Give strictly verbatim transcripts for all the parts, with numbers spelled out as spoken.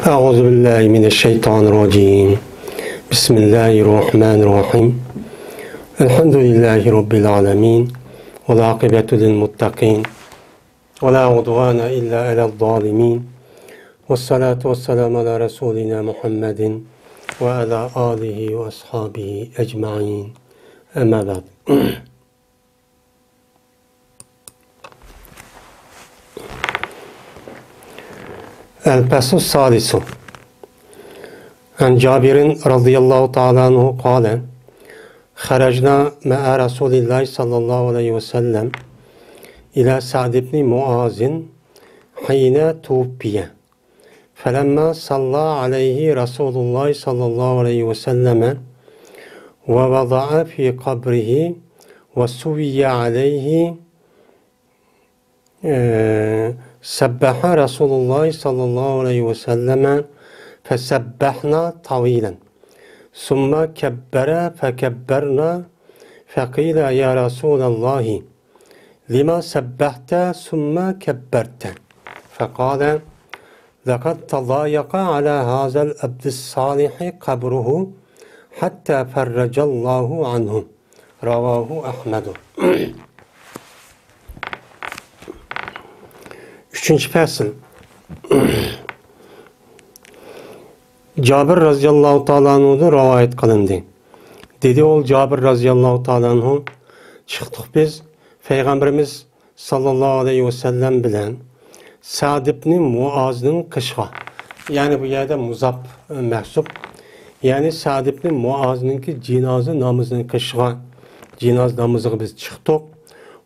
أعوذ بالله من الشيطان الرجيم. بسم الله الرحمن الرحيم. الحمد لله رب العالمين. والعاقبة للمتقين. ولا عدوان إلا على الظالمين. والصلاة والسلام على رسولنا محمد وعلى آله وأصحابه أجمعين. أما بعد. الفصل السادس. عن جابر رضي الله تعالى عنه قال: خرجنا مع رسول الله صلى الله عليه وسلم إلى سعد بن معاذ حين توفي، فلما صلى عليه رسول الله صلى الله عليه وسلم ووضع في قبره وسوي عليه، آه، سبح رسول الله صلى الله عليه وسلم فسبحنا طويلا، ثم كبر فكبرنا، فقيل: يا رسول الله، لم سبحت ثم كبرت؟ فقال: لقد تضايق على هذا العبد الصالح قبره حتى فرج الله عنه. رواه أحمد. ئۈچىنچى پەسىل. جابىر رازىياللاھۇ تائالا ئەنھۇدىن رىۋايەت قىلىندى. دېدى ئۇ، جابىر رازىياللاھۇ تائالا ئەنھۇ، چىقتۇق بىز پەيغەمبىرىمىز ساللاللاھۇ ئەلەيھى ۋەسەللەم بىلەن سەئد ئىبنى مۇئازنىڭ قېشىغا، يەنى بۇ يەردە مۇزاپ، ئە، مەھسۇپ، يەنى سەئد ئىبنى مۇئازنىڭكى جىنازا نامىزىنىڭ قېشىغا، جىنازا نامىزىغا بىز چىقتۇق.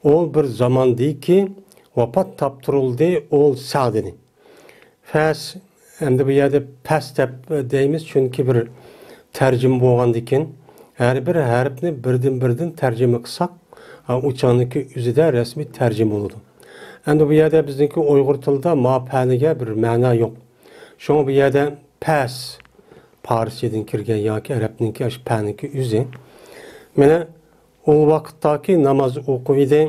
ئۇ بىر زاماندىكى ۋاپات تاپتۇرۇلدى، ئۇ سەئد ئىدى. پەس، ئەمدى بۇ يەردە پەس دەپ دەيمىز، چۈنكى بىر تەرجىمە بولغاندىكىن، ھەر بىر ھەرپنى بىردىن-بىردىن تەرجىمە قىلساق، ئۇ چاغنىڭكى ئۆزىدە رەسمىي تەرجىمە بولىدۇ. ئەمدى بۇ يەردە بىزنىڭكى ئۇيغۇر تىلىدا ما پەنىگە بىر مەنا يوق. شۇڭا بۇ يەردە پەس، پارسچىدىن كىرگەن ياكى ئەرەبنىڭكى ئاشۇ پەنىڭكى ئۆزى. مانا، ئۇ ۋاقىتتاكى ناماز ئوقۇۋىدى.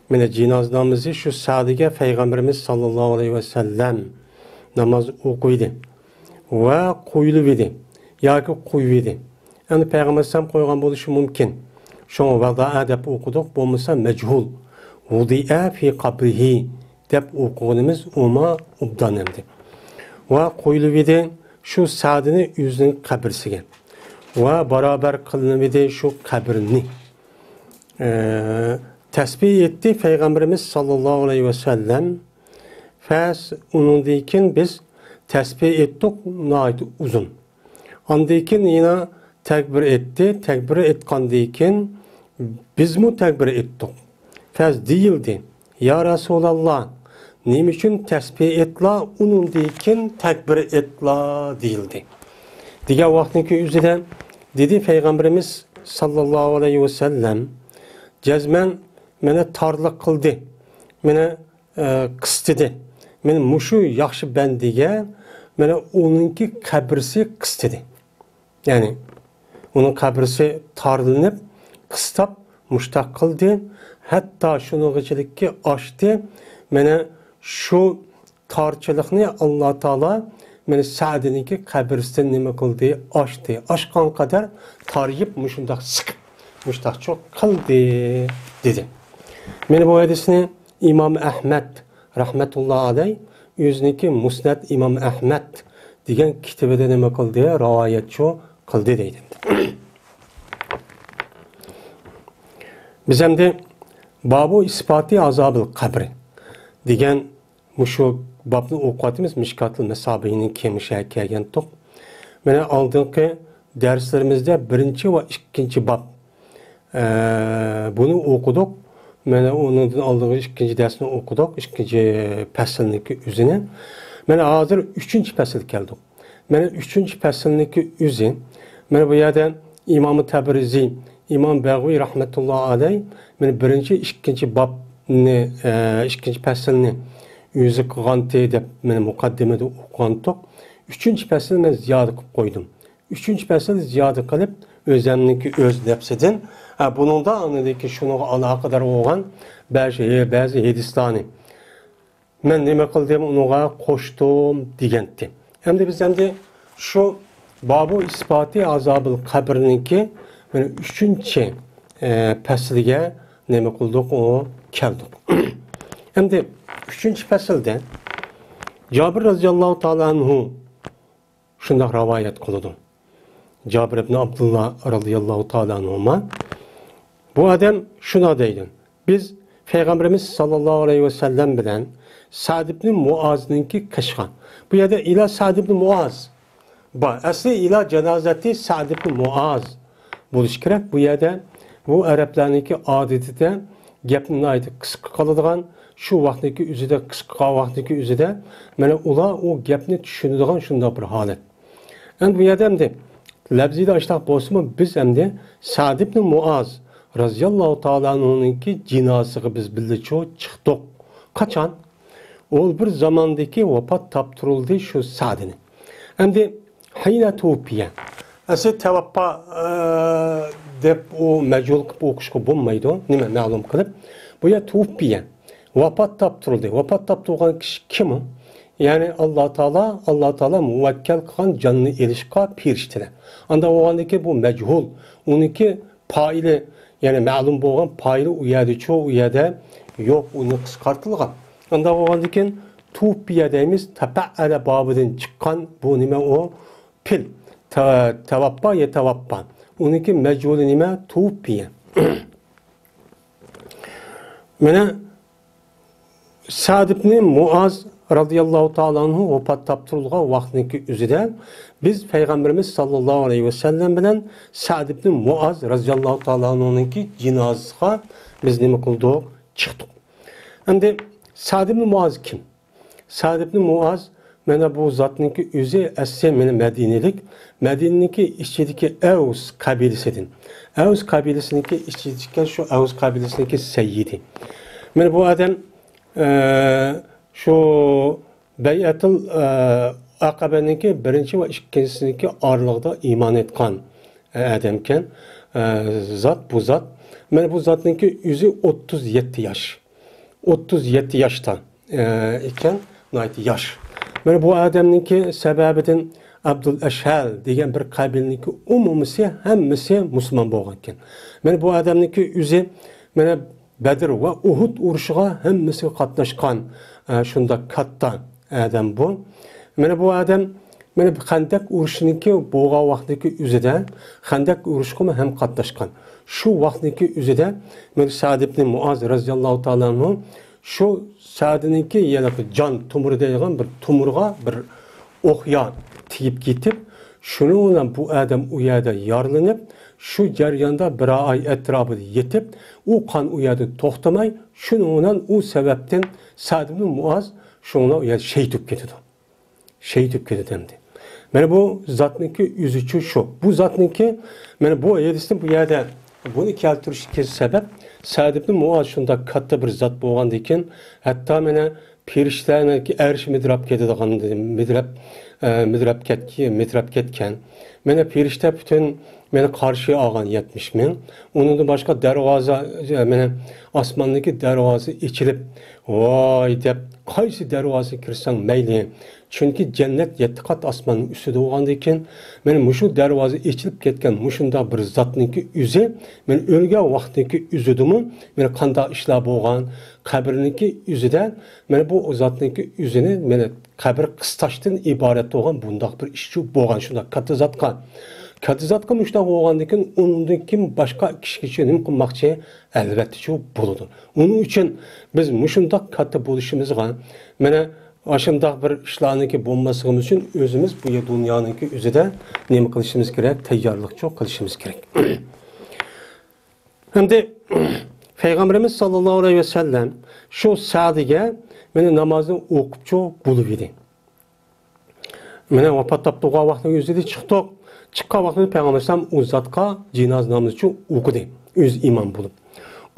مانا، جىنازا نامىزى شۇ سەئدىگە پەيغەمبىرىمىز ساللاللاھۇ ئەلەيھى ۋەسەللەم ناماز ئوقۇۋىدى ۋە قويۇلۇۋىدى ياكى قويۇۋىدى. ئەمدى پەيغەمبەر ئەلەيھىسسالام قويغان بولۇشى مۇمكىن. شۇڭا ۋەدەئە دەپ ئوقۇدۇق، بولمىسا مەجھۇل. ۋۇدىئە فى قەبرىھى دەپ ئوقۇغىنىمىز ئۇمۇ ئوبدان ئەمدى. ۋە قويۇلۇۋىدى شۇ سەئدنى ئۆزىنىڭ قەبرىسىگە. ۋە بارابەر قىلىنىۋىدى شۇ قەبرىنى. ئە، تەسبىھ ئېيتتى پەيغەمبىرىمىز ساللاللاھۇ ئەلەيھى ۋەسەللەم. پەس، ئۇنىڭدىن كېيىن بىز تەسبىھ ئېيتتۇق ناھايىتى ئۇزۇن. ئاندىن كېيىن يەنە تەكبىر ئېيتتى. تەكبىر ئېيتقاندىن كېيىن بىزمۇ تەكبىر ئېيتتۇق. پەس دېيىلدى: يا رەسۇلاللا، نېمە ئۈچۈن تەسبىھ ئېيتلا، ئۇنىڭدىن كېيىن تەكبىر ئېيتلا دېيىلدى. دېگەن ۋاقىتنىڭكى ئۆزىدە دېدى پەيغەمبىرىمىز ساللاللاھۇ ئەلەيھى ۋەسەللەم، جەزمەن مېنى تارلىق قىلدى، مېنى، ئە، قىستىدى. مېنى مۇشۇ ياخشى بەندىگە، مېنى ئۇنىڭكى قەبرىسى قىستىدى. يەنى ئۇنىڭ قەبرىسى تارلىنىپ، قىستاپ مۇشتاق قىلدى. ھەتتا شۇنىڭغىچىلىككە ئاشتى. مانا شۇ تارچىلىقنى ئاللا تائالا مانا سەئدىنىڭكى قەبرىسىدىن نېمە قىلدى؟ ئاشتى. ئاشقان قەدەر تارىيىپ مۇشۇنداق سىقىپ، مۇشتاقچۇ قىلدى، دېدى. مانا بۇ ھەدىسنى ئىمام ئەھمەد رەھمەتۇللا ئەلەي ئۆزىنىڭكى مۇسنەد ئىمام ئەھمەد دېگەن كىتابىدا نېمە قىلدى؟ رىۋايەتچۇ قىلدى دەيدۇ. بىز ئەمدى بابۇ ئىسپاتى ئازابىل قەبرى دېگەن مۇشۇ بابنى ئوقۇۋاتىمىز. مىشكاتۇل مەسابىھنىڭ كېمىشىگە كەلگەنتۇق. مانا ئالدىنقى دەرسلىرىمىزدە بىرىنچى ۋە ئىككىنچى باب، ئە، بۇنى ئوقۇدۇق. مانا ئۇنىڭدىن ئالدىنقى ئىككىنچى دەرسنى ئوقۇدۇق، ئىككىنچى پەسىلنىڭكى ئۆزىنى. مانا ھازىر ئۈچىنچى پەسىلگە كەلدۇق. مانا ئۈچىنچى پەسىلنىڭكى ئۆزى. مانا بۇ يەردە ئىمام تەبرىزى، ئىمام بەغۋى رەھمەتۇللا ئەلەي، مانا بىرىنچى، ئىككىنچى بابنى، ئە، ئىككىنچى پەسىلنى ئۆزى قىلغانتى دەپ مانا مۇقەددىمىدە ئوقۇغانتۇق. ئۈچىنچى پەسىلنى مەن زىيادە قىلىپ قويدۇم. ئۈچىنچى پەسىل زىيادە قىلىپ، ئۆزەمنىڭكى ئۆز نەپسىدىن، ئە، بۇنىڭدا ئاندىن كېيىن شۇنىڭغا ئالاقىدار بولغان بەزى، بەزى ھەدىسلەرنى مەن نېمە قىلدىم، ئۇنىڭغا قوشتۇم دېگەنتى. ئەمدى بىز ئەمدى شۇ بابۇ ئىسپاتى ئازابىل قەبرنىڭكى مانا ئۈچىنچى، ئە، پەسلىگە نېمە قىلدۇق، ئۇ كەلدۇق. ئەمدى ئۈچىنچى پەسىلدە جابىر رازىياللاھۇ تائالا ئەنھۇ شۇنداق رىۋايەت قىلىدۇ. جابىر ئىبن ئابدۇللا رازىياللاھۇ تائالا ئەنھۇما، بۇ ئادەم شۇنداق دەيدۇ: بىز پەيغەمبىرىمىز ساللاللاھۇ ئەلەيھى ۋەسەللەم بىلەن سەئد ئىبن مۇئازنىڭكى قېشىغا، بۇ يەردە ئىلا سەئد ئىبن مۇئاز بار. ئەسلى ئىلا جانازەتى سەئد ئىبن مۇئاز بولۇشى كېرەك. بۇ يەردە بۇ ئەرەبلەرنىڭكى ئادىتىدە گەپنى ناھايىتى قىسقا قىلىدىغان، شۇ ۋاقىتنىڭكى ئۆزىدە، قىسقا ۋاقىتنىڭكى ئۆزىدە، مانا ئۇلار ئۇ گەپنى چۈشىنىدىغان شۇنداق بىر ھالەت. ئەمدى بۇ يەردە ئەمدى لەپزىدە ئاشۇنداق بولسىمۇ، بىز ئەمدى سەئد ئىبن مۇئاز رازىياللاھۇ تائالا ئەنھۇنىڭكى جىنازىسىغا بىز بىللە چۇ چىقتۇق. قاچان؟ ئۇ بىر زاماندىكى ۋاپات تاپتۇرۇلدى شۇ سەئدنى. ئەمدى ھىينە تۇۋۇپپىيە. ئەسلى تەۋەپپا، ئە، دەپ ئۇ مەجھۇل قىلىپ ئوقۇشقا بولمايدۇ. نېمە مەلۇم قىلىپ؟ بۇ يەر تۇۋۇپپىيە. ۋاپات تاپتۇرۇلدى. ۋاپات تاپتۇرغان كىشى كىم ئۇ؟ يەنى ئاللا تائالا، ئاللا تائالا مۇۋەككەل قىلغان جاننى ئېلىشقا پېرىشتىلەر. ئاندا بولغاندىكى بۇ مەجھۇل. ئۇنىڭكى پائىلى، يەنى مەلۇم بولغان پائىلى ئۇ يەردىچۇ، ئۇ يەردە يوق، ئۇنى قىسقارتىلغان. ئاندا بولغاندىكىن تۇۋۇپپىيە دەيمىز، تەپەئەلە بابىدىن چىققان بۇ نېمە ئۇ؟ پېئىل. تە-، تەۋەپپا يا تەۋەپپا. ئۇنىڭكى مەجھۇلى نېمە؟ تۇۋۇپپىيە. مانا سەئد ئىبنى مۇئاز رازىياللاھۇ تائالا ئەنھۇ ۋاپات تاپتۇرۇلغان ۋاقىتنىڭكى ئۆزىدە بىز پەيغەمبىرىمىز ساللاللاھۇ ئەلەيھى ۋەسەللەم بىلەن سەئد ئىبنى مۇئاز رازىياللاھۇ تائالا ئەنھۇنىڭكى جىنازىسىغا بىز نېمە قىلدۇق؟ چىقتۇق. ئەمدى سەئد ئىبنى مۇئاز كىم؟ سەئد ئىبنى مۇئاز، مانا بۇ زاتنىڭكى ئۆزى ئەسلى مانا مەدىنىلىك، مەدىنىنىڭكى ئىچىدىكى ئەۋس قەبىلىسىدىن. ئەۋس قەبىلىسىنىڭكى ئىچىدىكى شۇ ئەۋس قەبىلىسىنىڭكى سەييىدى. مانا بۇ ئادەم، ئە، شۇ بەيئەتۇل، ئە، ئەقەبەنىڭكى بىرىنچى ۋە ئىككىنچىسىنىڭكى ئارىلىقىدا ئىمان ئېيتقان، ئە، ئادەمكەن، ئە، زات، بۇ زات. مانا بۇ زاتنىڭكى ئۆزى ئوتتۇز يەتتە ياش. ئوتتۇز يەتتە ياشتا، ئە، ئىكەن، ناھايىتى ياش. مانا بۇ ئادەمنىڭكى سەۋەبىدىن ئابدۇل ئەشھەل دېگەن بىر قەبىلىنىڭكى ئومۇمىسى، ھەممىسى مۇسۇلمان بولغانكەن. مانا بۇ ئادەمنىڭكى ئۆزى، مانا بەدر ۋە ئۇھۇد ئۇرۇشىغا ھەممىسىگە قاتناشقان، ئە، شۇنداق كاتتا ئادەم بۇ. مانا بۇ ئادەم، مانا بۇ خەندەك ئۇرۇشىنىڭكى بولغان ۋاقتىدىكى ئۆزىدە خەندەك ئۇرۇشقىمۇ ھەم قاتناشقان. شۇ ۋاقىتنىڭكى ئۆزىدە مانا سەئد ئىبنى مۇئاز رازىياللاھۇ تائالا ئەنھۇ شۇ سەئدنىڭكى يەنە بىر جان تومۇرى دەيدىغان بىر تومۇرغا بىر ئوق يا تېگىپ كېتىپ، شۇنىڭ بىلەن بۇ ئادەم ئۇ يەردە يارىلىنىپ، شۇ جەرياندا بىر ئاي ئەتراپىدا يېتىپ، ئۇ قان ئۇ يەردە توختىماي، شۇنىڭ بىلەن ئۇ سەۋەبتىن سەئد ئىبنى مۇئاز شۇنىڭ بىلەن ئۇ يەردە شېھىت بولۇپ كېتىدۇ. شېھىت بولۇپ كېتىدۇ ئەمدى. مانا بۇ زاتنىڭكى ئۆزىچۇ شۇ. بۇ زاتنىڭكى، مانا بۇ ھەدىسنى بۇ يەردە بۇنى كەلتۈرۈشتىكى سەۋەب، سەئد ئىبنى مۇئاز شۇنداق كاتتا بىر زات بولغاندىكىن، ھەتتا مانا پېرىشتىلەرنىڭكى ئەرشى مىدىرلاپ كېتىدىغان، مىدىرلاپ، ئە، مىدىرلاپ كەتكى-، مىدىرلاپ كەتكەن. مانا پېرىشتە پۈتۈن مېنى قارشى ئالغان يەتمىش مىڭ. ئۇنىڭدىن باشقا دەرۋازا، مانا ئاسماندىكى دەرۋازا ئېچىلىپ، ۋاي دەپ، قايسى دەرۋازىغا كىرسەڭ مەيلى. چۈنكى جەننەت يەتتە قات ئاسماننىڭ ئۈستىدە بولغاندىكىن، مانا مۇشۇ دەرۋازا ئېچىلىپ كەتكەن مۇشۇنداق بىر زاتنىڭكى ئۆزى، مانا ئۆلگەن ۋاقىتنىڭكى ئۆزىدىمۇ، مانا قانداق ئىشلار بولغان، قەبرىنىڭكى ئۆزىدە، مانا بۇ زاتنىڭكى ئۆزىنى، مانا قەبرە قىستاشتىن ئىبارەت بولغان بۇنداق بىر ئىشچۇ بولغان شۇنداق كاتتا زاتقا. كاتتا زاتقا مۇشۇنداق بولغاندىن كېيىن ئۇنىڭدىن كېيىن باشقا كىشىگىچۇ نېمە قىلماقچى؟ ئەلۋەتتىچۇ بولىدۇ. ئۇنىڭ ئۈچۈن بىز مۇشۇنداق كاتتا بولۇشىمىزغا، مانا ئاشۇنداق بىر ئىشلارنىڭكى بولماسلىقىمىز ئۈچۈن ئۆزىمىز بۇ دۇنيانىڭكى ئۆزىدە نېمە قىلىشىمىز كېرەك؟ تەييارلىقچۇ قىلىشىمىز كېرەك. ئەمدى پەيغەمبىرىمىز ساللاللاھۇ ئەلەيھى ۋەسەللەم شۇ سەئدىگە مانا نامازنى ئوقۇپچۇ بولۇۋىدى. مانا ۋاپات تاپتۇرغان ۋاقتىنىڭ ئۆزىدە چىقتۇق. چىققان ۋاقتىدا پەيغەمبەر ئەلەيھىسسالام ئۇ زاتقا جىنازا نامىزىچۇ ئوقۇدى. ئۆزى ئىمام بولۇپ.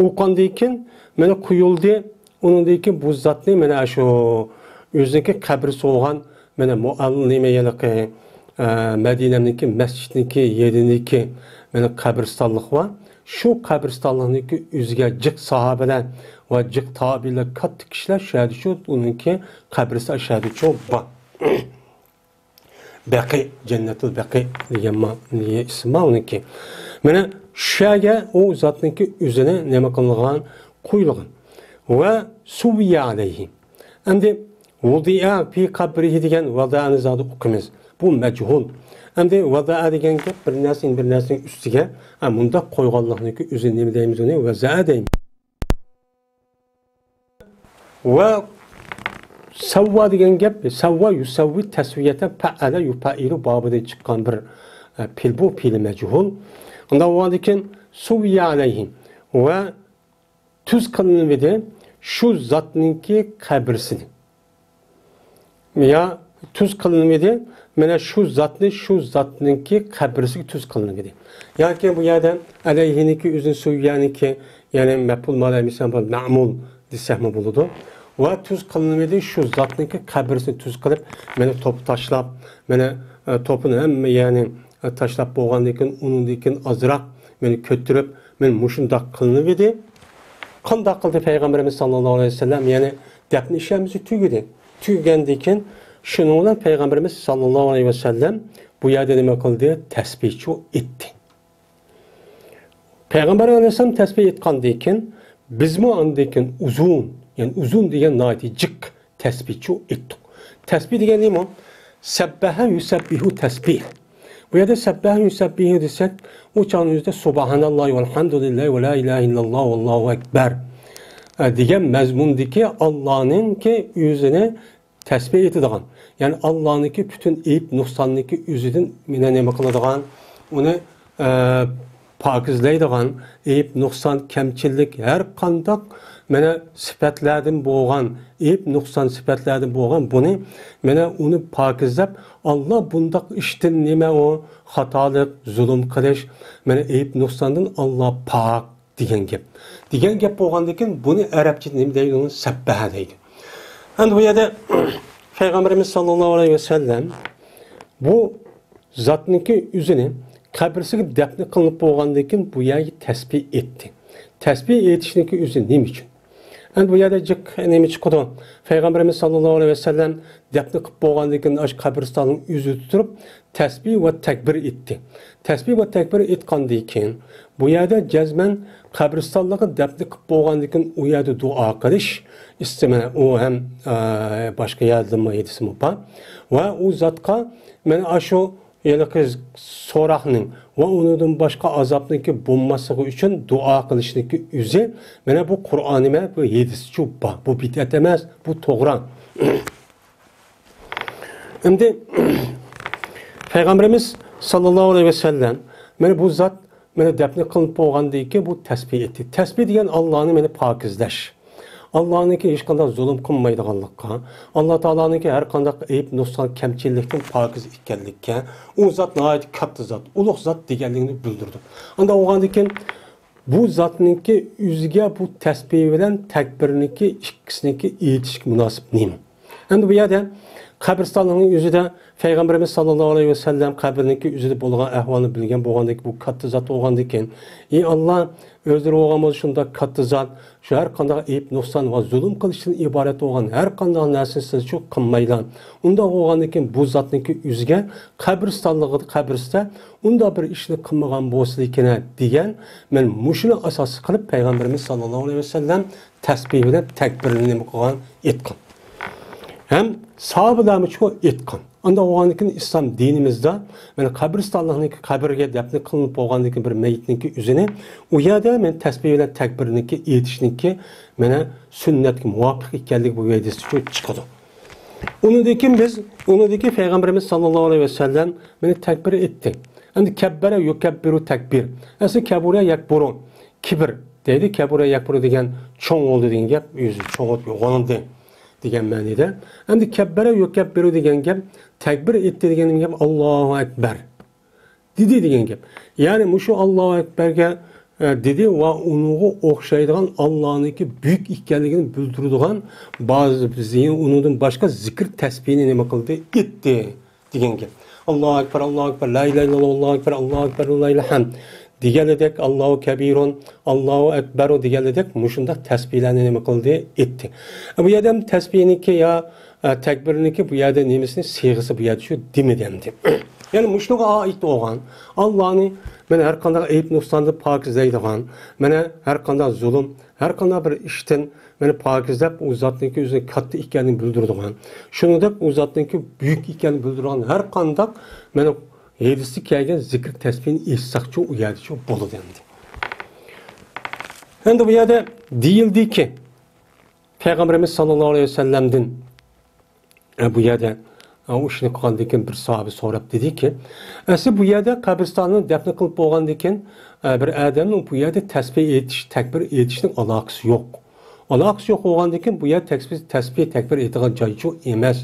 ئوقۇغاندىن كېيىن مانا قويۇلدى. ئۇنىڭدىن كېيىن بۇ زاتنى مانا شۇ ئۆزىنىڭكى قەبرىسى بولغان مانا مۇئەللىم نېمە ھېلىقى، ئە، مەدىنەنىڭكى مەسچىتنىڭكى يېنىدىكى مانا قەبرىستانلىق بار. شۇ قەبرىستانلىقنىڭكى ئۆزىگە جىق ساھابىلەر ۋە جىق تابىئىنلەر، كاتتا كىشىلەر شۇ يەردىچۇ، ئۇنىڭكى قەبرىسى شۇ يەردىچۇ بار. بەقى، جەننەتۇل بەقى دېگەن ما-، ئىسمى بار ئۇنىڭكى. مانا شۇ يەرگە ئۇ زاتنىڭكى ئۆزىنى نېمە قىلغان؟ قويۇلغان. ۋە سۇۋۋىيە ئەلەيھى. ئەمدى ۋۇدىئە فى قەبرىھى دېگەن ۋەدەئەنى زادى ئوقۇيمىز. بۇ مەجھۇل. ئەمدى ۋەدەئە دېگەن گەپ بىر نەرسىنى بىر نەرسىنىڭ ئۈستىگە، ھە، مۇنداق قويغانلىقنىڭكى ئۆزى نېمە دەيمىز ئۇنى؟ ۋەزەئە دەيمىز. ۋە سەۋۋا دېگەن گەپ، سەۋۋا يۇسەۋۋى تەسۋىيەتەن پەئەلە يۇپەئىلۇ بابىدىن چىققان بىر، ئە، پېئىل بۇ، پېئىلى مەجھۇل. ئۇنداق بولغاندىن كېيىن سۇۋۋىيە ئەلەيھى ۋە تۈز قىلىنىۋىدى شۇ زاتنىڭكى قەبرىسىنى. يا تۈز قىلىنىۋىدى، مانا شۇ زاتنى، شۇ زاتنىڭكى قەبرىسىگە تۈز قىلىنىۋىدى. ياكى بۇ يەردە ئەلەيھىنىڭكى ئۆزىنى سۈۋۋىيەنىڭكى، يەنى مەپئۇل مالا ئەمىسەن بۇ مەمۇل دېسەكمۇ بولىدۇ. ۋە تۈز قىلىنىۋىدى شۇ زاتنىڭكى قەبرىسىنى تۈز قىلىپ، مانا توپا تاشلاپ، مانا، ئە، توپىنى ھەممە يەرنى، ئە، تاشلاپ بولغاندىن كېيىن، ئۇنىڭدىن كېيىن ئازراق مانا كۆتۈرۈپ، مانا مۇشۇنداق قىلىنىۋىدى. قانداق قىلدى پەيغەمبىرىمىز ساللاللاھۇ ئەلەيھى ۋەسەللەم؟ يەنى دەپنە ئىشلىرىمىزنى تۈگىدى. تۈگىگەندىن كېيىن شۇنىڭ بىلەن پەيغەمبىرىمىز ساللاللاھۇ ئەلەيھى ۋەسەللەم بۇ يەردە نېمە قىلدى؟ تەسبىھچۇ ئېيتتى. پەيغەمبەر ئەلەيھىسسالام تەسبىھ ئېيتقاندىن كېيىن بىزمۇ ئاندىن كېيىن ئۇزۇن، يەنى ئۇزۇن دېگەن ناھايىتى جىق تەسبىھچۇ ئېيتتۇق. تەسبىھ دېگەن نېمە؟ سەببەھە يۇسەببىھۇ تەسبىھ. بۇ يەردە سەببەھە يۇسەببىھۇ دېسەك، ئۇ چاغنىڭ ئۆزىدە سۇبھانەللاھ ۋەلھەمدۇلىللاھ ۋە لا ئىلاھە ئىللاللاھ ۋەللاھۇ ئەكبەر، ئە، دېگەن مەزمۇندىكى ئاللانىڭكى ئۆزىنى تەسبىھ ئېيتىدىغان، يەنى ئاللانىڭكى پۈتۈن ئەيىب نۇقساننىڭكى ئۆزىدىن مېنى نېمە قىلىدىغان، ئۇنى، ئە، پاكىزلەيدىغان، ئەيىب نۇقسان كەمچىللىك ھەر قانداق مانا سۈپەتلەردىن بولغان، ئەيىب نۇقسان سۈپەتلەردىن بولغان بۇنى مانا ئۇنى پاكىزلەپ، ئاللا بۇنداق ئىشتىن نېمە ئۇ خاتالىق، زۇلۇم قىلىش، مانا ئەيىب نۇقساندىن ئاللا پاك. دېگەن گەپ. دېگەن گەپ بولغاندىن كېيىن بۇنى ئەرەبچىدە نېمە دەيدۇ؟ سەببەھە دەيدۇ. ئەمدى بۇ يەردە پەيغەمبىرىمىز ساللاللاھۇ ئەلەيھى ۋەسەللەم بۇ زاتنىڭكى ئۆزىنى قەبرىسىگە دەپنە قىلىنىپ بولغاندىن كېيىن بۇ يەرگە تەسبىھ ئېيتتى. تەسبىھ ئېيتىشنىڭكى ئۆزى نېمە ئۈچۈن؟ ئەمدى بۇ يەردە جىق نېمە چىقىدۇ؟ پەيغەمبىرىمىز ساللاللاھۇ ئەلەيھى ۋەسەللەم دەپنە قىلىپ بولغاندىن كېيىن ئاشۇ قەبرىستاننىڭ ئۆزىدە تۇرۇپ، تەسبىھ ۋە تەكبىر ئېيتتى. تەسبىھ ۋە تەكبىر ئېيتقاندىن كېيىن، بۇ يەردە جەزمەن قەبرىستانلىققا دەپنە قىلىپ بولغاندىن كېيىن، ئۇ يەردە دۇئا قىلىش، ئىستىمە، ئۇ ھەم، ئە، باشقا يەردىمۇ ھەدىسىمۇ بار. ۋە ئۇ زاتقا مانا ئاشۇ ھېلىقى سوراقنىڭ ۋە ئۇنىڭدىن باشقا ئازابنىڭكى بولماسلىقى ئۈچۈن دۇئا قىلىشنىڭكى ئۆزى، مانا بۇ قۇرئانىمە، بۇ ھەدىسچۇ بار. بۇ بىدئەت ئەمەس، بۇ توغرا. ئەمدى پەيغەمبىرىمىز ساللاللاھۇ ئەلەيھى ۋەسەللەم مانا بۇ زات مانا دەپنە قىلىنىپ بولغاندىن كېيىن بۇ تەسبىھ ئېيتتى. تەسبىھ دېگەن ئاللانى مانا پاكىزلەش. ئاللانىڭكى ھېچقانداق زۇلۇم قىلمايدىغانلىققا، ئاللا تائالانىڭكى ھەر قانداق ئەيىب، نۇقسان، كەمچىلىكتىن پاكىز ئىكەنلىككە، ئۇ زات ناھايىتى كاتتا زات، ئۇلۇغ زات دېگەنلىكىنى بىلدۈرىدۇ. ئانداق بولغاندىن كېيىن بۇ زاتنىڭكى ئۆزىگە بۇ تەسبىھ بىلەن تەكبىرنىڭكى ئىككىسىنىڭكى ئېيتىشقا مۇناسىپ نېمە؟ ئەمدى بۇ يەردە قەبرىستاننىڭ ئۆزىدە پەيغەمبىرىمىز ساللاللاھۇ ئەلەيھى ۋەسەللەم قەبرىنىڭكى ئۆزىدە بولغان ئەھۋالنى بىلگەن بولغاندىكىن، بۇ كاتتا زات بولغاندىكىن، ئى ئاللا، ئۆزلىرى بولغان بولسا شۇنداق كاتتا زات، شۇ ھەر قانداق ئەيىب نۇقسان ۋە زۇلۇم قىلىشتىن ئىبارەت بولغان ھەر قانداق نەرسىنى سىز شۇ قىلمايلا. ئۇنداق بولغاندىكىن بۇ زاتنىڭكى ئۆزىگە قەبرىستانلىقىدا، قەبرىسىدە ئۇنداق بىر ئىشنى قىلمىغان بولسىدىكىن دېگەن، مەن مۇشۇنى ئاساس قىلىپ پەيغەمبىرىمىز ساللاللاھۇ ئەلەيھى ۋەسەللەم تەسبىھ بىلەن تەكبىرنى نېمە قىلغان؟ ئېيتقان. ھەم ساھابىلەرمۇ شۇ ئېيتقان. ئانداق بولغاندىكىن ئىسلام دىنىمىزدا مانا قەبرىستانلىقنىڭكى، قەبرىگە دەپنە قىلىنىپ بولغاندىكىن بىر مەيىتنىڭكى ئۆزىنى ئۇ يەردە مەن تەسبىھ بىلەن تەكبىرنىڭكى ئېيتىشنىڭكى مانا سۈننەتكە مۇۋاپىق ئىكەنلىكى بۇ ھەدىستىن چىقىدۇ. ئۇنىڭدىن كېيىن بىز، ئۇنىڭدىن كېيىن پەيغەمبىرىمىز ساللاللاھۇ ئەلەيھى ۋەسەللەم مانا تەكبىر ئېيتتى. ئەمدى كەببەرە يۇكەببىرۇ تەكبىر. ئەسلى كەبۇرە يەكبۇرۇ، كىبىر دەيدۇ. كەبۇرە يەكبۇرۇ دېگەن چوڭ بولدى دېگەن گەپ، ئۆزى چوڭىيىپ يوغىنىدى دېگەن مەنىدە. ئەمدى كەببەرە يۇكەببىرۇ دېگەن گەپ، تەكبىر ئېيتتى دېگەن گەپ، ئاللاھۇ ئەكبەر دېدى دېگەن گەپ. يەنى مۇشۇ ئاللاھۇ ئەكبەرگە، ئە، دېدى ۋە ئۇنىڭغا ئوخشايدىغان ئاللانىڭكى بۈيۈك ئىكەنلىكىنى بىلدۈرىدىغان بازى، ئۇنىڭدىن باشقا زىكىر تەسبىھنى نېمە قىلدى؟ ئېيتتى دېگەن گەپ. ئاللاھۇ ئەكبەر، ئاللاھۇ ئەكبەر، لا ئىلاھە ئىللاللاھ، ئاللاھۇ ئەكبەر، ئاللاھۇ ئەكبەر، ۋەلىللاھىل ھەمد دېگەنلىدەك، ئاللاھۇ كەبىرۇن، ئاللاھۇ ئەكبەرۇ دېگەنلىدەك مۇشۇنداق تەسبىھلەرنى نېمە قىلدى؟ ئېيتتى. بۇ يەردە ھەم تەسبىھنىڭكى يا ئە، تەكبىرنىڭكى بۇ يەردە نېمىسىنى، سىيغىسى بۇ يەردە شۇ دېمىدى ئەمدى. يەنى مۇشۇنىڭغا ئائىت بولغان، ئاللانى مانا ھەر قانداق ئەيىب نۇقساندىن پاكىزلەيدىغان، مانا ھەر قانداق زۇلۇم، ھەر قانداق بىر ئىشتىن مانا پاكىزلەپ، ئۇ زاتنىڭكى ئۆزىنىڭ كاتتا ئىكەنلىكىنى بىلدۈرىدىغان، شۇنىڭدەك ئۇ زاتنىڭكى بۈيۈك ئىكەنلىكىنى بىلدۈرىدىغان ھەر قانداق مانا ھەدىستە كەلگەن زىكىر تەسبىھنى ئېيتساقچۇ، ئۇ يەردىچۇ بولىدۇ ئەمدى. ئەمدى بۇ يەردە دېيىلدىكى، پەيغەمبىرىمىز ساللاللاھۇ ئەلەيھى ۋەسەللەمدىن، ئە، بۇ يەردە، ئە، ئۇ ئىشنى قىلغاندىن كېيىن بىر ساھابە سوراپ دېدىكى، ئەسلى بۇ يەردە قەبرىستاننى دەپنە قىلىپ بولغاندىن كېيىن، ئە، بىر ئادەمنىڭ بۇ يەردە تەسبىھ ئېيتىش، تەكبىر ئېيتىشنىڭ ئالاقىسى يوق. ئالاقىسى يوق بولغاندىن كېيىن بۇ يەر تەسبىھ، تەسبىھ، تەكبىر ئېيتىدىغان جايچۇ ئەمەس.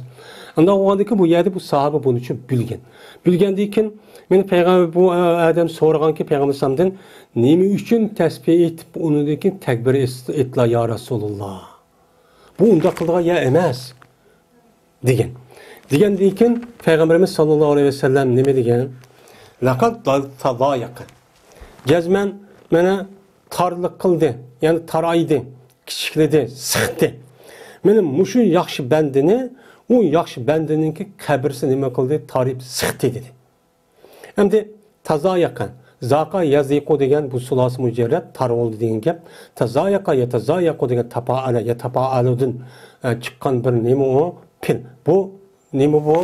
ئانداق بولغاندىن كېيىن بۇ يەردە بۇ ساھابە بۇنىچۇ بىلگەن. بىلگەندىن كېيىن مېنى پەيغەمبەر، بۇ، ئە، ئادەم سورىغانكى پەيغەمبەر ئەلەيھىسسالامدىن، نېمە ئۈچۈن تەسبىھ ئېيتىپ، ئۇنىڭدىن كېيىن تەكبىر ئېيت-، ئېيتلا يا رەسۇلۇللا؟ بۇ ئۇنداق قىلىدىغان يەر ئەمەس، دېگەن. دېگەندىن كېيىن پەيغەمبىرىمىز ساللاللاھۇ ئەلەيھى ۋەسەللەم نېمە دېگەن؟ لەقەد تەزايەقە. جەزمەن مانا تارلىق قىلدى، يەنى تارايدى، كىچىكلىدى، سىقتى. مانا مۇشۇ ياخشى بەندىنى، ئۇ ياخشى بەندىنىڭكى قەبرىسى نېمە قىلدى؟ تارىپ سىقتى، دېدى. ئەمدى تازاياقا، زاقا يازىقۇ دېگەن بۇ سۇلاسى مۇجەررەت، تار بولدى دېگەن گەپ. تازاياقا يا تازاياقۇ دېگەن تاپائەلە يا تاپائەلۇدىن، ئە، چىققان بىر نېمە ئۇ؟ پېئىل. بۇ نېمە بۇ؟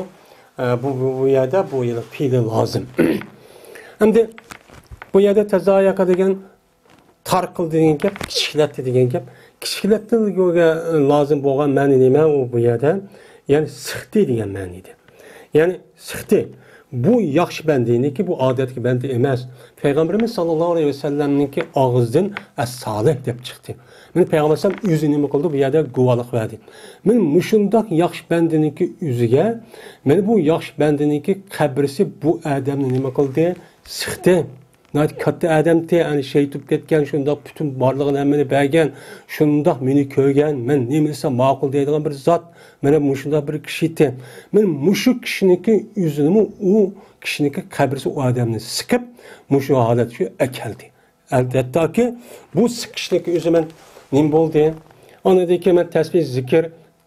ئە، بۇ، بۇ، بۇ يەردە بۇ يەنە پېئىلى لازىم. ئەمدى بۇ يەردە تازاياقا دېگەن تار قىلدى دېگەن گەپ، كىچىكلەتتى دېگەن گەپ. كىچىكلەتتى دېگەنگە لازىم بولغان مەنە نېمە ئۇ بۇ يەردە؟ يەنى سىقتى دېگەن مەنىدە. يەنى سىقتى. بۇ ياخشى بەندىنىڭكى، بۇ ئادەتتىكى بەندە ئەمەس. پەيغەمبىرىمىز ساللاللاھۇ ئەلەيھى ۋەسەللەمنىڭكى ئاغزىدىن ئەس-سالىھ دەپ چىقتى. مانا پەيغەمبەر ئەلەيھىسسالام ئۆزى نېمە قىلدى؟ بۇ يەردە گۇۋاھلىق بەردى. مانا مۇشۇنداق ياخشى بەندىنىڭكى ئۆزىگە، مانا بۇ ياخشى بەندىنىڭكى قەبرىسى بۇ ئادەمنى نېمە قىلدى؟ سىقتى. ناھايىتى كاتتا ئادەمتى، ئەنە شېھىت بولۇپ كەتكەن، شۇنداق پۈتۈن بارلىقىنى ھەممىنى بەرگەن، شۇنداق مېنى كۆرگەن، مەن نېمە دېسەم ماقۇل دەيدىغان بىر زات، مانا مۇشۇنداق بىر كىشى ئىدى. مانا مۇشۇ كىشىنىڭكى ئۆزىنىمۇ، ئۇ كىشىنىڭكى قەبرىسى ئۇ ئادەمنى سىقىپ، مۇشۇ ھالەتكە ئەكەلدى. ھەتتاكى بۇ سىقىشنىڭكى ئۆزى مەن نېمە بولدى؟ ئاندىن كېيىن مەن تەسبىھ، زىكىر،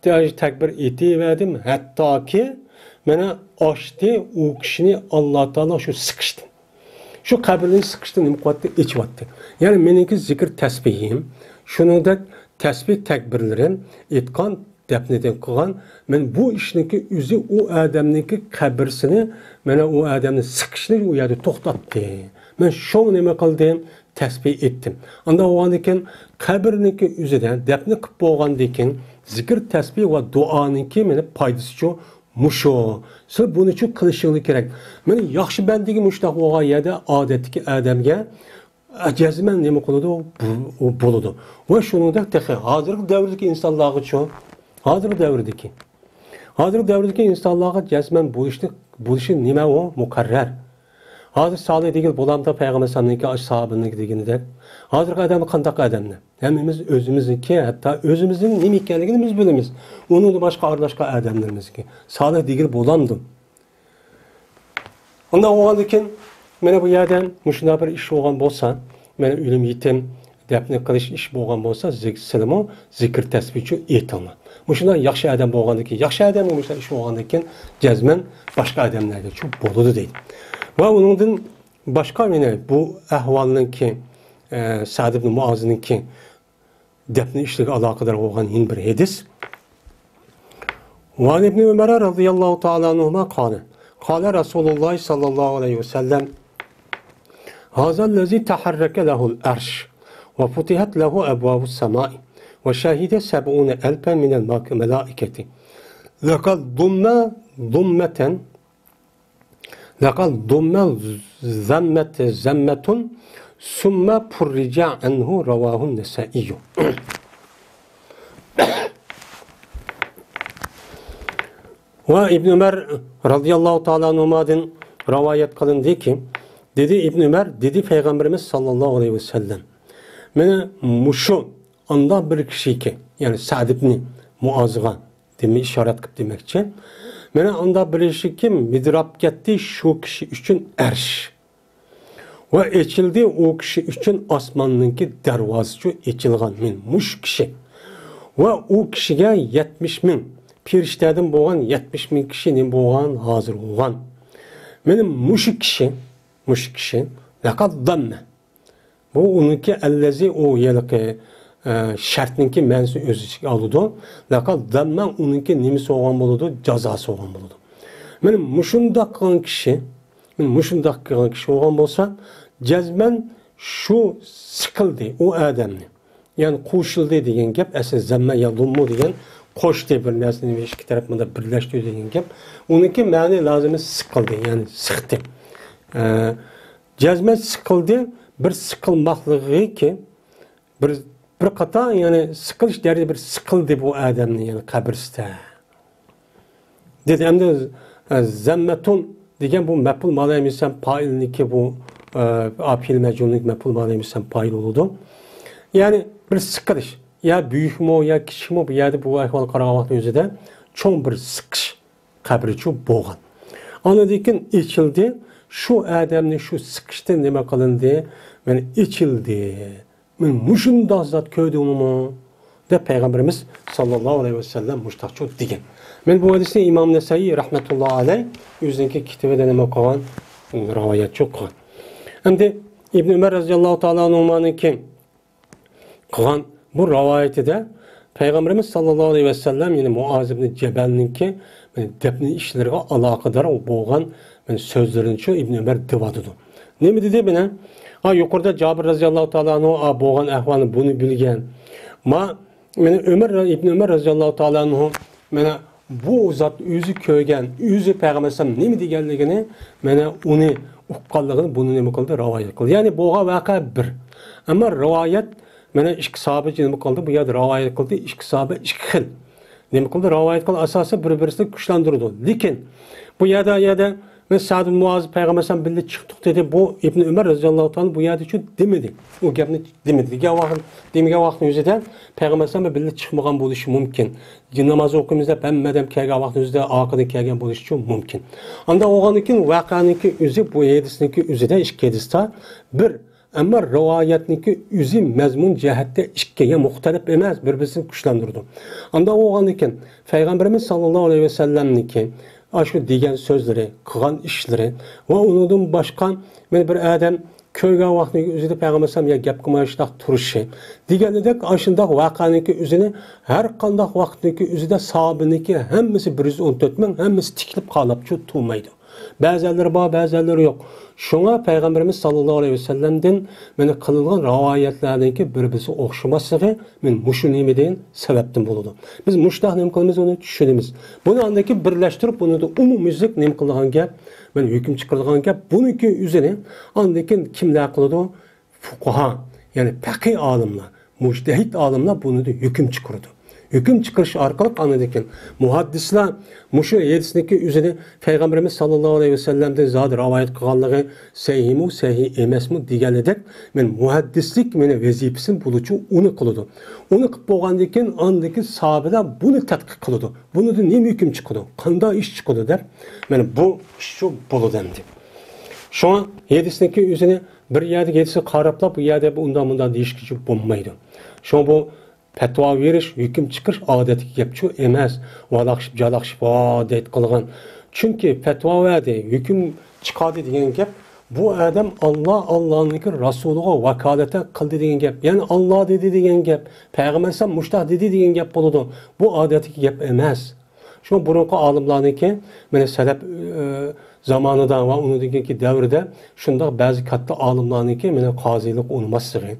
تەكبىر ئېيتىۋەردىم. ھەتتاكى مانا ئاچتى ئۇ كىشىنى ئاللا تائالا شۇ سىقىشتىن. شۇ قەبرىنى سىقىشتىن نېمە قىلىۋەتتى؟ ئېچىۋەتتى. يەنى مېنىڭكى زىكىر تەسبىھىم، شۇنىڭدەك تەسبىھ تەكبىرلىرىم، ئېيتقان، دەپنىدىن قىلغان، مەن بۇ ئىشنىڭكى ئۆزى ئۇ ئادەمنىڭكى قەبرىسىنى، مانا ئۇ ئادەمنى سىقىشنى ئۇ يەردە توختاتتى. مەن شۇڭا نېمە قىلدىم؟ تەسبىھ ئېيتتىم. ئانداق بولغاندىن كېيىن قەبرىنىڭكى ئۆزىدە دەپنە قىلىپ بولغاندىن كېيىن زىكىر، تەسبىھ ۋە دۇئانىڭكى مانا پايدىسىچۇ؟ مۇشۇ. سىلەر بۇنىچۇ قىلىشىڭلار كېرەك. مانا ياخشى بەندىگە مۇشۇنداق بولغان يەردە ئادەتتىكى ئادەمگە، ئە، جەزمەن نېمە قىلىدۇ؟ بۇ، ئۇ بولىدۇ. ۋە شۇنىڭدەك تېخى ھازىرقى دەۋردىكى ئىنسانلارغىچۇ؟ ھازىرقى دەۋردىكى. ھازىرقى دەۋردىكى ئىنسانلارغا جەزمەن بۇ ئىشنى، بۇ ئىشى نېمە ئۇ؟ مۇقەررەر. ھازىر سالىھ دېگىلى بولامدا پەيغەمبەر ئەلەيھىسسالامنىڭكى، ئاش ساھابىنىڭكى دېگىنىدەك؟ ھازىرقى ئادەم قانداق ئادەملەر؟ ھەممىمىز ئۆزىمىزنىڭكى، ھەتتا ئۆزىمىزنىڭ نېمە ئىكەنلىكىنى بىز بىلىمىز. ئۇنىڭدىن باشقا ئارىلاشقان ئادەملىرىمىزنىڭكى. سالىھ دېگىلى بولامدۇ؟ ئۇنداق بولغاندىكىن، مانا بۇ يەردە مۇشۇنداق بىر ئىش بولغان بولسا، مانا ئۆلۈم يېتىم، دەپنە قىلىش ئىش بولغان بولسا، زىك-، سىلىمۇ زىكىر تەسبىھچۇ ئېيتىڭلار. مۇشۇنداق ياخشى ئادەم بولغاندىكىن، ياخشى ئادەمگە مۇشۇنداق ئىش بولغاندىكىن، جەزمەن باشقا ئادەملەرگىچۇ بولىدۇ دەيدۇ. ۋە ئۇنىڭدىن باشقا يەنە بۇ ئەھۋالنىڭكى، ئە، سەئد ئىبن مۇئازنىڭكى دەپنە ئىشلىرىگە ئالاقىدار بولغان يەنە بىر ھەدىس. وعن ابن عمر رضي الله تعالى عنهما قال، قال رسول الله صلى الله عليه وسلم، هذا الذي تحرك له العرش وفتحت له أبواب السماء وشهد سبعون ألفا من الملائكة، لقد ضم ضمة لقد ضم ضمة ضمة ثم فرج عنه. رواه النسائي. ۋە ئىبن ئۆمەر رەزىياللاھۇ تائالا ئەنھۇمادىن رىۋايەت قىلىندىكى، دېدى ئىبن ئۆمەر، دېدى پەيغەمبىرىمىز ساللاللاھۇ ئەلەيھى ۋەسەللەم، مانا مۇشۇ ئانداق بىر كىشىكى، يەنى سەئد ئىبنى مۇئازغا دېمە-، ئىشارەت قىلىپ دېمەكچى. مانا ئانداق بىر كىشىكى مىدىراپ كەتتى، شۇ كىشى ئۈچۈن ئەرش. ۋە ئېچىلدى ئۇ كىشى ئۈچۈن ئاسماننىڭكى دەرۋازىسى ئېچىلغان، مەن مۇشۇ كىشى. ۋە ئۇ كىشىگە يەتمىش مىڭ، پېرىشتەدىن بولغان يەتمىش مىڭ كىشى نېمە بولغان؟ ھازىر بولغان. مانا مۇشۇ كىشى، مۇشۇ كىشى لەقەد زەممە. بۇ ئۇنىڭكى ئەللەزى، ئۇ ھېلىقى، ئە، شەرتنىڭكى مەنىسىنى ئۆز ئىچىگە ئالىدۇ. لەقەد زەممە ئۇنىڭكى نېمىسى بولغان بولىدۇ؟ جازاسى بولغان بولىدۇ. مانا مۇشۇنداق قىلغان كىشى، مانا مۇشۇنداق قىلغان كىشى بولغان بولسا، جەزمەن شۇ سىقىلدى ئۇ ئادەمنى. يەنى قوشۇلدى دېگەن گەپ، ئەسلى زەممە يەزۇممۇ دېگەن قوشتى، بىر نەرسىنى ئىككى تەرەپ مۇنداق بىرلەشتۈردى دېگەن گەپ. ئۇنىڭكى مەنى لازىمى سىقىلدى، يەنى سىقتى. ئە، جەزمەن سىقىلدى، بىر سىقىلماقلىقىكى، بىر، بىر قاتار، يەنى سىقىلىش دەرىجىدە بىر سىقىلدى بۇ ئادەمنى، يەنى قەبرىسىدە. دېدى، ئەمدى، ئە، زەممەتۇن دېگەن بۇ مەپئۇل مانا ئەمىسەن پائىلنىكى بۇ، ئە، پېئىل مەجھۇلنىڭ مەپئۇل مانا ئەمىسەن پائىل بولىدۇ. يەنى بىر سىقىلىش، يا بۈيۈكمۇ، يا كىچىكمۇ، بۇ يەردە بۇ ئەھۋال قارىغان ۋاقىتنىڭ ئۆزىدە چوڭ بىر سىقىش قەبرىچۇ بولغان. ئاندىن كېيىن ئېچىلدى، شۇ ئادەمنى شۇ سىقىشتىن نېمە قىلىندى؟ مانا ئېچىلدى. مەن مۇشۇنداق زات كۆردۈڭمۇ؟ دەپ پەيغەمبىرىمىز ساللاللاھۇ ئەلەيھى ۋەسەللەم مۇشتاقچۇ دېگەن. مەن بۇ ھەدىسنى ئىمام نەسەئىي رەھمەتۇللا ئەلەي ئۆزىنىڭكى كىتابىدا نېمە قىلغان؟ رىۋايەتچۇ قىلغان. ئەمدى ئىبن ئۆمەر رەزىياللاھۇ تائالا ئەنھۇمانىڭكى قىلغان بۇ رىۋايىتىدە پەيغەمبىرىمىز ساللاللاھۇ ئەلەيھى ۋەسەللەم، يەنى مۇئاز ئىبن جەبەلنىڭكى دەپنە ئىشلىرىغا ئالاقىدار بولغان سۆزلىرىنىچۇ ئىبن ئۆمەر دەۋاتىدۇ. نېمە دېدى مانا؟ ھا، يۇقىرىدا جابىر رەزىياللاھۇ تائالا ئەنھۇ، ھا، بولغان ئەھۋالنى بۇنى بىلگەن. ما، مانا ئۆمەر، ئىبن ئۆمەر رەزىياللاھۇ تائالا ئەنھۇ، مانا بۇ زات ئۆزى كۆرگەن، ئۆزى پەيغەمبەر ئەلەيھىسسالام نېمە دېگەنلىكىنى، مانا ئۇنى ئۇققانلىقىنى بۇنى نېمە قىلدى؟ رىۋايەت قىلدى. يەنى بولغان ۋەقە بىر. ئەمما رىۋايەت، مانا ئىككى ساھابە نېمە قىلدى؟ بۇ يەردە رىۋايەت قىلدى، ئىككى ساھابە ئىككى خىل. نېمە قىلدى؟ رىۋايەت قىلدى، ئاساسەن بىر-بىرسىنى كۈچلەندۈرىدۇ. لېكىن بۇ يەردە، يەردە مەن سەئد بىن مۇئاز پەيغەمبەر ئەلەيھىسسالام بىللە چىقتۇق دېدى. بۇ ئىبن ئۆمەر رەزىياللاھۇ تائالا بۇ يەردە شۇ دېمىدى. ئۇ گەپنى دېمىدى. دېگەن ۋاقىت، دېمىگەن ۋاقىتنىڭ ئۆزىدە پەيغەمبەر ئەلەيھىسسالام بىللە چىقمىغان بولۇشى مۇمكىن. ناماز ئوقۇيمىز دەپ ھەممە ئادەم كەلگەن ۋاقىتنىڭ ئۆزىدە ئارقىدىن كەلگەن بولۇشىچۇ مۇمكىن. ئاندا بولغاندىن كېيىن ۋەقەنىڭكى ئۆزى، بۇ ھەدىسنىڭكى ئۆزىدە، ئىككى ھەدىستە بىر. ئەمما رىۋايەتنىڭكى ئۆزى مەزمۇن جەھەتتە ئىككىگە مۇختەلىپ ئەمەس، بىر-بىرسىنى كۈچلەندۈرىدۇ. ئاندا بولغاندىن كېيىن پەيغەمبىرىمىز ساللاللاھۇ ئەلەيھى ۋەسەللەمنىڭكى ئاشۇ دېگەن سۆزلىرى، قىلغان ئىشلىرى ۋە ئۇنىڭدىن باشقا، مانا بىر ئادەم كۆرگەن ۋاقتىنىڭ ئۆزىدە پەيغەمبەر ئەلەيھىسسالام يا گەپ قىلماي شۇنداق تۇرۇشى دېگەنىدەك، ئاشۇنداق ۋەقەنىڭكى ئۆزىنى ھەر قانداق ۋاقىتنىڭكى ئۆزىدە ساھابىنىڭكى ھەممىسى بىر يۈز ئون تۆت مىڭ، ھەممىسى تىكىلىپ قالاپچۇ تۇرمايدۇ. بەزەنلىرى بار، بەزەنلىرى يوق. شۇڭا پەيغەمبىرىمىز ساللاللاھۇ ئەلەيھى ۋەسەللەمدىن مانا قىلىنغان رىۋايەتلەرنىڭكى بىر-بىرسىگە ئوخشىماسلىقى مانا مۇشۇ نېمىدىن، سەۋەبتىن بولىدۇ. بىز مۇشۇنداق نېمە قىلىمىز، ئۇنى چۈشىنىمىز. بۇنى ئاندىن كېيىن بىرلەشتۈرۈپ، بۇنى ئومۇميۈزلۈك نېمە قىلىدىغان گەپ، مانا ھۆكۈم چىقىرىدىغان گەپ. بۇنىڭكى ئۆزىنى ئاندىن كېيىن كىملەر قىلىدۇ؟ فۇقاھا، يەنى پەقىھ ئالىملار، مۇجتەھىد ئالىملار بۇنىڭدا ھۆكۈم چىقىرىدۇ. ھۆكۈم چىقىرىش ئارقىلىق ئاندىن كېيىن مۇھەددىسلەر مۇشۇ ھەدىسنىڭكى ئۆزىنى پەيغەمبىرىمىز ساللاللاھۇ ئەلەيھى ۋەسەللەمدىن زادى رىۋايەت قىلغانلىقى سەھىھمۇ، سەھىھ ئەمەسمۇ دېگەنلىدەك، مانا مۇھەددىسلىك مانا ۋەزىپىسىنى بولىچۇ ئۇنى قىلىدۇ. ئۇنى قىلىپ بولغاندىن كېيىن ئاندىن كېيىن ساھابىلەر بۇنى تەتقىق قىلىدۇ. بۇنىڭدىن نېمە ھۆكۈم چىقىدۇ؟ قانداق ئىش چىقىدۇ دەپ، مانا بۇ ئىشچۇ بولىدۇ ئەمدى. شۇڭا ھەدىسنىڭكى ئۆزىنى بىر يەردىكى ھەدىسكە قاراپلا بۇ يەردە ئۇنداق مۇنداق دېيىشكىچە بولمايدۇ. شۇڭا بۇ پەتىۋا بېرىش، ھۆكۈم چىقىرىش ئادەتتىكى گەپچۇ ئەمەس. ۋالاقشىپ، جالاقشىپ، ۋا دەيت قىلغان. چۈنكى پەتىۋا بەردى، ھۆكۈم چىقاردى دېگەن گەپ، بۇ ئادەم ئاللا، ئاللانىڭكى رەسۇلىغا ۋاكالىتەن قىلدى دېگەن گەپ. يەنى ئاللا دېدى دېگەن گەپ، پەيغەمبەر ئەلەيھىسسالام مۇشتاق دېدى دېگەن گەپ بولىدۇ. بۇ ئادەتتىكى گەپ ئەمەس. شۇڭا بۇرۇنقى ئالىملارنىڭكى، مانا سەلەپ، ئى، زامانىدا ۋە ئۇنىڭدىن كېيىنكى دەۋردە شۇنداق بەزى كاتتا ئالىملارنىڭكى، مانا قازىلىق ئۇنىماسلىقى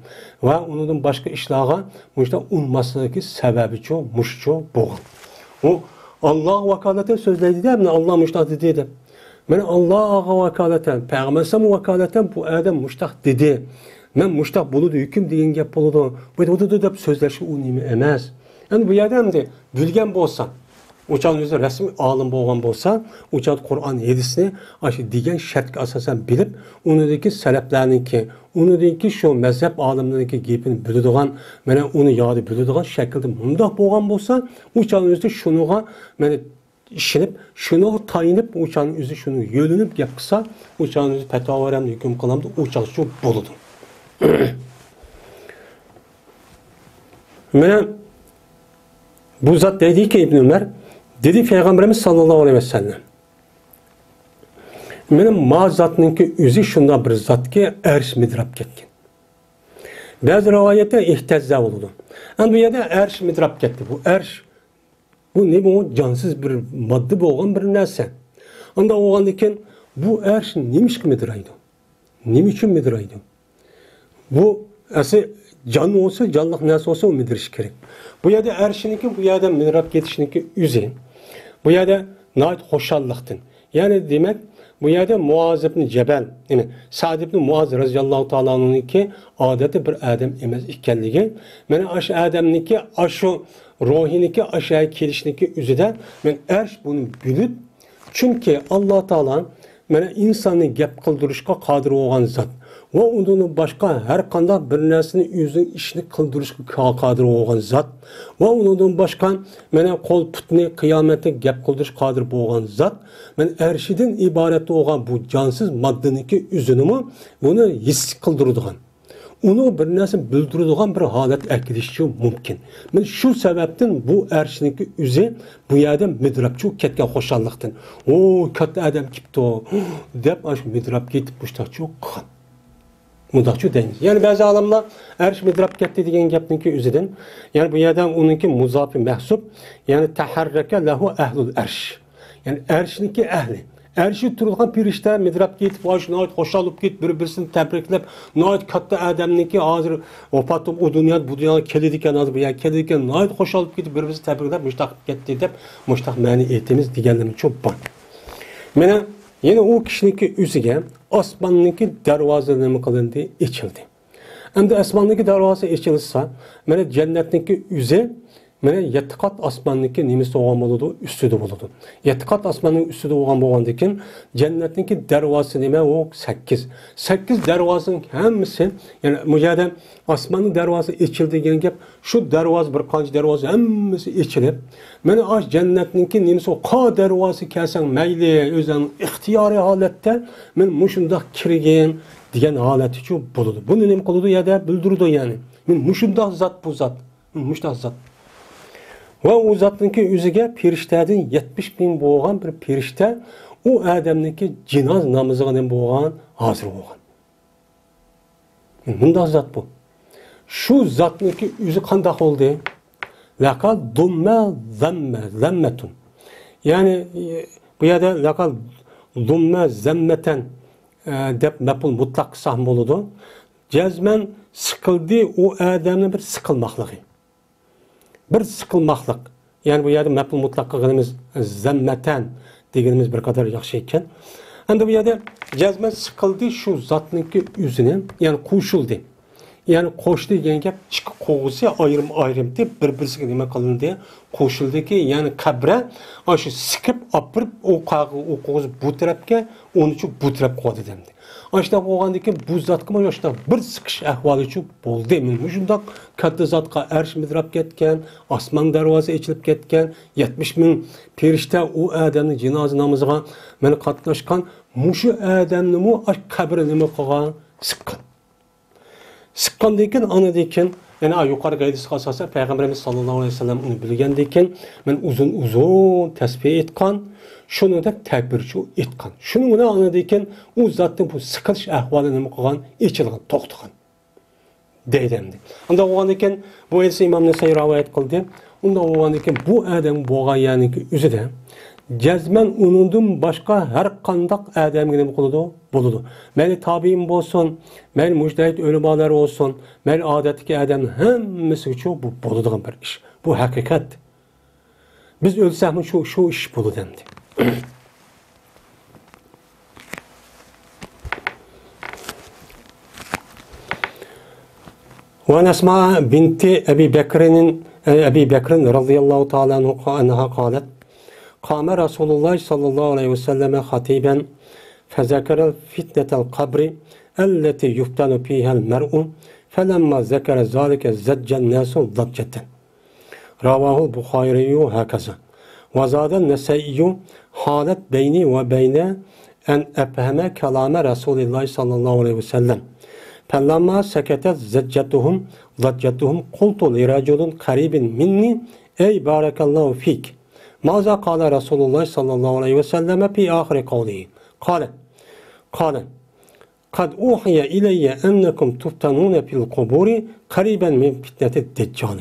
ۋە ئۇنىڭدىن باشقا ئىشلارغا مۇشۇنداق ئۇنىماسلىقى سەۋەبىچۇ، مۇشۇچۇ بولغان. ئۇ ئاللاغا ۋاكالىتەن سۆزلەيدۇ-دە، مانا ئاللا مۇشۇنداق دېدى دەپ. مانا ئاللاغا ۋاكالىتەن، پەيغەمبەر ئەلەيھىسسالامغا ۋاكالىتەن بۇ ئادەم مۇشۇنداق دېدى. مەن مۇشۇنداق بولىدۇ، ھۆكۈم دېگەن گەپ بولىدۇ. بۇ، بۇ، بۇ، بۇ دەپ سۆزلەش ئۇ نېمە ئەمەس. ئەمدى بۇ يەردە ئەمدى بىلگەن بولسا، ئۇ چاغنىڭ ئۆزى رەسمىي ئالىم بولغان بولسا، ئۇ چاغدا قۇرئان ھەدىسنى ئاشۇ دېگەن شەرتكە ئاساسەن بىلىپ، ئۇنىڭدىكى سەلەپلەرنىڭكى، ئۇنىڭدىكى شۇ مەزھەپ ئالىملىرىنىڭكى گېپىنى بىلىدىغان، مانا ئۇنى يادى بىلىدىغان شەكىلدە مۇنداق بولغان بولسا، ئۇ چاغنىڭ ئۆزىدە شۇنىڭغا مانا ئىشىنىپ، شۇنىڭغا تايىنىپ، ئۇ چاغنىڭ ئۆزى شۇنىڭغا يۆلىنىپ گەپ قىلسا، ئۇ چاغنىڭ ئۆزى پەتىۋا بەرەمدۇ، ھۆكۈم قىلامدۇ، ئۇ چاغچۇ بولىدۇ. مانا بۇ زات دەيدىكى ئىبن ئۆمەر، دېدى پەيغەمبىرىمىز ساللاللاھۇ ئەلەيھى ۋەسەللەم، مېنىڭ ما زاتنىڭكى ئۆزى شۇنداق بىر زاتكى، ئەرش مىدىراپ كەتكەن. بەزى رىۋايەتتە ئىھتەززە بولىدۇ. ئەمدى بۇ يەردە ئەرش مىدىراپ كەتتى. بۇ ئەرش، بۇ نېمە؟ ئۇ جانسىز بىر ماددا بولغان بىر نەرسە. ئانداق بولغاندىكىن بۇ ئەرش نېمىشقا مىدىرايدۇ؟ نېمە ئۈچۈن مىدىرايدۇ؟ بۇ ئەسلى جان بولسا، جانلىق نەرسە بولسا، ئۇ مىدىرىشى كېرەك. بۇ يەردە ئەرشنىڭكى، بۇ يەردە مىدىراپ كېتىشنىڭكى ئۆزى، بۇ يەردە ناھايىتى خۇشاللىقتىن. يەنى دېمەك، بۇ يەردە مۇئاز ئىبن جەبەل، يەنى سەئد ئىبن مۇئاز رەزىياللاھۇ تائالا ئەنھۇنىڭكى ئادەتتە بىر ئادەم ئەمەس ئىكەنلىكى، مانا ئاشۇ ئادەمنىڭكى، ئاشۇ روھىنىڭكى ئاشۇ كېلىشنىڭكى ئۆزىدە مەن ئەرش بۇنى بىلىپ، چۈنكى ئاللا تائالا مانا ئىنساننى گەپ قىلدۇرۇشقا قادىر بولغان زات ۋە ئۇنىڭدىن باشقا ھەر قانداق بىر نەرسىنى ئۆزىنىڭ ئىشىنى قىلدۇرۇشقا قا-، قادىر بولغان زات ۋە ئۇنىڭدىن باشقا مانا قول پۇتنى قىيامەتتە گەپ قىلدۇرۇشقا قادىر بولغان زات، مانا ئەرشىدىن ئىبارەت بولغان بۇ جانسىز ماددىنىڭكى ئۆزىنىمۇ بۇنى ھېس قىلدۇرىدىغان، ئۇنىڭ بىر نەرسە بىلدۈرىدىغان بىر ھالەت ئەكېلىشى مۇمكىن. مانا شۇ سەۋەبتىن بۇ ئەرشنىڭكى ئۆزى بۇ يەردە مىدىراپچۇ كەتكەن خۇشاللىقتىن. «ۋوي، كاتتا ئادەم كېپتۇ» دەپ، ئاشۇ مىدىراپ كېتىپ مۇشتاقچۇ قىلغان. مۇنداقچۇ دەيمىز. يەنى بەزى ئالىملار ئەرش مىدىراپ كەتتى دېگەن گەپنىڭكى ئۆزىدىن، يەنى بۇ يەردە ئۇنىڭكى مۇزاپى مەھسۇپ، يەنى تەھەررەكە لەھۇ ئەھلۇل ئەرش. يەنى ئەرشنىڭكى ئەھلى. ئەرشى تۇرىدىغان پېرىشتە مىدىراپ كېتىپ، ئاش ناھايىتى خۇشال بولۇپ كېتىپ، بىر-بىرسىنى تەبرىكلەپ، ناھايىتى كاتتا ئادەمنىڭكى ھازىر ۋاپات بولۇپ، ئۇ دۇنيادا، بۇ دۇنياغا كېلىدىكەن، ھازىر بۇ يەرگە كېلىدىكەن، ناھايىتى خۇشال بولۇپ كېتىپ، بىر-بىرسىنى تەبرىكلەپ، مۇشتاق كەتتى دەپ، مۇشتاق مەنە ئېيتىمىز دېگەنلىرىمۇ چوپ بار. مانا يەنە ئۇ كىشىنىڭكى ئۆزىگە ئاسماننىڭكى دەرۋازىلىرى نېمە قىلىندى؟ ئېچىلدى. ئەمدى ئاسماننىڭكى دەرۋازىسى ئېچىلسا، مانا جەننەتنىڭكى ئۆزى، مانا يەتتە قات ئاسماننىڭكى نېمىسى بولغان بولىدۇ؟ ئۈستىدە بولىدۇ. يەتتە قات ئاسماننىڭ ئۈستىدە بولغان بولغاندىكىن، جەننەتنىڭكى دەرۋازىسى نېمە؟ ئۇ سەككىز. سەككىز دەرۋازىنىڭ ھەممىسى، يەنى بۇ يەردە ئاسماننىڭ دەرۋازىسى ئېچىلدى دېگەن گەپ، شۇ دەرۋازا، بىر قانچە دەرۋازا ھەممىسى ئېچىلىپ، مانا ئاشۇ جەننەتنىڭكى نېمىسى، قا دەرۋازىسى كەلسەڭ مەيلى، ئۆزۈڭ ئىختىيارىي ھالەتتە، مانا مۇشۇنداق كىرگىن دېگەن ھالەتتىچۇ بولىدۇ. بۇنى نېمە قىلىدۇ؟ يەردە بىلدۈرىدۇ يەنى. مانا مۇشۇنداق زات بۇ زات. مانا مۇشۇنداق زات. ۋە ئۇ زاتنىڭكى ئۆزىگە پېرىشتەدىن يەتمىش مىڭ بولغان بىر پېرىشتە ئۇ ئادەمنىڭكى جىناز نامىزىغا نېمە بولغان؟ ھازىر بولغان. مۇنداق زات بۇ. شۇ زاتنىڭكى ئۆزى قانداق بولدى؟ لەقەد دۇممە زەممە، زەممەتۇن. يەنى، ئى، بۇ يەردە لەقەد دۇممە زەممەتەن، ئە، دەپ مەپئۇل مۇتلەق قىلساقمۇ بولىدۇ. جەزمەن سىقىلدى ئۇ ئادەمنىڭ بىر سىقىلماقلىقى. بىر سىقىلماقلىق. يەنى بۇ يەردە مەپئۇل مۇتلەق قىلغىنىمىز زەممەتەن دېگىنىمىز بىر قەدەر ياخشى ئىكەن. ئەمدى بۇ يەردە جەزمەن سىقىلدى شۇ زاتنىڭكى ئۆزىنى، يەنى قوشۇلدى. يەنى قوشتى دېگەن گەپ ئىككى قوغۇسى ئايرىم-ئايرىمتى، بىر-بىرسىگە نېمە قىلىندى؟ قوشۇلدىكى، يەنى قەبرە ئاشۇ سىقىپ ئاپىرىپ، ئۇ قاغ-، ئۇ قوغۇسى بۇ تەرەپكە، ئۇنىچۇ بۇ تەرەپكە قويدى دەمدى. ئاشۇنداق بولغاندىكىن بۇ زاتقىمۇ ئاشۇنداق بىر سىقىش ئەھۋالىچۇ بولدى. مانا مۇشۇنداق كاتتا زاتقا ئەرش مىدىراپ كەتكەن، ئاسمان دەرۋازىسى ئېچىلىپ كەتكەن، يەتمىش مىڭ پېرىشتە ئۇ ئادەمنىڭ جىنازا نامىزىغا مانا قاتناشقان، مۇشۇ ئادەمنىمۇ ئاش قەبرە نېمە قىلغان؟ سىققان. سىققاندىن كېيىن، ئاندىن كېيىن، يەنى يۇقىرىقى ھەدىسكە ئاساسەن، پەيغەمبىرىمىز ساللاللاھۇ ئەلەيھى ۋەسەللەم ئۇنى بىلگەندىن كېيىن، مەن ئۇزۇن-ئۇزۇن تەسبىھ ئېيتقان، شۇنىڭدەك تەكبىرچۇ ئېيتقان. شۇنىڭ بىلەن ئاندىن كېيىن ئۇ زاتنىڭ بۇ سىقىلىش ئەھۋالى نېمە قىلغان؟ ئېچىلغان، توختىغان. دەيدۇ ئەمدى. ئۇنداق بولغاندىكىن، بۇ ھەدىسنى ئىمام نەسائىي رىۋايەت قىلدى. ئۇنداق بولغاندىكىن، بۇ ئادەم بولغان يەرنىڭكى ئۆزىدە جەزمەن ئۇنىڭدىن باشقا ھەر قانداق ئادەمگە نېمە قىلىدۇ؟ بولىدۇ. مەيلى تابىئىن بولسۇن، مەيلى مۇجتەھىد ئۆلىمالار بولسۇن، مەيلى ئادەتتىكى ئادەمنىڭ ھەممىسىگىچۇ بۇ بولىدىغان بىر ئىش. بۇ ھەقىقەت. بىز ئۆلسەكمۇ شۇ، شۇ ئىش بولىدۇ ئەمدى. وعن أسماء بنت أبي بكر، أبي بكر رضي الله تعالى عنه، عنها قالت: قام رسول الله صلى الله عليه وسلم خطيبا فذكر فتنة القبر التي يفتن فيها المرء، فلما ذكر ذلك زج الناس ضجة. رواه البخاري هكذا. وزاد النسائي: حالت بيني وبين أن أفهم كلام رسول الله صلى الله عليه وسلم. فلما سكتت زجتهم، ضجتهم، قلت لرجل قريب مني: أي بارك الله فيك. ماذا قال رسول الله صلى الله عليه وسلم في آخر قوله؟ قال، قال، قد أوحي إلي أنكم تفتنون في القبور قريبا من فتنة الدجال.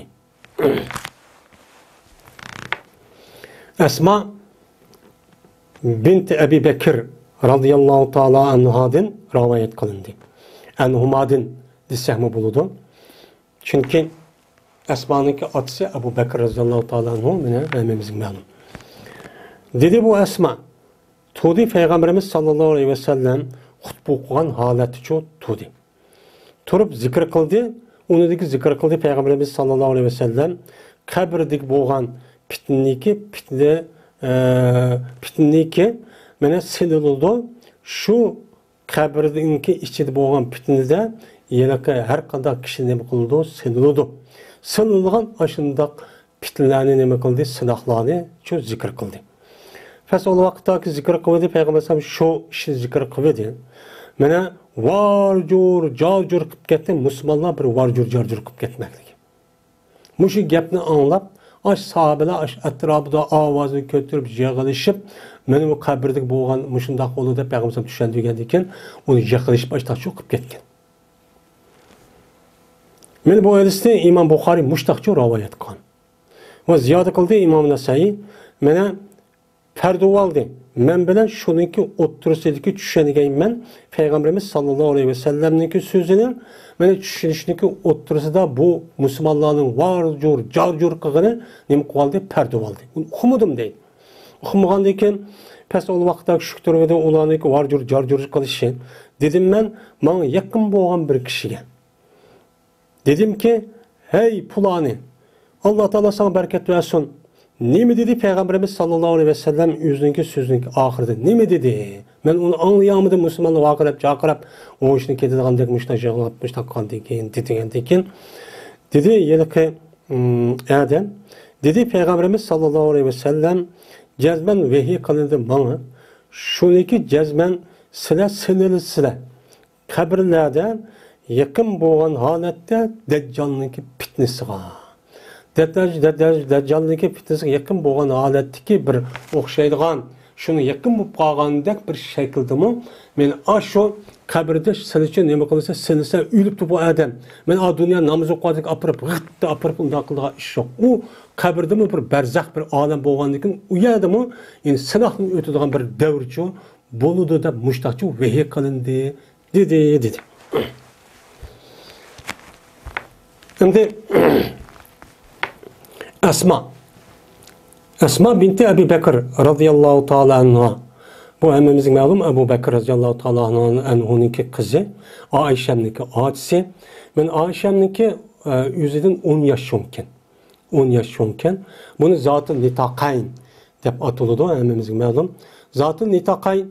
ئەسما بىنت ئەبى بەكر رەزىياللاھۇ تائالا ئەنھادىن رىۋايەت قىلىندى. ئەنھۇمادىن دېسەكمۇ بولىدۇ. چۈنكى ئەسمانىڭكى ئاتىسى ئەبۇ بەكر رەزىياللاھۇ تائالا ئەنھۇ مانا ھەممىمىزگە مەلۇم. دېدى بۇ ئەسما، تۇردى پەيغەمبىرىمىز ساللاللاھۇ ئەلەيھى ۋەسەللەم خۇتبە ئوقۇغان ھالەتتىچۇ تۇردى. تۇرۇپ زىكىر قىلدى. ئۇنىڭدىكى زىكىر قىلدى پەيغەمبىرىمىز ساللاللاھۇ ئەلەيھى ۋەسەللەم قەبرىدىكى بولغان پىتنىكى، پىتنە، ئە، پىتنىكى مانا سېلىنىدۇ. شۇ قەبرىنىڭكى ئىچىدە بولغان پىتنىدە ھېلىقى ھەر قانداق كىشى نېمە قىلىدۇ؟ سېلىنىدۇ. سېلىنغان ئاشۇنداق پىتنىلەرنى نېمە قىلدى؟ سىناقلارنى شۇ زىكىر قىلدى. پەس ئۇ ۋاقىتتاكى زىكىر قىلىۋىدى، پەيغەمبەر ئەلەيھىسسالام شۇ ئىشنى زىكىر قىلىۋىدى. مانا ۋارجۇر جارجۇر قىلىپ كەتتى، مۇسۇلمانلار بىر ۋارجۇر جارجۇر قىلىپ كەتمەكلىكى. مۇشۇ گەپنى ئاڭلاپ، ئاش ساھابىلەر ئاش ئەتراپىدا ئاۋازىنى كۆتۈرۈپ يىغىلىشىپ، مانا بۇ قەبرىدىكى بولغان مۇشۇنداق بولىدۇ دەپ پەيغەمبەر ئەلەيھىسسالام چۈشەندۈرگەندىن كېيىن، ئۇنى يىغىلىشىپ ئاشتاقچۇ قىلىپ كەتكەن. مانا بۇ ھەدىسنى ئىمام بۇخارىي مۇشتاقچۇ رىۋايەت قىلغان. ۋە زىيادە قىلدى ئىمام نەسائىي، مانا پەردىۋالدى. مەن بىلەن شۇنىڭكى ئوتتۇرىسىدىكى چۈشەنگەيمەن. پەيغەمبىرىمىز ساللاللاھۇ ئەلەيھى ۋەسەللەمنىڭكى سۆزىنىڭ مانا چۈشىنىشنىڭكى ئوتتۇرىسىدا بۇ مۇسۇلمانلارنىڭ ۋارجۇر جارجۇر قىلغىنى نېمە قىلىۋالدى؟ پەردىۋالدى. ئۇنى ئۇقمىدىم دەيدۇ. ئۇقمىغاندىن كېيىن پەس ئۇ ۋاقىتتا شۈكتۈرۈۋىدى ئۇلارنىڭكى ۋارجۇر جارجۇر قىلىشى. دېدىم مەن ماڭا يېقىن بولغان بىر كىشىگە. دېدىمكى، ھەي پۇلانى، ئاللا تائالا ساڭا بەرىكەت بەرسۇن. نېمە دېدى پەيغەمبىرىمىز ساللاللاھۇ ئەلەيھى ۋەسەللەم ئۆزىنىڭكى سۆزىنىڭ ئاخىرىدا؟ نېمە دېدى؟ مەن ئۇنى ئاڭلىيالمىدىم، مۇسۇلمانلار ۋارقىراپ چاقىراپ، ھوشىنى كېتىدىغاندەك مۇشۇنداق يىغلاپ، مۇشۇنداق قىلغاندىن كېيىن، دېگەندىن كېيىن، دېدى ھېلىقى، ئىم، ئادەم، دېدى پەيغەمبىرىمىز ساللاللاھۇ ئەلەيھى ۋەسەللەم، جەزمەن ۋەھىي قىلىندى ماڭا. شۇنىكى جەزمەن سىلەر سېلىنىسىلەر. قەبرىلەردە يېقىن بولغان ھالەتتە دەججالنىڭكى پىتنىسىغا، دەججال، دەججال، دەججالنىڭكى پىتنىسىگە يېقىن بولغان ھالەتتىكى بىر ئوخشايدىغان، شۇنىڭ يېقىن بولۇپ قالغاندەك بىر شەكىلدىمۇ، مەن ئاشۇ قەبرىدە سېلىنچە نېمە قىلسا، سېلىنسە ئۆلۈپتۇ بۇ ئادەم. مەن ئا دۇنيا نامىزى ئوقۇۋاتىدىكى ئاپىرىپ، غىتتا ئاپىرىپ ئۇنداق قىلىدىغان ئىش يوق. ئۇ قەبرىدىمۇ بىر بەرزەخ بىر ئالەم بولغاندىن كېيىن، ئۇ يەردىمۇ، يەنى سىناقتىن ئۆتىدىغان بىر دەۋرچۇ بولىدۇ دەپ مۇشتاقچە ۋەھىي قىلىندى، دېدى، دېدى. ئەمدى ئەسما، ئەسما بىنتى ئەبى بەكر رەزىياللاھۇ تائالا ئەنھا. بۇ ھەممىمىزگە مەلۇم، ئەبۇ بەكر رەزىياللاھۇ تائالا ئەنھۇنىڭكى قىزى، ئائىشەمنىڭكى ئاچىسى. مەن ئائىشەمنىڭكى، ئە، ئۆزىدىن ئون ياش چوڭكەن. ئون ياش چوڭكەن. بۇنى زاتۇ نىتاقەين دەپ ئاتىلىدۇ، ھەممىمىزگە مەلۇم. زاتۇ نىتاقەين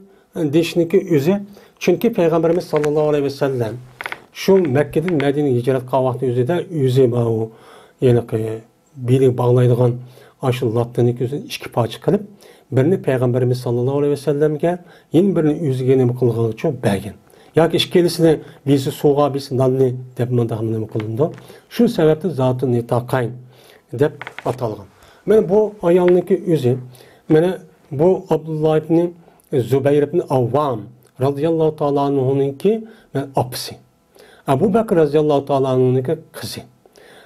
دېيىشنىڭكى ئۆزى، چۈنكى پەيغەمبىرىمىز ساللاللاھۇ ئەلەيھى ۋەسەللەم شۇ مەككىدىن مەدىنىگە ھىجرەت قىلغان ۋاقتى ئۆزىدە ئۆزى ماۋۇ، ھېلىقى بېلىگە باغلايدىغان ئاشۇ لاتىنىڭكى ئۆزىنى ئىككى پارچە قىلىپ، بىرىنى پەيغەمبىرىمىز ساللاللاھۇ ئەلەيھى ۋەسەللەمگە، يەنە بىرىنى ئۆزىگە نېمە قىلغانچۇ بەرگەن. ياكى ئىككىلىسىنى، بىرسى سۇغا، بىرسى ناننى دەپ مۇنداق نېمە قىلىنىدۇ. شۇ سەۋەبتىن زاتۇ نىتاقەين دەپ ئاتالغان. مانا بۇ ئايالنىڭكى ئۆزى، مانا بۇ ئابدۇللا ئىبنى زۇبەير ئىبنى ئاۋۋام رازىياللاھۇ تائالا ئەنھۇنىڭكى، مانا، ئاپىسى. ئەبۇ بەكىر رازىياللاھۇ تائالا ئەنھۇنىڭكى قىزى.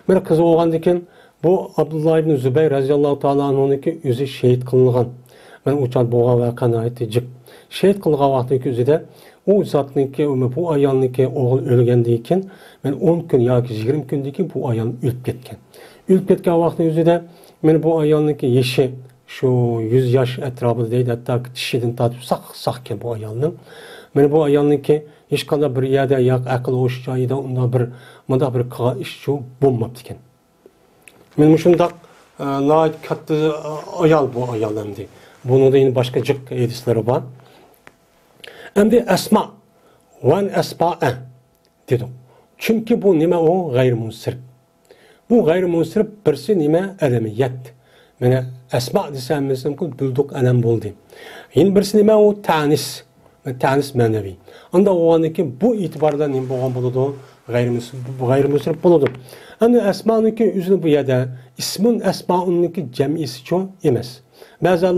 بىر قىزى بولغاندىن كېيىن، بۇ ئابدۇللا ئىبنى زۇبەير رازىياللاھۇ تائالا ئەنھۇنىڭكى ئۆزى شېھىت قىلىنغان. مانا ئۇ چاغدا بولغان ۋەقە ناھايىتى جىق. شېھىت قىلغان ۋاقتىنىڭكى ئۆزىدە ئۇ زاتنىڭكى، بۇ ئايالنىڭكى ئوغلى ئۆلگەندىن كېيىن، مانا ئون كۈن ياكى يىگىرمە كۈندىن كېيىن بۇ ئايال ئۆلۈپ كەتكەن. ئۆلۈپ كەتكەن ۋاقتىنىڭ ئۆزىدە، مانا بۇ ئايالنىڭكى يېشى شۇ يۈز ياش ئەتراپىدا دەيدۇ، ھەتتا چىشىدىن تارتىپ ساق، ساقكەن بۇ ئايالنىڭ. مانا بۇ ئايالنىڭكى ھېچقانداق بىر يەردە ياق ئەقىل ھوش جايىدا ئۇنداق بىر، مۇنداق بىر قىلغان ئىش شۇ بولماپتىكەن. مانا مۇشۇنداق، ئە، ناھايىتى كاتتا، ئە، ئايال بۇ ئايال ئەمدى. بۇنىڭدا يەنە باشقا جىق ھەدىسلىرى بار. ئەمدى ئەسما، ۋەن ئەسمائە دېدۇق. چۈنكى بۇ نېمە ئۇ؟ غەيرىمۇنسىرىپ. بۇ غەيرىمۇنسىرىپ بىرسى نېمە؟ ئەلەمىيەت. مانا ئەسما دېسە ھەممىسى بىلدۇق ئەلەم بولدى. يەنە بىرسى نېمە ئۇ؟ تەنىس. تەنىس مەنىۋى. ئانداق بولغاندىن كېيىن بۇ ئېتىبار بىلەن نېمە بولغان بولىدۇ؟ غەيرىمۇنسىرىپ، غەيرىمۇنسىرىپ بولىدۇ. ئەمدى ئەسمانىڭكى ئۆزىنى بۇ يەردە ئىسمۇن ئەسمائۇننىڭكى جەمئىسىچۇ ئەمەس. بەزى،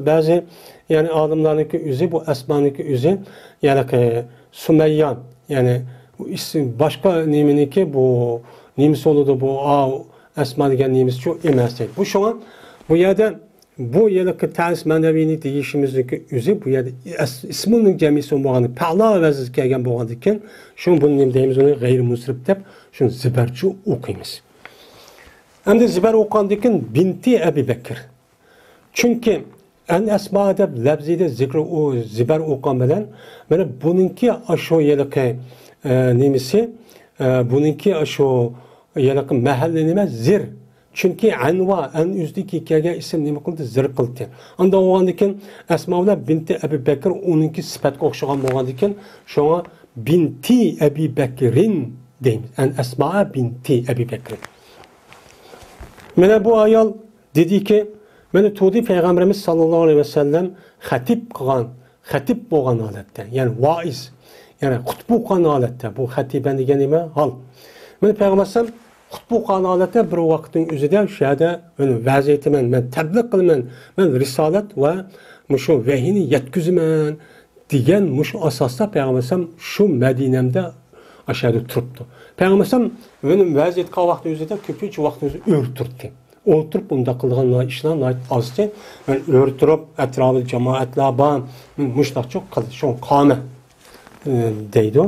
بەزى، يەنى ئالىملارنىڭكى ئۆزى بۇ ئەسمانىڭكى ئۆزى، يەنى سۇمەييا، يەنى ئىسم، باشقا نېمىنىڭكى بۇ نېمىسى بولىدۇ، بۇ ئا، ئەسما دېگەن نېمىسىچۇ ئەمەس دەيدۇ. بۇ شۇڭا بۇ يەردە بۇ ھېلىقى تەئنىس مەنەۋىنى دېيىشىمىزنىڭكى ئۆزى بۇ يەردە ئەس-، ئىسمۇنىڭ جەمئىسى بولمىغان، پەئلا ۋەزنىگە كەلگەن بولغاندىكىن، شۇ بۇنى نېمە دەيمىز، ئۇنى غەيرىي مۇنسەرىپ دەپ، شۇنى زىبەرچۇ ئوقۇيمىز. ئەمدى زىبەر ئوقۇغاندىكىن بىنتى ئەبى بەكر. چۈنكى ئەن ئەسما دەپ لەپزىدە زىكرى ئۇ زىبەر ئوقۇغان بىلەن، مانا بۇنىڭكى ئاشۇ ھېلىقى، ئە، نېمىسى، ئە، بۇنىڭكى ئاشۇ ھېلىقى مەھەللە نېمە؟ زىر. چۈنكى ئەنۋا، ئەن ئۆزىدىكى كەلگەن ئىسىم نېمە قىلدى؟ زىر قىلدى. ئانداق بولغاندىكىن، ئەسما بىلەن بىنتى ئەبى بەكىر ئۇنىڭكى سۈپەتكە ئوخشىغان بولغاندىكىن، شۇڭا بىنتى ئەبى بەكرىن دەيمىز. ئەن ئەسما بىنتى ئەبى بەكرىن. مانا بۇ ئايال دېدىكى، مانا تۇردى پەيغەمبىرىمىز ساللاللاھۇ ئەلەيھى ۋەسەللەم خەتىب قىلغان، خەتىب بولغان ھالەتتە، يەنى ۋائىز، يەنى خۇتبە ئوقۇغان ھالەتتە، بۇ خەتىبە دېگەن نېمە؟ ھال. مانا پەيغەمبەر ئەلەيھىسسالام خۇتبە ئوقۇغان ھالەتتە بىر ۋاقىتنىڭ ئۆزىدە شۇ يەردە مەن ۋەز ئېيتىمەن، مەن تەبلىغ قىلىمەن، مەن رىسالەت ۋە مۇشۇ ۋەھىينى يەتكۈزىمەن دېگەن مۇشۇ ئاساستا پەيغەمبەر ئەلەيھىسسالام شۇ مەدىنەمدە ئاشۇ يەردە تۇرۇپتۇ. پەيغەمبەر ئەلەيھىسسالام مەن ۋەز ئېيتقان ۋاقتى ئۆزىدە كۆپىنچە ۋاقتىنى ئۆزى ئۆرە تۇرتتى. ئولتۇرۇپ ئۇنداق قىلىدىغان ئىشلار ناھايىتى ئازكەن. مەن ئۆرە تۇرۇپ، ئەتراپىدا جامائەتلەر بار. مەن مۇشۇنداقچۇ قىل-، شۇ قامە، ئە، دەيدۇ.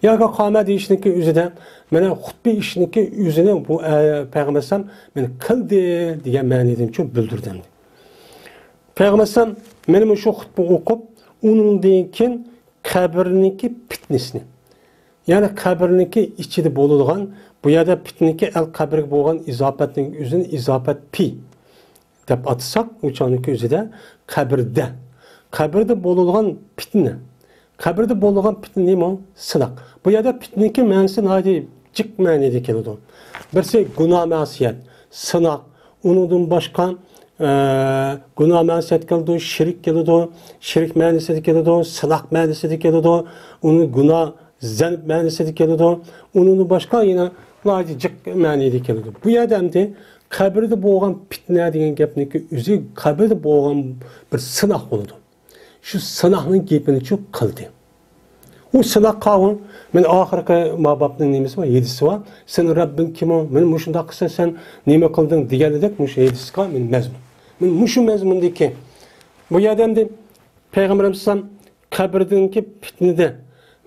ياكى قامە دېيىشنىڭكى ئۆزىدە، مانا خۇتبە ئىشنىڭكى ئۆزىنى بۇ، ئە، پەيغەمبەر ئەلەيھىسسالام مەن قىلدى دېگەن مەنىدىنچۇ بىلدۈردى ئەمدى. پەيغەمبەر ئەلەيھىسسالام مانا مۇشۇ خۇتبە ئوقۇپ، ئۇنىڭدىن كېيىن قەبرىنىڭكى پىتنىسىنى، يەنى قەبرىنىڭكى ئىچىدە بولىدىغان، بۇ يەردە پىتنىكى ئەل قەبرىگە بولغان ئىزاپەتنىڭ ئۆزىنى ئىزاپەت پى دەپ ئاتىساق، ئۇ چاغنىڭكى ئۆزىدە قەبرىدە، قەبرىدە بولىدىغان پىتنە. قەبرىدە بولىدىغان پىتنە نېمە؟ سىناق. بۇ يەردە پىتنىكى مەنىسى ناھايىتى جىق مەنىدە كېلىدۇ. بىرسى گۇناھ مەسىيەت، سىناق، ئۇنىڭدىن باشقا، ئە، گۇناھ مەنىسىدە كېلىدۇ، شىرك كېلىدۇ، شىرك مەنىسىدە كېلىدۇ، سىناق مەنىسىدە كېلىدۇ، ئۇنى گۇناھ زەنب مەنىسىدە كېلىدۇ. ئۇنىڭدىن باشقا يەنە ناھايىتى جىق مەنىدە كېلىدۇ. بۇ يەردە ئەمدى قەبرىدە بولغان پىتنە دېگەن گەپنىڭكى ئۆزى قەبرىدە بولغان بىر سىناق بولىدۇ. شۇ سىناقنىڭ گېپىنىچۇ قىلدى. ئۇ سىناق قاۋۇ، مەن ئاخىرقى ما بابنىڭ نېمىسى بار، ھەدىسى بار. سېنىڭ رەببىڭ كىم ئۇ؟ مېنى مۇشۇنداق قىلسا سەن نېمە قىلدىڭ دېگەندەك مۇشۇ ھەدىسكە مەن مەزمۇن. مەن مۇشۇ مەزمۇندىكى بۇ يەردە ئەمدى پەيغەمبەر ئەلەيھىسسالام قەبرىدىكى پىتنىدە،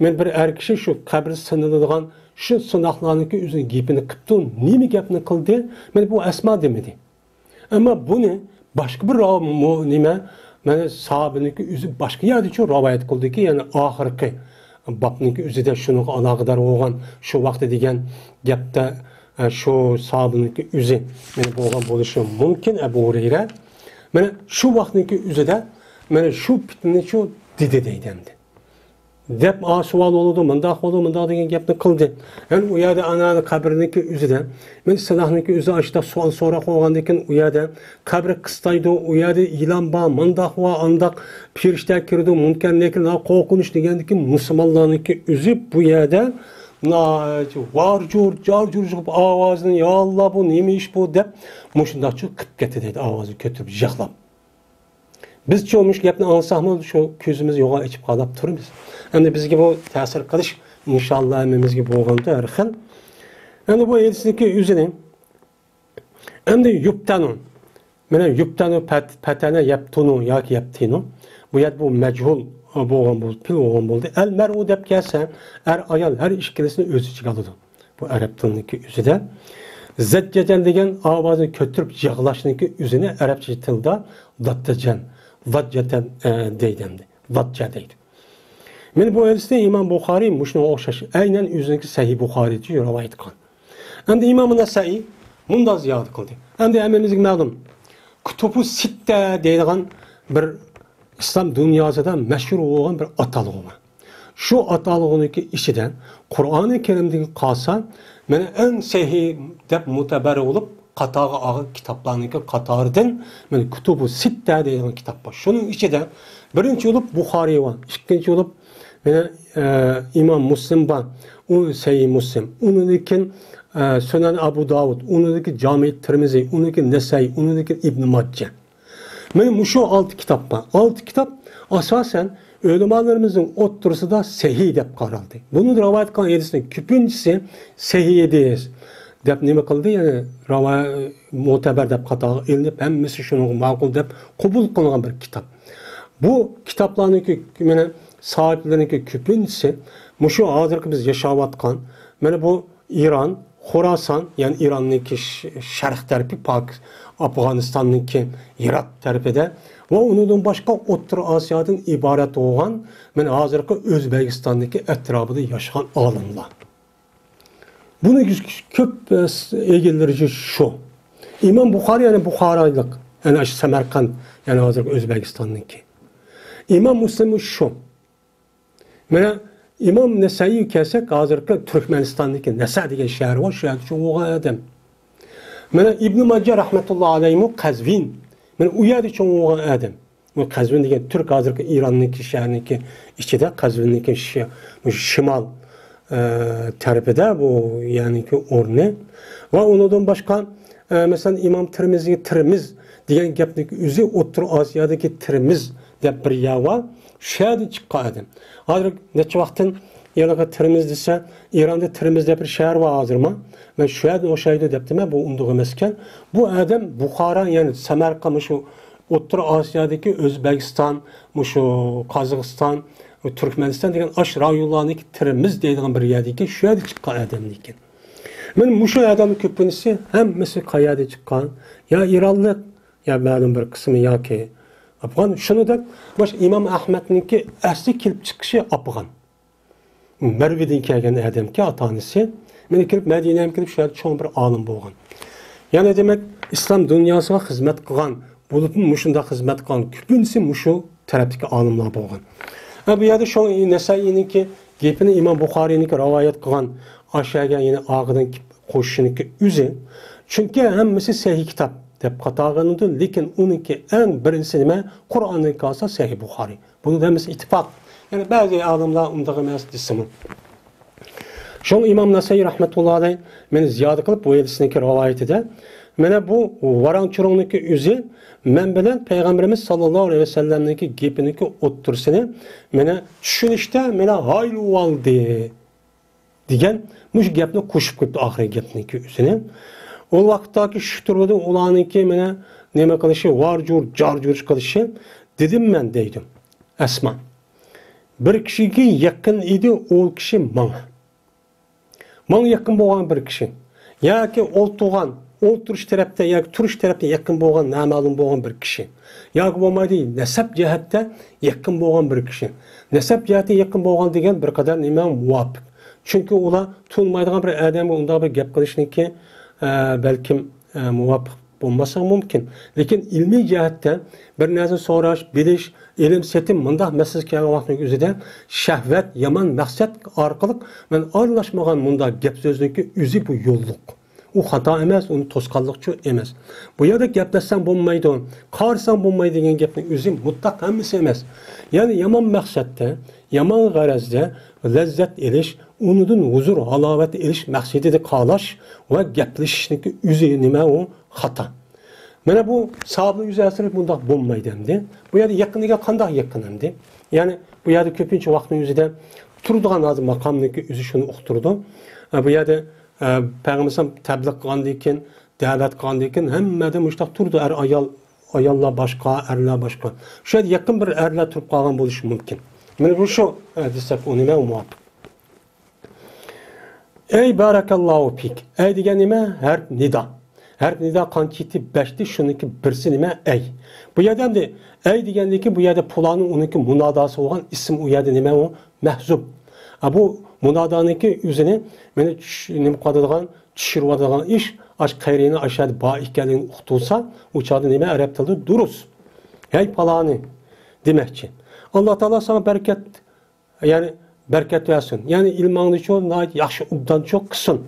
مەن بىر ئەر كىشى شۇ قەبرە سىنىلىدىغان شۇ سىناقلارنىڭكى ئۆزىنىڭ گېپىنى قىپتۇ، نېمە گەپنى قىلدى؟ مەن بۇ ئەسما دېمىدى. ئەمما بۇنى باشقا بىر راۋ-، مۇ-، نېمە، مانا ساھابىنىڭكى ئۆزى باشقا يەردىچۇ رىۋايەت قىلدىكى، يەنى ئاخىرقى بابنىڭكى ئۆزىدە شۇنىڭغا ئالاقىدار بولغان شۇ ۋاقتى دېگەن گەپتە، ئە، شۇ ساھابىنىڭكى ئۆزى مانا بولغان بولۇشى مۇمكىن، ئەبۇ ھۇرەيرە. مانا شۇ ۋاقىتنىڭكى ئۆزىدە مانا شۇ پىتنىنى شۇ دېدى دەيدۇ ئەمدى. دەپ، ئا، سوئال بولىدۇ، مۇنداق بولىدۇ، مۇنداق دېگەن گەپنى قىلدى. يەنى ئۇ يەردە ئانا قەبرىنىڭكى ئۆزىدە، مەن سىلاھنىڭكى ئۆزى ئاشۇنداق سوئال سوراق بولغاندىن كېيىن، ئۇ يەردە قەبرە قىستايدۇ، ئۇ يەردە ئىلان بار، مۇنداق ۋە ئانداق پېرىشتە كىرىدۇ، مۇنكەر نەكىر، قورقۇنچ دېگەندىكى مۇسۇلمانلارنىڭكى ئۆزى بۇ يەردە ناھايىتى ۋارجۇر، جارجۇر چىقىپ ئاۋازىنى، يا ئاللا، بۇ نېمە ئىش بۇ دەپ، مۇشۇنداقچۇ قىپ كەتتى دەيدۇ، ئاۋازىنى كۆتۈرۈپ يىغلاپ. بىزچۇ مۇشۇ گەپنى ئاڭلىساقمۇ شۇ كۆزىمىز يوغان ئېچىپ قاراپ تۇرىمىز. ئەمدى بىزگە بۇ تەسىر قىلىش ئىنشاللا ھەممىمىزگە بولغاندا ھەر خىل. ئەمدى بۇ ھەدىسنىڭكى ئۆزىنى، ئەمدى يۇپتەنۇ. مانا يۇپتەنۇ پەت-، پەتەنە يەپتۇنۇ ياكى يەپتىنۇ. بۇ يەردە بۇ مەجھۇل بولغان بولدى، پېئىل بولغان بولدى. ئەل مەرئۇ دەپ كەلسە، ئەر ئايال ھەر ئىككىلىسىنى ئۆز ئىچىگە ئالىدۇ. بۇ ئەرەب تىلىنىڭكى ئۆزىدە زەججەجەن دېگەن ئاۋازنى كۆتۈرۈپ يىغلاشنىڭكى ئۆزىنى ئەرەبچە تىلدا داتتەجەن، ۋاججەتەن، ئە، دەيدۇ ئەمدى. ۋاججە دەيدۇ. مانا بۇ ھەدىسنى ئىمام بۇخارىي مۇشۇنىڭغا ئوخشاش ئەينەن ئۆزىنىڭكى سەھىھ بۇخارىيدا رىۋايەت قىلغان. ئەمدى ئىمام نەسائىي مۇنداق زىيادە قىلدى. ئەمدى ھەممىمىزگە مەلۇم، كۇتۇبۇ سىتتە دەيدىغان بىر ئىسلام دۇنياسىدا مەشھۇر بولغان بىر ئاتالغۇ بار. شۇ ئاتالغۇنىڭكى ئىچىدە قۇرئانى كەرىمدىن قالسا، مانا ئەڭ سەھىھ دەپ مۇتەبەر بولۇپ قاتارغا ئالغان كىتابلارنىڭكى قاتارىدىن، مانا كۇتۇبۇ سىتتە دەيدىغان كىتاب بار. شۇنىڭ ئىچىدە بىرىنچى بولۇپ بۇخارىي بار، ئىككىنچى بولۇپ مانا، ئە، ئىمام مۇسلىم بار، ئۇ سەھىھ مۇسلىم. ئۇنىڭدىن كېيىن، ئە، سۈنەن ئەبۇ داۋۇد، ئۇنىڭدىكى جامى تىرمىزى، ئۇنىڭدىكى نەسەئى، ئۇنىڭدىكى ئىبن ماججە. مانا مۇشۇ ئالتە كىتاب بار. ئالتە كىتاب ئاساسەن ئۆلىمالىرىمىزنىڭ ئوتتۇرىسىدا سەھىھ دەپ قارالدى. بۇنى رىۋايەت قىلغان ھەدىسنىڭ كۆپىنچىسى سەھىھ ھەدىس دەپ نېمە قىلدى؟ يەنى راۋا-، مۇتەبەر دەپ قاتارغا ئېلىنىپ، ھەممىسى شۇنىڭغا ماقۇل دەپ قوبۇل قىلىنغان بىر كىتاب. بۇ كىتابلارنىڭكى، مانا، ساھىبلىرىنىڭكى كۆپىنچىسى مۇشۇ ھازىرقى بىز ياشاۋاتقان، مانا بۇ ئىران، خوراسان، يەنى ئىراننىڭكى ش-، شەرق تەرىپى، پاك-، ئافغانىستاننىڭكى يىراق تەرىپىدە ۋە ئۇنىڭدىن باشقا ئوتتۇرا ئاسىيادىن ئىبارەت بولغان، مانا ھازىرقى ئۆزبېكىستاندىكى ئەتراپىدا ياشىغان ئالىملار. بۇنىڭ كۆپ، ئە، ئىگىلىرى شۇ. ئىمام بۇخارى، يەنى بۇخارايلىق، يەنى ئاشۇ سەمەرقەنت، يەنى ھازىرقى ئۆزبېكىستاننىڭكى. ئىمام مۇسلىم شۇ. مانا ئىمام نەسەئىيگە كەلسەك، ھازىرقى تۈركمەنىستاندىكى نەسە دېگەن شەھەر بار، شۇ يەردە چوڭ بولغان ئادەم. مانا ئىبنى ماجە رەھمەتۇللا ئەلەيھىمۇ قەزۋىن. مانا ئۇ يەردە چوڭ بولغان ئادەم. بۇ قەزۋىن دېگەن تۈرك ھازىرقى ئىراننىڭكى شەھىرىنىڭكى ئىچىدە، قەزۋىننىڭكى شى-، شىمال، ئە، تەرىپىدە بۇ يەرنىڭكى ئورنى. ۋە ئۇنىڭدىن باشقا، ئە، مەسىلەن، ئىمام تىرمىزىگە تىرمىز دېگەن گەپنىڭكى ئۆزى ئوتتۇرا ئاسىيادىكى تىرمىز دەپ بىر يەر بار. شۇ يەردىن چىققان ئادەم. ھازىر نەچچە ۋاقىتتىن يەنە تىرمىز دېسە، ئىراندا تىرمىز دەپ بىر شەھەر بار ھازىرمۇ. مەن شۇ يەردىن ئوخشايدۇ دەپتىمەن، بۇ ئۇنداق ئەمەسكەن. بۇ ئادەم بۇخارا، يەنى سەمەرقەنت، مۇشۇ ئوتتۇرا ئاسىيادىكى ئۆزبېكىستان، مۇشۇ قازاقىستان، تۈركمەنىستان دېگەن ئاشۇ رايونلارنىڭكى تىرمىز دەيدىغان بىر يەردىكى، شۇ يەردە چىققان ئادەم ئىكەن. مانا مۇشۇ ئادەمنىڭ كۆپىنچىسى ھەممىسى قەيەردىن چىققان؟ يا ئىرانلىق، يا مەلۇم بىر قىسمى ياكى ئافغان. شۇنىڭدەك مۇشۇ ئىمام ئەھمەدنىڭكى ئەسلى كېلىپ چىقىشى ئافغان. مەرۋدىن كەلگەن ئادەمكەن ئاتا-ئانىسى. مانا كېلىپ، مەدىنەگە كېلىپ، شۇ يەردە چوڭ بىر ئالىم بولغان. يەنى دېمەك، ئىسلام دۇنياسىغا خىزمەت قىلغان، بولۇپمۇ مۇشۇنداق خىزمەت قىلغان كۆپىنچىسى مۇشۇ تەرەپتىكى ئالىملار بولغان. ھە، بۇ يەردە شۇڭا نەسەئىينىڭكى گېپىنى ئىمام بۇخارىينىڭكى رىۋايەت قىلغان ئاشەگە يەنە ئارقىدىن قوشۇشنىڭكى ئۆزى. چۈنكى ھەممىسى سەھىھ كىتاب دەپ قاتارغىنىدىن، لېكىن ئۇنىڭكى ئەڭ بىرىنچىسى نېمە؟ قۇرئاندىن كالسا سەھىھ بۇخارىي. بۇنىڭدا ھەممىسى ئىتتىپاق. يەنى بەزى ئالىملار ئۇنداق ئەمەس دېسىمۇ. شۇڭا ئىمام نەسەئىي رەھمەتۇللا ئەلەيھ مېنى زىيادە قىلىپ بۇ ھەدىسنىڭكى رىۋايىتىدە، مانا بۇ ۋاراڭ-چۇرۇڭنىڭكى ئۆزى مەن بىلەن پەيغەمبىرىمىز ساللاللاھۇ ئەلەيھى ۋەسەللەمنىڭكى گېپىنىڭكى ئوتتۇرىسىنى، مانا چۈشىنىشتە مانا ھايلىۋالدى دېگەن مۇشۇ گەپنى قوشۇپ قويۇپتۇ ئاخىرقى گەپنىڭكى ئۆزىنى. ئۇ ۋاقىتتاكى شۇ تۇرىدۇ ئۇلارنىڭكى مانا نېمە قىلىشى، ۋار-جۇر، جار-جۇر قىلىشى. دېدىم مەن دەيدۇ ئەسما. بىر كىشىگە يېقىن ئىدى ئۇ كىشى ماڭا. ماڭا يېقىن بولغان بىر كىشى. ياكى ئولتۇرغان، ئولتۇرۇش تەرەپتە ياكى تۇرۇش تەرەپتە يېقىن بولغان، نامەلۇم بولغان بىر كىشى. ياكى بولمايدۇ، نەسەب جەھەتتە يېقىن بولغان بىر كىشى. نەسەب جەھەتتە يېقىن بولغان دېگەن بىر قەدەر نېمە مۇۋاپىق. چۈنكى ئۇلار تونۇمايدىغان بىر ئادەمگە ئۇنداق بىر گەپ قىلىشنىڭكى، ئە، بەلكىم، ئە، مۇۋاپىق بولماسلىقى مۇمكىن. لېكىن ئىلمىي جەھەتتە بىر نەرسە سوراش، بىلىش، ئېلىم-سېتىم مۇنداق مەسىلىسى كەلگەن ۋاقىتنىڭ ئۆزىدە شەھۋەت، يامان مەقسەت ئارقىلىق مەن ئارىلاشمىغان مۇنداق گەپ سۆزنىڭكى ئۆزى بۇ يوللۇق. ئۇ خاتا ئەمەس، ئۇنى توسقانلىقچۇ ئەمەس. بۇ يەردە گەپلەشسەڭ بولمايدۇ، قارىساڭ بولمايدۇ دېگەن گەپنىڭ ئۆزى مۇتلەق ھەممىسى ئەمەس. يەنى يامان مەقسەتتە، يامان غەرەزدە لەززەت ئېلىش، ئۇنىڭدىن ھۇزۇر، ھالاۋەت ئېلىش مەقسىتىدە قالاش ۋە گەپلىشىشنىڭكى ئۆزى نېمە ئۇ؟ خاتا. مانا بۇ ساھابىنىڭ ئۆزى ئەسلى مۇنداق بولمايدۇ ئەمدى. بۇ يەردە يېقىن دېگەن قانداق يېقىن ئەمدى؟ يەنى بۇ يەردە كۆپىنچە ۋاقىتنىڭ ئۆزىدە تۇرىدىغان ھازىر ماقامنىڭكى ئۆزى شۇنى ئۇقتۇرىدۇ. ئە، بۇ يەردە، ئە، پەيغەمبەر تەبلىغ قىلغاندىن كېيىن، دەۋەت قىلغاندىن كېيىن ھەممەدە مۇشۇنداق تۇرىدۇ، ئەر ئايال، ئاياللار باشقا، ئەرلەر باشقا. شۇ يەردە يېقىن بىر ئەرلەر تۇرۇپ قالغان بولۇشى مۇمكىن. مانا بۇ شۇ، ئە، دېسەك ئۇ نېمە مۇۋاپىق؟ ئەي بارەكەللاھۇ فىك. ئەي دېگەن نېمە؟ ھەرپ نىدا. ھەرپ نىدا قانچە ئىدى؟ بەشتى، شۇنىڭكى بىرسى نېمە؟ ئەي. بۇ يەردە ئەمدى ئەي دېگەندىن كېيىن بۇ يەردە پۇلانى ئۇنىڭكى مۇناداسى بولغان ئىسىم ئۇ يەردە نېمە ئۇ؟ مەھزۇپ. ئا، بۇ مۇنادانىڭكى ئۆزىنى مانا چۈش-، نېمە قىلىدىغان، چۈشۈرۈۋاتىدىغان ئىش، ئاش قەيرىنى ئاشۇ يەردە بار ئىكەنلىكىنى ئۇقتۇرسا، ئۇ چاغدا نېمە ئەرەب تىلىدا دۇرۇس. ھەي پالانى دېمەكچى. ئاللا تائالا ساڭا بەرىكەت يەنى بەرىكەت بەرسۇن. يەنى ئىلمىڭنىچۇ ناھايىتى ياخشى ئوبدانچۇ قىلسۇن.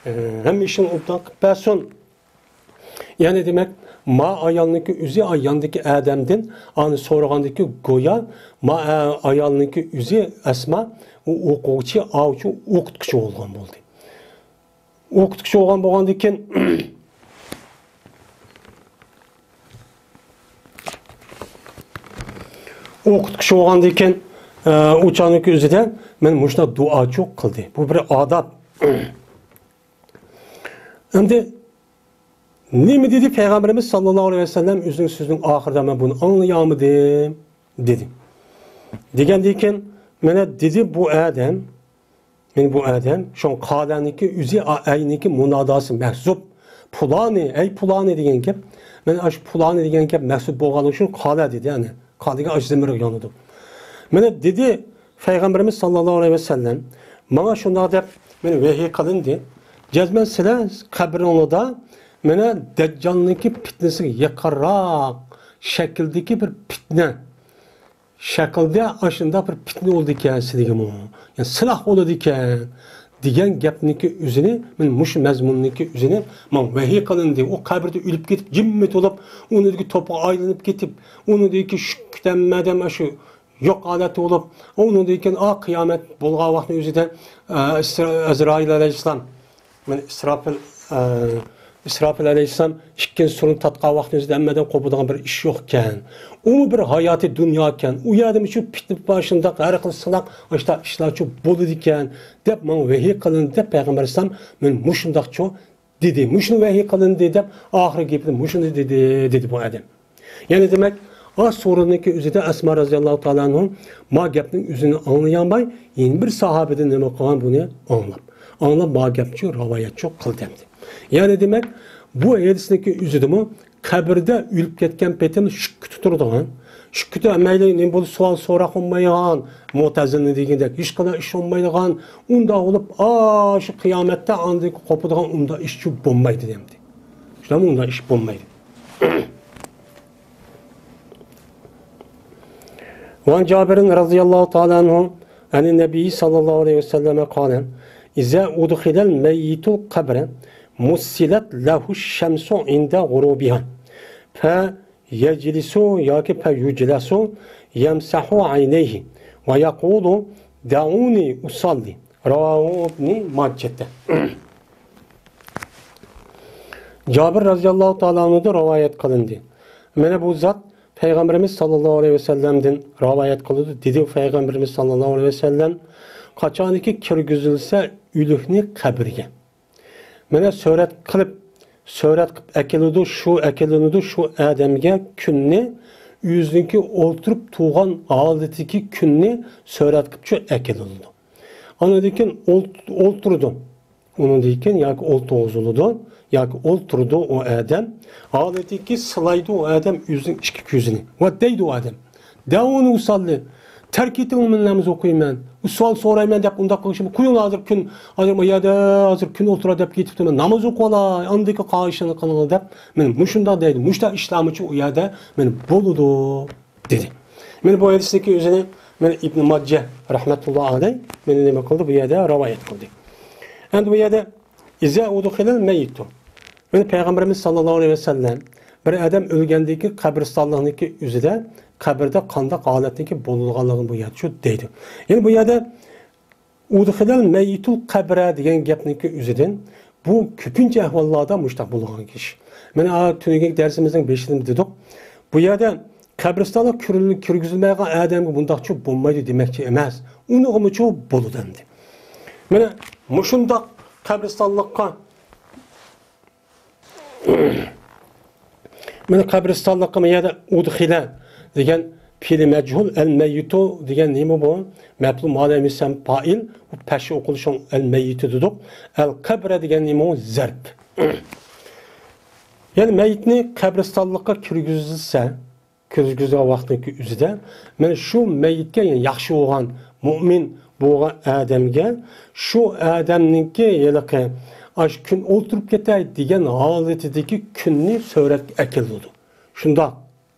ئە، ھەممە ئىشىڭنى ئوبدان قىلىپ بەرسۇن. يەنى دېمەك، ما ئايالنىڭكى ئۆزى، ئا، ياندىكى ئادەمدىن ئانى سورىغاندىكى گويا ما، ئە، ئايالنىڭكى ئۆزى ئەسما ئۇ ئوقۇغۇچى، ئاۋچۇ، ئوقۇتقۇچى بولغان بولدى. ئوقۇتقۇچى بولغان، بولغاندىكىن، ئوقۇتقۇچى بولغاندىكىن، ئە، ئۇ چاغنىڭكى ئۆزىدە مەن مۇشۇنداق دۇئاچۇ قىلدى. بۇ بىر ئاداب. ئەمدى نېمە دېدى پەيغەمبىرىمىز ساللاللاھۇ ئەلەيھى ۋەسەللەم ئۆزىنىڭ سۆزىنىڭ ئاخىرىدا مەن بۇنى ئاڭلىيالمىدىم دېدى. دېگەندىن كېيىن مانا دېدى بۇ ئادەم، مانا بۇ ئادەم، شۇڭا قالەنىڭكى ئۆزى، ئەينىكى مۇناداسى مەھزۇب. پۇلانى، ئەي پۇلانى دېگەن گەپ. مانا ئاشۇ پۇلانى دېگەن گەپ مەھزۇب بولغانلىقى ئۈچۈن قالە دېدى، يەنى. قالىگە ئاش زېمىرغا يانىدۇ. مانا دېدى پەيغەمبىرىمىز ساللاللاھۇ ئەلەيھى ۋەسەللەم، ماڭا شۇنداق دەپ مانا ۋەھىي قىلىندى. جەزمەن سىلەر قەبرىڭلاردا مانا دەججالنىڭكى پىتنىسىگە يېقىنراق شەكىلدىكى بىر پىتنە، شەكىلدە ئاشۇنداق بىر پىتنە بولىدىكەن سىلىگىمۇ، يەنى سىلاھ بولىدىكەن دېگەن گەپنىڭكى ئۆزىنى، مانا مۇشۇ مەزمۇننىڭكى ئۆزىنى ماڭا ۋەھىي قىلىندى. ئۇ قەبرىدە ئۆلۈپ كېتىپ، جىممىت بولۇپ، ئۇنىڭدىكى توپىغا ئايلىنىپ كېتىپ، ئۇنىڭدىكى شۈككىتەنمەدەم شۇ يوق ھالەتتە بولۇپ، ئۇنىڭدىن كېيىن، ئا، قىيامەت بولغان ۋاقىتنىڭ ئۆزىدە، ئە، ئىسرا-، ئەزرائىل ئەلەيھىسسالام، مانا ئىسراپىل، ئە، ئىسراپىل ئەلەيھىسسالام ئىككىنچى سۇرنى تارتقان ۋاقىتنىڭ ئۆزىدە ھەممىدىن قوپىدىغان بىر ئىش يوق ئىكەن. ئۇمۇ بىر ھاياتىي دۇنيا ئىكەن. ئۇ يەردىمۇ شۇ پىتنە بار، شۇنداق ھەر خىل سىناق، ئاشۇنداق ئىشلارچۇ بولىدىكەن، دەپ ماڭا ۋەھىي قىلىندى، دەپ پەيغەمبەر ئەلەيھىسسالام مانا مۇشۇنداقچۇ دېدى، مۇشۇنى ۋەھىي قىلىندى دەپ، ئاخىرى گېپىدە مۇشۇنى دېدى، دېدى بۇ ئادەم. يەنى دېمەك، ئا سورۇننىڭكى ئۆزىدە ئەسما رەزىياللاھۇ تائالا ئەنھۇ ما گەپنىڭ ئۆزىنى ئاڭلىيالماي، يەنە بىر ساھابىدىن نېمە قىلغان بۇنى ئاڭلاپ. ئاڭلاپ ما گەپچۇ، راۋايەتچۇ قىلدى ئەمدى. يەنى دېمەك، بۇ ھەدىسنىڭكى ئۆزىدىمۇ قەبرىدە ئۆلۈپ كەتكەن پېتىم شۈككە تۇتۇلىدىغان، شۈككە مەيلى نېمە بولسا سوئال سوراق بولمايدىغان، مۇتەزىلنى دېگەندەك ھېچقانداق ئىش بولمايدىغان، ئۇنداق بولۇپ، ئاشۇ قىيامەتتە ئاندىن قوپىدىغان ئۇنداق ئىشچۇ بولمايدۇ دېدى. شۇنداقمۇ؟ ئۇنداق ئىش بولمايدۇ. وعن جابر رضي الله تعالى عنه عن النبي صلى الله عليه وسلم قال: إذا أدخل الميت القبر مثلت له الشمس عند غروبها، فيجلس ياكى فيجلس يمسح عينيه ويقول: دعوني أصلي. رواه ابن ماجة. جابىر رەزىياللاھۇ تائالا ئەنھۇدىن رىۋايەت قىلىندى. مانا بۇ زات پەيغەمبىرىمىز ساللاللاھۇ ئەلەيھى ۋەسەللەمدىن رىۋايەت قىلىدۇ. دېدى پەيغەمبىرىمىز ساللاللاھۇ ئەلەيھى ۋەسەللەم، قاچانكى كىرگۈزۈلسە ئۆلۈكنى قەبرىگە، مانا سۈرەت قىلىپ، سۈرەت قىلىپ ئەكېلىدۇ، شۇ ئەكېلىنىدۇ، شۇ ئادەمگە كۈننى، ئۆزىنىڭكى ئولتۇرۇپ تۇرغان ھالىتىدىكى كۈننى سۈرەت قىلىپ شۇ ئەكېلىنىدۇ. ئاندىن كېيىن ئولت-، ئولتۇرىدۇ. ئۇنىڭدىن كېيىن ياكى ئولتۇرغۇزۇلىدۇ، ياكى ئولتۇرىدۇ ئۇ ئادەم. ھالىتىكى سىلايدۇ ئۇ ئادەم ئۆزىنىڭ ئىككى كۆزىنى. ۋە دەيدۇ ئۇ ئادەم: دەئۇنى ئۇسەللى. تەرك ئېتىڭ، مەن ناماز ئوقۇيمەن. ئۇ سوئال سورايمەن دەپ ئۇنداق قىلىشىمۇ، قويۇڭلار، ھازىر كۈن، ھازىر بۇ يەردە، ھازىر كۈن ئولتۇرار دەپ كېتىپتۇ، مەن ناماز ئوقۇۋالاي، ئاندىن كېيىن قارىشىنى قىلىڭلار دەپ، مانا مۇشۇنداق دەيدۇ. مۇشۇنداق ئىشلارمۇچۇ ئۇ يەردە مانا بولىدۇ. دېدى. مانا بۇ ھەدىسنىڭكى ئۆزىنى مانا ئىبن ماجە رەھمەتۇللا ئەلەيھ مانا نېمە قىلدى، بۇ يەردە رىۋايەت قىلدى. ئەمدى بۇ يەردە ئىزا ئۇدخىلەل مەييىتۇ. مانا پەيغەمبىرىمىز ساللاللاھۇ ئەلەيھى ۋەسەللەم بىر ئادەم ئۆلگەندىن كېيىن قەبرىستانلىقنىڭكى ئۆزىدە قەبرىدە قانداق ھالەتتىكى بولىدىغانلىقىنى بۇ يەردە شۇ دەيدۇ. يەنى بۇ يەردە ئۇدخىلەل مەييىتۇل قەبرە دېگەن گەپنىڭكى ئۆزىدىن بۇ كۆپىنچە ئەھۋاللاردا مۇشۇنداق بولىدىغان ئىش. مانا، ئا، تۈنۈگۈنكى دەرسىمىزنىڭ بېشىدا دېدۇق. بۇ يەردە قەبرىستانلىق كىرگۈزۈلمەيدىغان ئادەمگە بۇنداقچۇ بولمايدۇ دېمەكچى ئەمەس. ئۇنىڭغىمۇچۇ بولىدۇ ئەمدى. مانا مۇشۇنداق قەبرىستانلىققا مانا قەبرىستانلىققا ما يەردە ئۇدخىلە دېگەن پېئلى مەجھۇل، ئەل مەييىتۇ دېگەن نېمە بۇ؟ مەپئۇل مۇئەللەم ئىسەم پائىل، بۇ پەششە ئوقۇلۇشۇڭ ئەل مەييىتۇ دېدۇق. ئەل قەبرە دېگەن نېمە بۇ؟ زەرپ. يەنى مەييىتنى قەبرىستانلىققا كىرگۈزۈلسە، كىرگۈزگەن ۋاقتىنىڭكى ئۆزىدە، مانا شۇ مەييىتكە، يەنى ياخشى بولغان، مۆمىن بولغان ئادەمگە شۇ ئادەمنىڭكى ھېلىقى ئاشۇ كۈن ئولتۇرۇپ كېتەي دېگەن ھالىتىدىكى كۈننى سۈرەتكە ئەكېلىدۇ. شۇنداق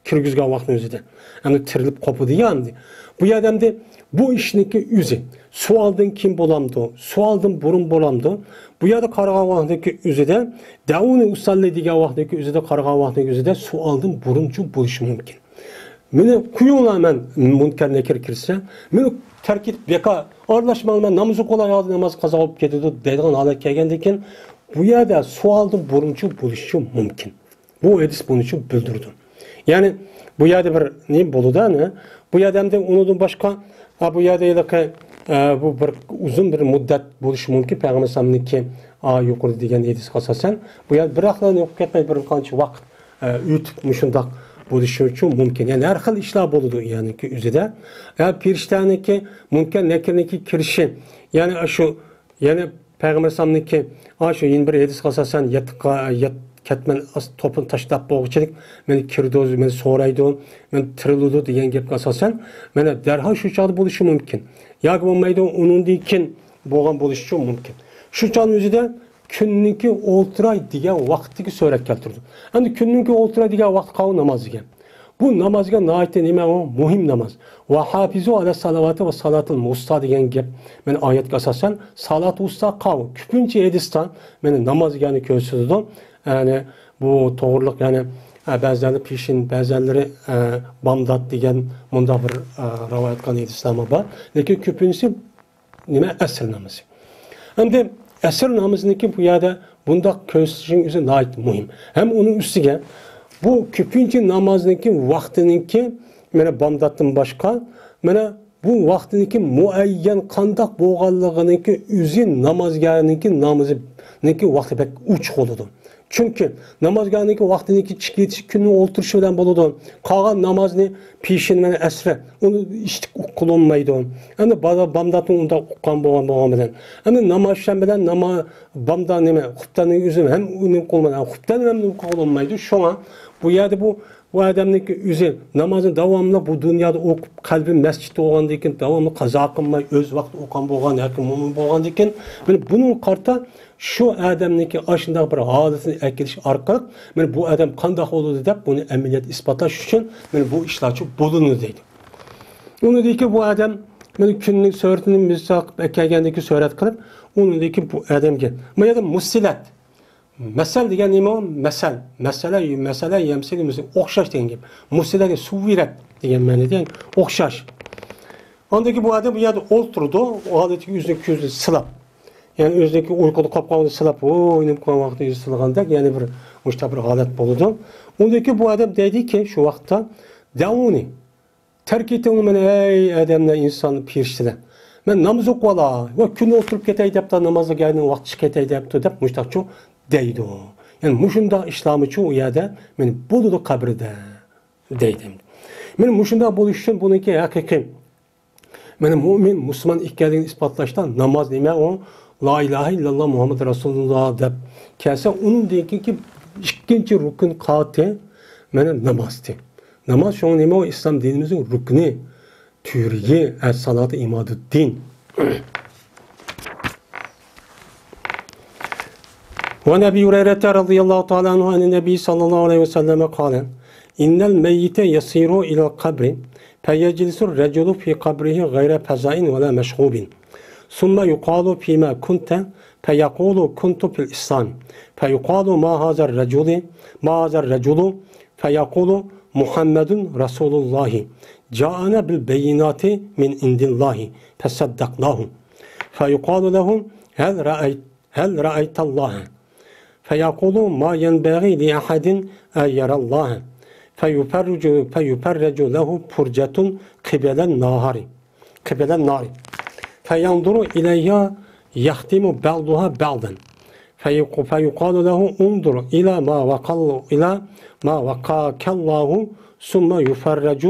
كىرگۈزگەن ۋاقتىنىڭ ئۆزىدە. ئەمدى تىرىلىپ قوپىدۇ يا ئەمدى. بۇ يەردە ئەمدى بۇ ئىشنىڭكى ئۆزى. سوئالدىن كېيىن بولامدۇ؟ سوئالدىن بۇرۇن بولامدۇ؟ بۇ يەردە قارىغان ۋاقتىنىڭكى ئۆزىدە، دەئۇنى ئۇسەللى دېگەن ۋاقتىنىڭكى ئۆزىدە، قارىغان ۋاقتىنىڭكى ئۆزىدە سوئالدىن بۇرۇنچۇ بولۇشى مۇمكىن. مېنى قويۇڭلار، مەن مۇنكەر نەكىر كىرسە، مېنى تەرك ئېتىپ بىكار ئارىلاشماڭلار، مەن ناماز ئوقۇۋالاي، ھازىر ناماز قازا بولۇپ كېتىدۇ دەيدىغان ھالەت كەلگەندىن كېيىن، بۇ يەردە سوئالدىن بۇرۇنچۇ بولۇشى مۇمكىن. بۇ ھەدىس بۇنىچۇ بىلدۈرىدۇ. يەنى بۇ يەردە بىر نېمە بولىدۇ، ئەنە؟ بۇ يەردە ھەمدە ئۇنىڭدىن باشقا، ھە، بۇ يەردە ھېلىقى، ئە، بۇ بىر ئۇزۇن بىر مۇددەت بولۇشى مۇمكىن. پەيغەمبەر ئەلەيھىسسالامنىڭكى، ئا، يۇقىرىدا دېگەن ھەدىسكە ئاساسەن، بۇ يەردە بىراقلا ئوقۇپ كەتمەي بىر قانچە ۋاقىت، ئە، ئۆتۈپ مۇشۇنداق بولۇشى مۇمكىن. يەنى ھەر خىل ئىشلار بولىدۇ، يەنى ئۆزىدە. يا پېرىشتەنىڭكى، مۇنكەر نەكىرنىڭكى كىرىشى، يەنى شۇ يەنى پەيغەمبەر ئەلەيھىسسالامنىڭكى، ئا، شۇ يەنە بىر ھەدىسكە ئاساسەن، يەتتە قا-، يەت-، كەتمەن ئاس-، توپىنى تاشلاپ بولغۇچىلىك مېنى كىرىدۇ، مېنى سورايدۇ، مېنى تىرىلىدۇ دېگەن گەپكە ئاساسەن، مانا دەرھال شۇ چاغدا بولۇشى مۇمكىن. ياكى بولمايدۇ، ئۇنىڭدىن كېيىن بولغان بولۇشى مۇمكىن. شۇ چاغنىڭ ئۆزىدە كۈننىڭكى ئولتۇراي دېگەن ۋاقىتتىكى سۈرەت كەلتۈرىدۇ. ئەمدى كۈننىڭكى ئولتۇراي دېگەن ۋاقىت قاۋۇ ناماز دېگەن. بۇ نامازغا ناھايىتى نېمە ئۇ؟ مۇھىم ناماز. «ۋە ھافىزۇ ئەلە سالىۋاتى ۋە سالاتىل ۋۇستا» دېگەن گەپ. مانا ئايەتكە ئاساسەن، سالات ۋۇستا قاۋۇ. كۆپىنچە ھەدىستە مانا ناماز دېگەننى كۆرسىتىدۇ. يەنى بۇ توغرىلىق، يەنى، ئە، بەزىلەر پېشىن، بەزىلەر، ئە، بامدات دېگەن مۇنداق بىر، ئە، رىۋايەت قىلغان ھەدىسلەرمۇ بار. لېكىن كۆپىنچىسى نېمە؟ ئەسىر نامىزى. ئەمدى ئەسىر نامىزىنىڭكى بۇ يەردە بۇنداق كۆرسىتىشنىڭ ئۆزى ناھايىتى مۇھىم. ھەم ئۇنىڭ ئۈستىگە بۇ كۆپىنچە نامازنىڭكى ۋاقتىنىڭكى، مانا بامداتتىن باشقا، مانا بۇ ۋاقتىنىڭكى مۇئەييەن قانداق بولغانلىقىنىڭكى ئۆزى نامازگەرنىڭكى نامىزىنىڭكى ۋاقتى بەك ئوچۇق بولىدۇ. چۈنكى نامازگاھنىڭكى ۋاقتىنىڭكى چىقىۋېتىشى كۈننىڭ ئولتۇرۇشى بىلەن بولىدۇ. قالغان نامازنى پېشىن بىلەن ئەسرى، ئۇنى ئىشتىك قىلالمايدۇ. ئەمدى بالا بامداتنى ئۇنداق ئۇققان بولغان، بولغان بىلەن. ئەمدى ناماز شام بىلەن ناما-، بامدا نېمە، خۇپتاننى ئۆزى ھەم ئۇنى قىلالمايدۇ، خۇپتاننى ھەم قىلالمايدۇ. شۇڭا بۇ يەردە بۇ، بۇ ئادەمنىڭكى ئۆزى نامازنى داۋاملىق بۇ دۇنيادا ئوقۇپ، قەلبى مەسچىتتە بولغاندىن كېيىن، داۋاملىق قازا قىلماي، ئۆز ۋاقتىدا ئوقۇغان بولغان ياكى مۇئمىن بولغاندىن كېيىن، مانا بۇنىڭغا قارىتا شۇ ئادەمنىڭكى ئاشۇنداق بىر ھالىتىنى ئەكېلىش ئارقىلىق، مانا بۇ ئادەم قانداق بولىدۇ دەپ، بۇنى ئەمەلىيەتتە ئىسپاتلاش ئۈچۈن، مانا بۇ ئىشلارچۇ بولۇنىدۇ دەيدۇ. ئۇنىڭدىن كېيىن بۇ ئادەم، مانا كۈننىڭ سۈرىتىنى مىسال قىلىپ ئەكەلگەندىن كېيىن سۈرەت قىلىپ، ئۇنىڭدىن كېيىن بۇ ئادەمگە، بۇ يەردە مۇسىلەت. مەسەل دېگەن نېمە ئۇ؟ مەسەل. مەسەلە، مەسەلە يەمسىلى مىسىل، ئوخشاش دېگەن گەپ. مۇسىلەگە سۇۋۋىرەت دېگەن مەنىدە، يەنى ئوخشاش. ئاندىن كېيىن بۇ ئادەم بۇ يەردە ئولتۇرىدۇ، ئۇ ھالەتتىكى ئۆزىنىڭ كۆزىنى سىلاپ. يەنى ئۆزىنىڭكى ئۇيقۇدا قاپقاننى سىلاپ، ھوي، نېمە قىلغان ۋاقتىدا ئۆزى سىلىغاندەك، يەنى بىر مۇشۇنداق بىر ھالەت بولىدۇ. ئۇندىن كېيىن بۇ ئادەم دەيدىكى، شۇ ۋاقىتتا، دەئۇنى، تەرك ئېتىڭلار مېنى، ئەي ئادەملەر، ئىنسان، پېرىشتىلەر. مەن ناماز ئوقۇۋالاي ۋە كۈن ئولتۇرۇپ كېتەي دەپتۇ، نامازغا كەلگەن ۋاقتى چىقىپ كېتەي دەپتۇ دەپ مۇشۇنداقچۇ دەيدۇ. يەنى مۇشۇنداق ئىشلارمۇچۇ ئۇ يەردە مېنى بولىدۇ قەبرىدە دەيدۇ. مانا مۇشۇنداق بولۇش ئۈچۈن بۇنىڭكى ھەقىقىي مانا مۇئمىن، مۇسۇلمان ئىكەنلىكىنى ئىسپاتلاشتا ناماز نېمە ئۇ؟ لا ئىلاھە ئىللاللا مۇھەممەد رەسۇلۇللا دەپ كەلسە، ئۇنىڭدىن كېيىنكى ئىككىنچى رۇكۇن قاتى مانا نامازتى. ناماز شۇڭا نېمە ئۇ؟ ئىسلام دىنىمىزنىڭ رۇكنى، تۈۋرۈكى، ئەس-سالاتۇ ئىمادۇددىن. وعن أبي هريرة رضي الله تعالى عنه عن النبي صلى الله عليه وسلم قال: إن الميت يسير إلى القبر فيجلس الرجل في قبره غير فزع ولا مشغوب، ثم يقال: فيما كنت؟ فيقول: كنت في الإسلام. فيقال: ما هذا الرجل؟ ما هذا الرجل؟ فيقول: محمد رسول الله، جاءنا بالبينات من عند الله، فصدقناه. فيقال له: هل رأيت، هل رأيت الله؟ فيقول: ما ينبغي لأحد أن يرى الله. فيفرج، فيفرج له فرجة قبل النهار، قبل النار، فينظر إليها يختم بعضها بعضا، فيق-، فيقال له: انظر إلى ما وقع، إلى ما وقاك الله، ثم يفرج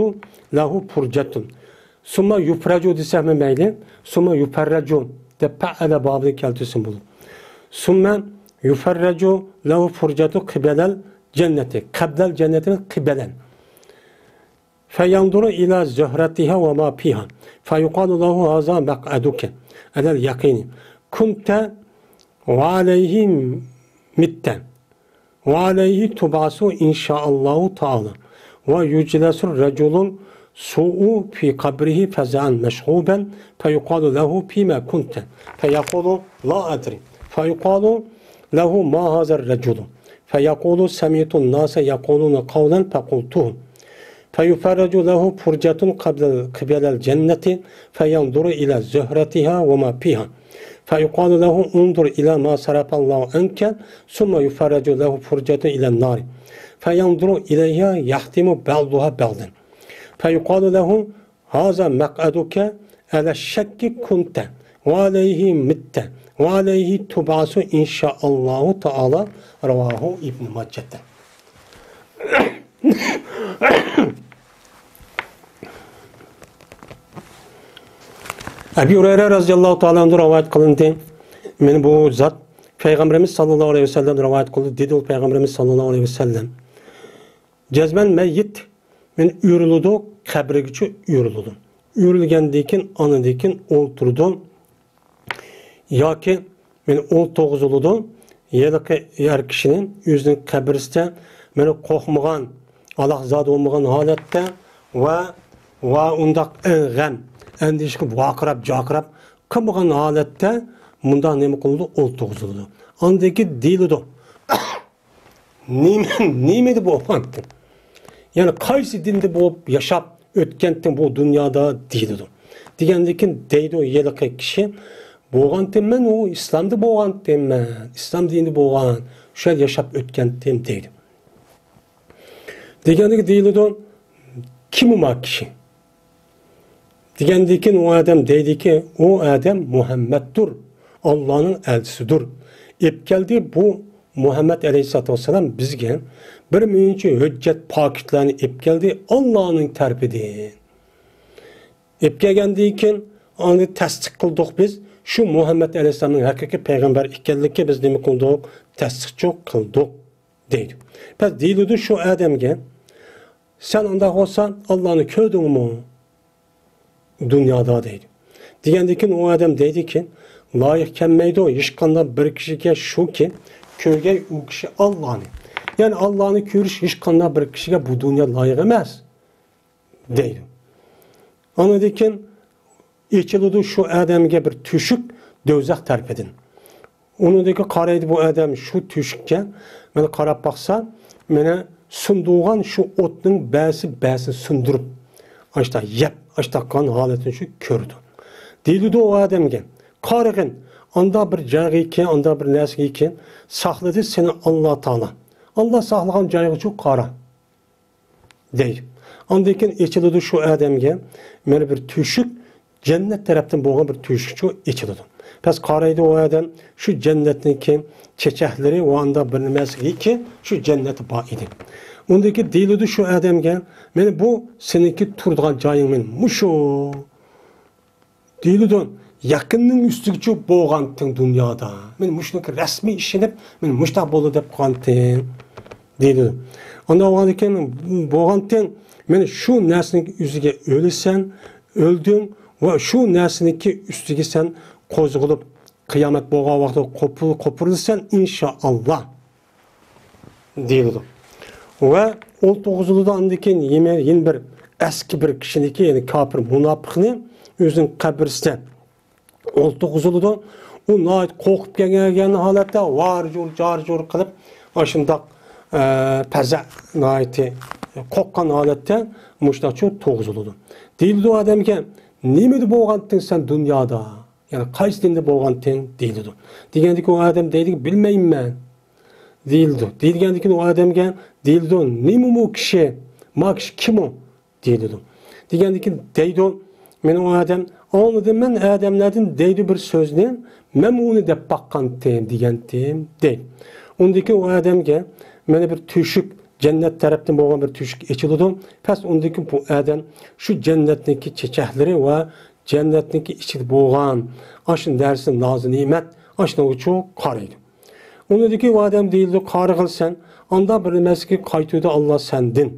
له فرجة. ثم يفرج دېسەكمۇ مەيلى، ثم يفرج دەپ پەئەلە بابىنى كەلتۈرسىمۇ بولىدۇ. ثم يفرج له فرجة قبل الجنة، قبل الجنة، قبلا. فينظر إلى زهرتها وما فيها، فيقال له: هذا مقعدك على اليقين، كنت وعليه مت، وعليه تبعث إن شاء الله تعالى. ويجلس الرجل السوء في قبره فزعا مشغوبا، فيقال له: فيما كنت؟ فيقول: لا أدري. فيقال له: ما هذا الرجل؟ فيقول: سمعت الناس يقولون قولا فقلته. فيفرج له فرجة قبل، قبل الجنة، فينظر إلى زهرتها وما فيها، فيقال له: انظر إلى ما صرف الله عنك، ثم يفرج له فرجة إلى النار، فينظر إليها يختم بعضها بعضا، فيقال له: هذا مقعدك، على الشك كنت، وعليه مت، وعليه تبعث إن شاء الله تعالى. رواه ابن ماجه. ئەبى ھۇرەيرە رەزىياللاھۇ تائالا ئەنھۇ رىۋايەت قىلىندى. مېنى بۇ زات پەيغەمبىرىمىز ساللاللاھۇ ئەلەيھى ۋەسەللەم رىۋايەت قىلدى، دېدى ئۇ پەيغەمبىرىمىز ساللاللاھۇ ئەلەيھى ۋەسەللەم. جەزمەن مەييىت، مېنى ئۆرۈلىدۇ، قەبرىگىچە ئۆرۈلىدۇ. ئۆرۈلگەندىن كېيىن، ئاندىن كېيىن ئولتۇرىدۇ. ياكى مېنى ئولتۇرغۇزۇلىدۇ. ھېلىقى ئەر كىشىنى ئۆزىنىڭ قەبرىسىدە، مېنى قورقمىغان، ئالاقزادە بولمىغان ھالەتتە ۋە، ۋە ئۇنداق غەم، ئەندىشە قىلىپ، ۋارقىراپ، جارقىراپ قىلمىغان ھالەتتە مۇنداق نېمە قىلىدۇ؟ ئولتۇرغۇزۇلىدۇ. ئاندىن كېيىن دېيىلىدۇ: نېمە، نېمىدە بولغانتىڭ؟ يەنى قايسى دىندا بولۇپ ياشاپ ئۆتكەنتىڭ بۇ دۇنيادا؟ دېيىلىدۇ. دېگەندىن كېيىن دەيدۇ ھېلىقى كىشى: بولغانتىممەن، ئۇ ئىسلامدا بولغانتىممەن، ئىسلام دىنىدا بولغان، شۇ يەردە ياشاپ ئۆتكەنتىم، دەيدۇ. دېگەندىكىن دېيىلىدۇ: كىم ئۇ ما كىشى؟ دېگەندىكىن ئۇ ئادەم دەيدىكى، ئۇ ئادەم مۇھەممەدتۇر، ئاللانىڭ ئەلچىسىدۇر. ئېلىپ كەلدى بۇ مۇھەممەد ئەلەيھىسسالاتۇ ۋەسسالام بىزگە بىر مۇنچە ھۆججەت، پاكىتلارنى ئېلىپ كەلدى ئاللانىڭ تەرىپىدىن. ئېلىپ كەلگەندىن كېيىن ئۇنى تەستىق قىلدۇق بىز. شۇ مۇھەممەد ئەلەيھىسسالامنىڭ ھەقىقىي پەيغەمبەر ئىكەنلىكىگە بىز نېمە قىلدۇق؟ تەستىقچۇ قىلدۇق، دەيدۇ. بەس دېيىلىدۇ شۇ ئادەمگە: سەن ئۇنداق بولسا ئاللانى كۆردۈڭمۇ دۇنيادا؟ دەيدۇ. دېگەندىن كېيىن ئۇ ئادەم دەيدىكى: لايىق كەلمەيدۇ ھېچقانداق بىر كىشىگە شۇكى، كۆرگەي ئۇ كىشى ئاللانى. يەنى ئاللانى كۆرۈش ھېچقانداق بىر كىشىگە بۇ دۇنيا لايىق ئەمەس، دەيدۇ. ئاندىن كېيىن ئېچىلىدۇ شۇ ئادەمگە بىر تۆشۈك دوزاخ تەرىپىدىن. ئۇنىڭدىكى قارايدۇ بۇ ئادەم شۇ تۆشۈككە، مانا قاراپ باقسا، مانا سۇندۇرغان شۇ ئوتنىڭ بەسى بەسىنى سۇندۇرۇپ، ئاشتا يەپ، ئاشتا قىلغان ھالەتنى شۇ كۆرىدۇ. دېيىلىدۇ ئۇ ئادەمگە: قارىغىن، ئاندا بىر جايغىكى، ئاندا بىر نەرسىگىكى ساقلىدى سېنى ئاللا تائالا. ئاللا ساقلىغان جايغىچۇ قارا، دەيدۇ. ئاندىن كېيىن ئېچىلىدۇ شۇ ئادەمگە مانا بىر تۆشۈك، جەننەت تەرەپتىن بولغان بىر تۆشۈكچۇ ئېچىلىدۇ. بەس قارايدۇ ئۇ ئادەم شۇ جەننەتنىڭكى چېچەكلىرى ۋە ئاندا بىر نېمىسىگىكى شۇ جەننەتتە بار ئىدى. ئۇندىن كېيىن دېيىلىدۇ شۇ ئادەمگە: مانا بۇ سېنىڭكى تۇرىدىغان جايىڭ مانا مۇشۇ. دېيىلىدۇ، يەقىننىڭ ئۈستىگىچۇ بولغانتىڭ دۇنيادا. مانا مۇشۇنىڭكى رەسمىي ئىشىنىپ، مانا مۇشۇنداق بولدى دەپ قالغانتىڭ، دېيىلىدۇ. ئانداق بولغاندىن كېيىن بولغانتىڭ، مانا شۇ نەرسىنىڭ ئۆزىگە ئۆلىسەن، ئۆلدۈڭ ۋە شۇ نەرسىنىڭكى ئۈستىگە سەن قوزغىلىپ، قىيامەت بولغان ۋاقىتتا قوپۇر-، قوپۇرۇلىسەن، ئىنشائاللا. دېيىلىدۇ. ۋە ئولتۇرغۇزۇلىدۇ ئاندىن كېيىن يەنە، يەنە بىر ئەسكى بىر كىشىنىڭكى، يەنى كاپىر مۇناپىقنى ئۆزىنىڭ قەبرىسىدە ئولتۇرغۇزۇلىدۇ. ئۇ ناھايىتى قورقۇپ كەلگەن ھالەتتە ۋار-جۇر، جار-جۇر قىلىپ، ئاشۇنداق، ئە، پەزە ناھايىتى قورققان ھالەتتە مۇشۇنداقچۇ تۇرغۇزۇلىدۇ. دېيىلىدۇ ئادەمگە: نېمىدە بولغانتىڭ سەن دۇنيادا؟ يەنى قايسى دىندا بولغانتىڭ؟ دېيىلىدۇ. دېگەندىكىن ئۇ ئادەم دەيدىكى: بىلمەيمەن، دېيىلىدۇ. دېيىلگەندىكىن ئۇ ئادەمگە دېيىلىدۇ: نېمە ئۇ كىشى؟ ما كىشى كىم ئۇ؟ دېيىلىدۇ. دېگەندىكىن دەيدۇ، مانا ئۇ ئادەم: ئاڭلىدىم مەن ئادەملەردىن دەيدۇ بىر سۆزنى، مەنمۇ ئۇنى دەپ باققانتىم، دېگەنتىم، دەيدۇ. ئۇندىن كېيىن ئۇ ئادەمگە مانا بىر تۆشۈك، جەننەت تەرەپتىن بولغان بىر تۆشۈك ئېچىلىدۇ. بەس ئۇندىن كېيىن بۇ ئادەم شۇ جەننەتنىڭكى چېچەكلىرى ۋە جەننەتنىڭكى ئىچىدە بولغان ئاشۇ نەرسە، نازۇ نېمەت، ئاشۇنىڭغىچۇ قارايدۇ. ئۇنىڭدىكى ئۇ ئادەم دېيىلىدۇ: قارىغىل سەن، ئاندا بىر نېمەسىگە قايتۇرىدۇ ئاللا سەندىن.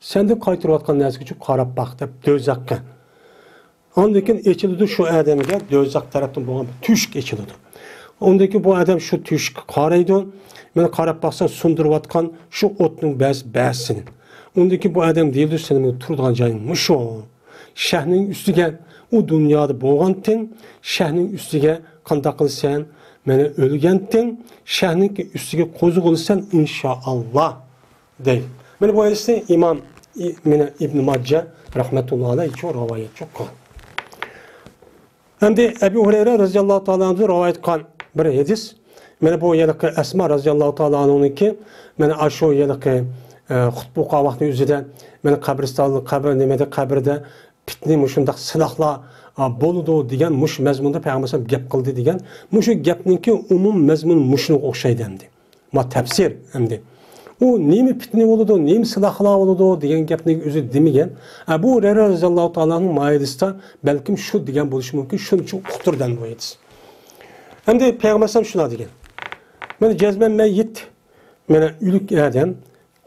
سەندىن قايتۇرۇۋاتقان نەرسىگىچۇ قاراپ باق، دەپ دوزاخقا. ئاندىن كېيىن ئېچىلىدۇ شۇ ئادەمگە دوزاخ تەرەپتىن بولغان بىر تۆشۈك ئېچىلىدۇ. ئۇندىن كېيىن بۇ ئادەم شۇ تۆشۈككە قارايدۇ. مانا قاراپ باقسا سۇندۇرۇۋاتقان شۇ ئوتنىڭ بەس-، بەسىنى. ئۇندىن كېيىن بۇ ئادەم دېيىلىدۇ: سېنىڭ تۇرىدىغان جايىڭ مۇشۇ. شەھنىڭ ئۈستىگە، ئۇ دۇنيادا بولغانتىڭ، شەھنىڭ ئۈستىگە قانداق قىلىسەن؟ مانا ئۆلگەنتىڭ، شەھنىڭ ئۈستىگە قوزغىلىسەن، ئىنشائاللا، دەيدۇ. مانا بۇ ھەدىسنى ئىمام ئى-، مانا ئىبن ماجە رەھمەتۇللا ئەلەيھىچۇ رىۋايەتچۇ قىلغان. ئەمدى ئەبۇ ھۇرەيرە رەزىياللاھۇ تائالا ئەنھۇ رىۋايەت قىلغان بىر ھەدىس. مانا بۇ ھېلىقى ئەسما رەزىياللاھۇ تائالا ئەنھۇنىڭكى، مانا ئاشۇ ھېلىقى، ئە، خۇتبە ئوقۇغان ۋاقتى ئۆزىدە، مانا قەبرىستان، قەبرە نېمىدە، قەبرىدە پىتنە، مۇشۇنداق سىلاھلار، ئا، بولىدۇ دېگەن مۇشۇ مەزمۇندا پەيغەمبەر ئەلەيھىسسالام گەپ قىلدى دېگەن. مۇشۇ گەپنىڭكى ئومۇم مەزمۇنى مۇشۇنىڭغا ئوخشايدۇ ئەمدى. ما تەپسىر ئەمدى. ئۇ نېمە پىتنە بولىدۇ، نېمە سىلاھلار بولىدۇ دېگەن گەپنى ئۆزى دېمىگەن. ئەبۇ ھۇرەيرە رەزىياللاھۇ تائالا ئەنھۇ مايىلىستا بەلكىم شۇ دېگەن بولۇشى مۇمكىن، شۇنىڭ ئۈچۈن ئۇقتۇردى بۇ ھەدىس. ئەمدى پەيغەمبەر ئەلەيھىسسالام شۇنداق دېگەن. مانا جەزمەن مەييىت، مانا ئۆلۈك ئادەم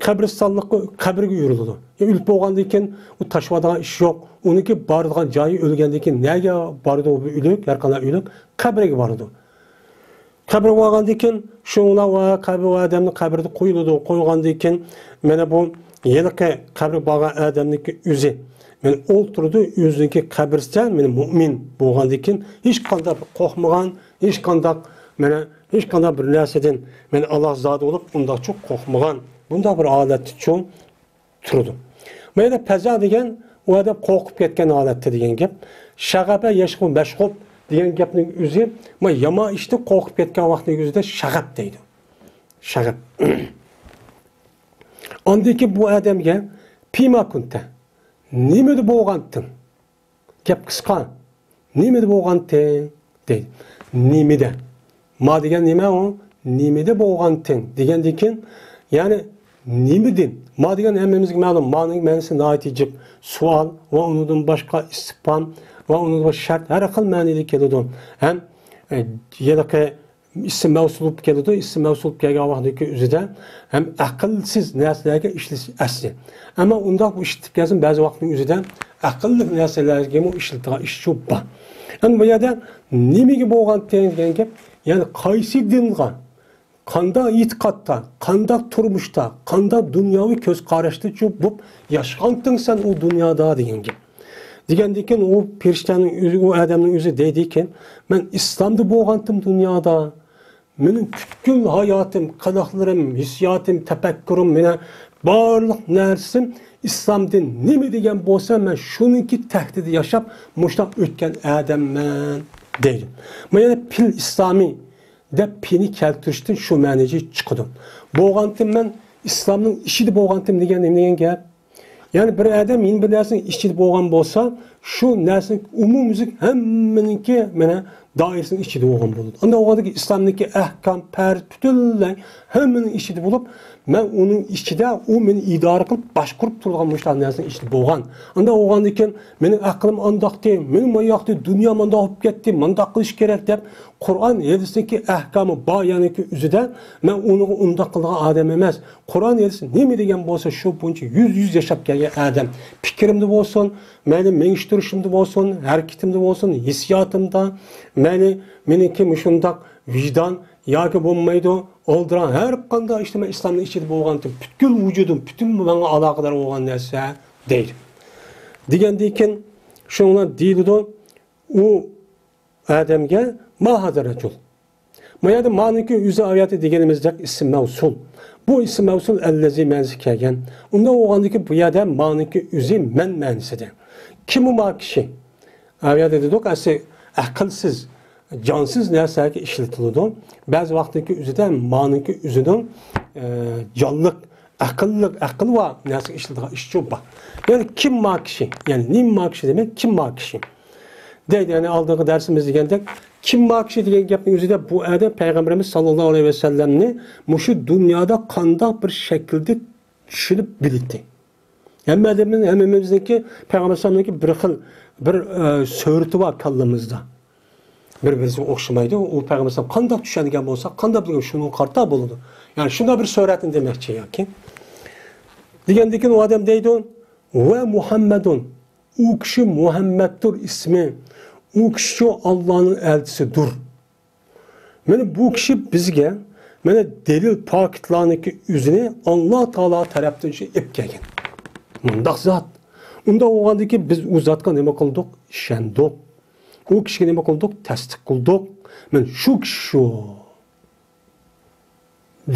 قەبرىستانلىققا، قەبرىگە يۈرۈلىدۇ. يا ئۆلۈپ بولغاندىن كېيىن ئۇ تاشلاۋاتىدىغان ئىش يوق. ئۇنىڭكى بارىدىغان جايى، ئۆلگەندىن كېيىن نەگە بارىدۇ بۇ ئۆلۈك؟ ھەر قانداق ئۆلۈك قەبرىگە بارىدۇ. قەبرىگە بارغاندىن كېيىن شۇڭلار ۋە قەبرە، ئۇ ئادەمنى قەبرىدە قويۇلىدۇ. قويغاندىن كېيىن مانا بۇ ھېلىقى قەبرىگە بارغان ئادەمنىڭكى ئۆزى مانا ئولتۇرىدۇ، ئۆزىنىڭكى قەبرىسىدە مانا مۇئمىن بولغاندىن كېيىن ھېچقانداق بىر قورقمىغان، ھېچقانداق مانا ھېچقانداق بىر نەرسىدىن مانا ئاللاھ زادى بولۇپ ئۇنداقچۇ قورقمىغان، بۇنداق بىر ھالەتتىچۇ تۇرىدۇ. ما يەردە پەزا دېگەن ئۇ ئادەم قورقۇپ كەتكەن ھالەتتە دېگەن گەپ. شەغەپە يەشغۇ مەشغۇپ دېگەن گەپنىڭ ئۆزى، ما يامان ئىشتىن قورقۇپ كەتكەن ۋاقىتنىڭ ئۆزىدە شەغەپ دەيدۇ. شەغەپ. ئاندىن كېيىن بۇ ئادەمگە پىما كۇنتە، نېمىدە بولغانتىڭ؟ گەپ قىسقا. نېمىدە بولغانتىڭ؟ دەيدۇ. نېمىدە؟ ما دېگەن نېمە ئۇ؟ نېمىدە بولغانتىڭ دېگەندىن كېيىن، يەنى نېمىدىن؟ ما دېگەن ھەممىمىزگە مەلۇم. مانىڭ مەنىسى ناھايىتى جىق. سوئال ۋە ئۇنىڭدىن باشقا ئىستىپھام ۋە ئۇنىڭدىن باشقا شەرت ھەر خىل مەنىدە كېلىدۇ. ھەم، ئە، ھېلىقى ئىسىم مەۋسۇل بولۇپ كېلىدۇ. ئىسىم مەۋسۇل بولۇپ كەلگەن ۋاقىتتىكى ئۆزىدە ھەم ئەقىلسىز نەرسىلەرگە ئىشلىتىش ئەسلى. ئەمما ئۇنداق بۇ ئىشلىتىپ كەلسىمۇ بەزى ۋاقىتنىڭ ئۆزىدە ئەقىللىق نەرسىلەرگىمۇ ئىشلىتىدىغان ئىشچۇ بار. ئەمدى بۇ يەردە نېمىگە بولغانتىڭ دېگەن گەپ، يەنى قايسى دىنغا، قانداق ئېتىقادتا، قانداق تۇرمۇشتا، قانداق دۇنياۋى كۆز قاراشتىچۇ بولۇپ ياشىغانتىڭ سەن ئۇ دۇنيادا دېگەن گەپ. دېگەندىن كېيىن ئۇ پېرىشتەنىڭ ئۆزى، ئۇ ئادەمنىڭ ئۆزى دەيدىكەن، مەن ئىسلامدا بولغانتىم دۇنيادا. مېنىڭ پۈتكۈل ھاياتىم، قىلىقلىرىم، ھېسسىياتىم، تەپەككۇرۇم، مېنىڭ بارلىق نەرسىم ئىسلام دىن نېمە دېگەن بولسا، مەن شۇنىڭكى تەھتىدە ياشاپ، مۇشۇنداق ئۆتكەن ئادەممەن دەيدۇ. ما يەنە پىل ئىسلامى دەپ پىنى كەلتۈرۈشتىن شۇ مەنىجى چىقىدۇ. بولغانتىم مەن ئىسلامنىڭ ئىچىدە بولغانتىم دېگەن نېمە دېگەن گەپ؟ يەنى بىر ئادەم يەنە بىر نەرسىنىڭ ئىچىدە بولغان بولسا، شۇ نەرسىنىڭ ئومۇميۈزلۈك ھەممىنىڭكى مانا دائىرىسىنىڭ ئىچىدە بولغان بولىدۇ. ئانداق بولغاندىكى ئىسلامدىكى ئەھكام، پەرز پۈتۈنلەي ھەممىنىڭ ئىچىدە بولۇپ، مەن ئۇنىڭ ئىچىدە، ئۇ مېنى ئىدارە قىلىپ باشقۇرۇپ تۇرىدىغان مۇشۇنداق نەرسىنىڭ ئىچىدە بولغان. ئانداق بولغاندىن كېيىن مېنىڭ ئەقلىم ئانداقتى، مېنىڭ ماياقتى، دۇنيا مانداق بولۇپ كەتتى، مانداق قىلىش كېرەك دەپ قۇرئان ھەدىستىكى ئەھكامى بار يەرنىڭكى ئۆزىدە مەن ئۇنىڭغا ئۇنداق قىلىدىغان ئادەم ئەمەس. قۇرئان ھەدىس نېمە دېگەن بولسا، شۇ بويىچە يۈز يۈز ياشاپ كەلگەن ئادەم. پىكرىمدە بولسۇن، مەيلى مېڭىشتۇرۇشۇمدا بولسۇن، ھەرىكىتىمدە بولسۇن، ھېسسىياتىمدا، مەيلى مېنىڭكى مۇشۇنداق ۋىجدان ياكى بولمايدۇ، ئالدىراڭ، ھەر قانداق ئىشتا مەن ئىسلامنىڭ ئىچىدە بولغانتىم، پۈتكۈل ۋۇجۇدۇم، پۈتۈن ماڭا ئالاقىدار بولغان نەرسە دەيدۇ. دېگەندىن كېيىن شۇنىڭ دېيىلىدۇ، ئۇ ئادەمگە ما ھازا رەجۇل. ما يەردە مانىڭكى ئۆزى ئايەتتە دېگىنىمىزدەك ئىسىم مەۋسۇل. بۇ ئىسىم مەۋسۇل ئەللەزى مەنىسى كەلگەن. ئۇنداق بولغاندىكى بۇ يەردە مانىڭكى ئۆزى مەن مەنىسىدە. كىم ئۇ ما كىشى؟ ئا يەردە دېدۇق، ئەسلى ئەقىلسىز، جانسىز نەرسىلەرگە ئىشلىتىلىدۇ. بەزى ۋاقىتتىكى ئۆزىدە مانىڭكى ئۆزىنىڭ، ئە، جانلىق، ئەقىللىق، ئەقىل بار نەرسىگە ئىشلىتىدىغان ئىشچۇ بار. يەنى كىم ما كىشى؟ يەنى نېمە ما كىشى دېمەك، كىم ما كىشى؟ دەيدۇ، يەنى ئالدىنقى دەرسىمىز دېگەندەك، كىم ما كىشى دېگەن گەپنىڭ ئۆزىدە بۇ ئادەم پەيغەمبىرىمىز ساللاللاھۇ ئەلەيھى ۋەسەللەمنى مۇشۇ دۇنيادا قانداق بىر شەكىلدە چۈشىنىپ بىلدى. ھەممە ئادەمنىڭ، ھەممىمىزنىڭكى پەيغەمبەر ئەلەيھىسسالامنىڭكى بىر خىل، بىر، ئە، سۈرىتى بار كاللىمىزدا. بىر-بىرىسىگە ئوخشىمايدۇ. ئۇ پەيغەمبەر ئەلەيھىسسالام قانداق چۈشەنگەن بولسا، قانداق بىلگەن، شۇنىڭغا قارىتا بولىدۇ. يەنى شۇنداق بىر سۈرەتنى دېمەكچى ياكى. دېگەندىن كېيىن ئۇ ئادەم دەيدۇ، ۋە مۇھەممەدۇن. ئۇ كىشى مۇھەممەدتۇر ئىسمى. ئۇ كىشىچۇ ئاللانىڭ ئەلچىسىدۇر. مانا بۇ كىشى بىزگە، مانا، دەلىل پاكىتلارنىڭكى ئۆزىنى ئاللا تائالا تەرەپتىن شۇ ئېلىپ كەلگەن. مۇنداق زات. ئۇنداق بولغاندىكىن بىز ئۇ زاتقا نېمە قىلدۇق؟ ئىشەندۇق. ئۇ كىشىگە نېمە قىلدۇق؟ تەستىق قىلدۇق. مانا شۇ كىشى شۇ.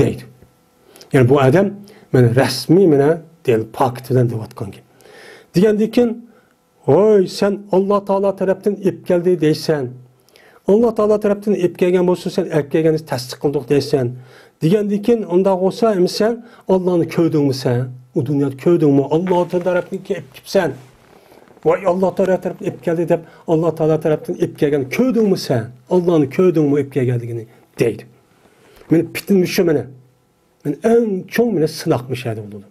دەيدۇ. يەنى بۇ ئادەم مانا رەسمىي مانا دەل پاكىت بىلەن دەۋاتقان گەپ. دېگەندىن كېيىن ۋاي، سەن ئاللا تائالا تەرەپتىن ئېلىپ كەلدى دەيسەن. ئاللا تائالا تەرەپتىن ئېلىپ كەلگەن بولسا، سەن ئەپ كەلگەننى تەستىق قىلدۇق دەيسەن. دېگەندىن كېيىن، ئۇنداق بولسا، ئەمىسە ئاللانى كۆردۈڭمۇ سەن؟ ئۇ دۇنيادا كۆردۈڭمۇ؟ ئاللا تەرەپتىن ئېلىپ كېلىپسەن. ۋاي، ئاللا تائالا تەرەپتىن ئېلىپ كەلدى دەپ، ئاللا تائالا تەرەپتىن ئېلىپ كەلگەننى كۆردۈڭمۇ سەن؟ ئاللانى كۆردۈڭمۇ ئېلىپ كەلگەنلىكىنى؟ دەيدۇ. مانا پىتنە شۇ مانا. مانا ئەڭ چوڭ مانا سىناق مۇشۇ يەردە بولىدۇ.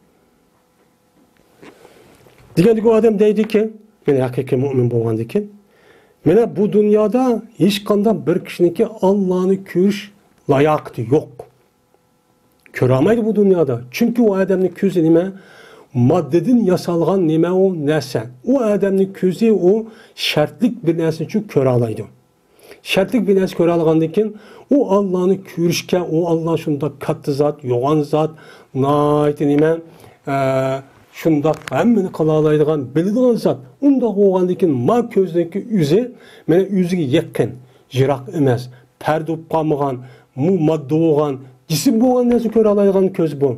دېگەندىكى ئۇ ئادەم دەيدىكى، مانا ھەقىقىي مۇئمىن بولغاندىكىن، مانا بۇ دۇنيادا ھېچقانداق بىر كىشىنىڭكى ئاللانى كۆرۈش لاياقىتى يوق. كۆرەلمەيدۇ بۇ دۇنيادا. چۈنكى ئۇ ئادەمنىڭ كۆزى نېمە؟ ماددىدىن ياسالغان نېمە ئۇ نەرسە. ئۇ ئادەمنىڭ كۆزى ئۇ شەرتلىك بىر نەرسىنى كۆرەلەيدۇ. شەرتلىك بىر نەرسە كۆرەلىگەندىن كېيىن، ئۇ ئاللانى كۆرۈشكە، ئۇ ئاللا شۇنداق كاتتا زات، يوغان زات، ناھايىتى نېمە، ئە، شۇنداق ھەممىنى قىلالايدىغان، بىلىدىغان زات. ئۇنداق بولغاندىن كېيىن، ما كۆزنىڭكى ئۆزى، مانا ئۆزىگە يېقىن، يىراق ئەمەس، پەردە بولۇپ قالمىغان، مۇ ماددا بولغان، جىسىم بولغان نەرسە كۆرەلەيدىغان كۆز بۇ.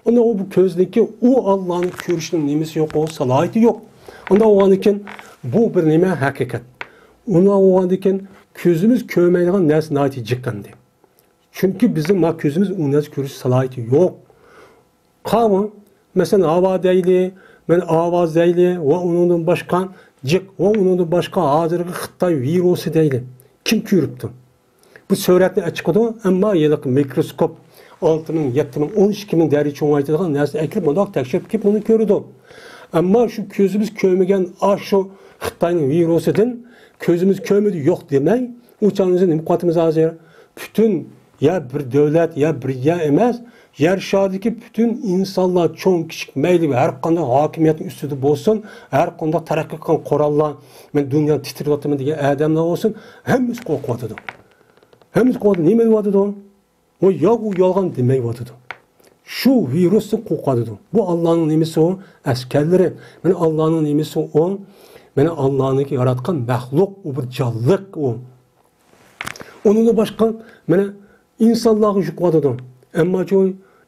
ئۇندا ئۇ بۇ كۆزنىڭكى ئۇ ئاللانى كۆرۈشنىڭ نېمىسى يوق، ئۇ سالاھىيىتى يوق. ئۇنداق بولغاندىكىن بۇ بىر نېمە ھەقىقەت. ئۇنداق بولغاندىكىن كۆزىمىز كۆرمەيدىغان نەرسە ناھايىتى جىق ئەمدى. چۈنكى بىزنىڭ ما كۆزىمىز ئۇ نەرسە كۆرۈش سالاھىيىتى يوق. قاۋۇ، مەسىلەن، ھاۋا دەيلى، مەن ئاۋاز دەيلى ۋە ئۇنىڭدىن باشقا جىق ۋە ئۇنىڭدىن باشقا ھازىرقى خىتاي ۋىرۇسى دەيلى. كىم كۆرۈپتۇ؟ بۇ سۈرەتنى ئەچىقىدۇ، ئەمما ھېلىقى مىكروسكوپ ئالتە مىڭ، يەتتە مىڭ، ئون ئىككى مىڭ دەرىجە چوڭايتىدىغان نەرسىنى ئەكىرىپ، مۇنداق تەكشۈرۈپ كېلىپ بۇنى كۆرىدۇ. ئەمما شۇ كۆزىمىز كۆرمىگەن ئاشۇ خىتاينىڭ ۋىرۇسىدىن كۆزىمىز كۆرمىدى يوق دېمەي، ئۇ چاغنىڭ ئۆزىدە نېمە قىلىۋاتىمىز ھازىر؟ پۈتۈن يا بىر دۆلەت، يا بىر يەر ئەمەس، يەر شارىدىكى پۈتۈن ئىنسانلار، چوڭ، كىچىك، مەيلى ھەر قانداق ھاكىمىيەتنىڭ ئۈستىدە بولسۇن، ھەر قانداق تەرەققىي قىلغان قوراللار، مەن دۇنيانى تىترىتىۋاتىمەن دېگەن ئادەملەر بولسۇن، ھەممىسى قورقۇۋاتىدۇ. ھەممىسى قورقۇپ نېمە دەۋاتىدۇ؟ ئۇ ياق، ئۇ يالغان دېمەيۋاتىدۇ. شۇ ۋىرۇستىن قورقۇۋاتىدۇ. بۇ ئاللانىڭ نېمىسى ئۇ؟ ئەسكەرلىرى. مانا ئاللانىڭ نېمىسى ئۇ؟ مانا ئاللانىڭكى ياراتقان مەخلۇق، ئۇ بىر جانلىق ئۇ. ئۇنىڭدىن باشقا مانا ئىنسانلارغا يۇقۇۋاتىدۇ. ئەمما شۇ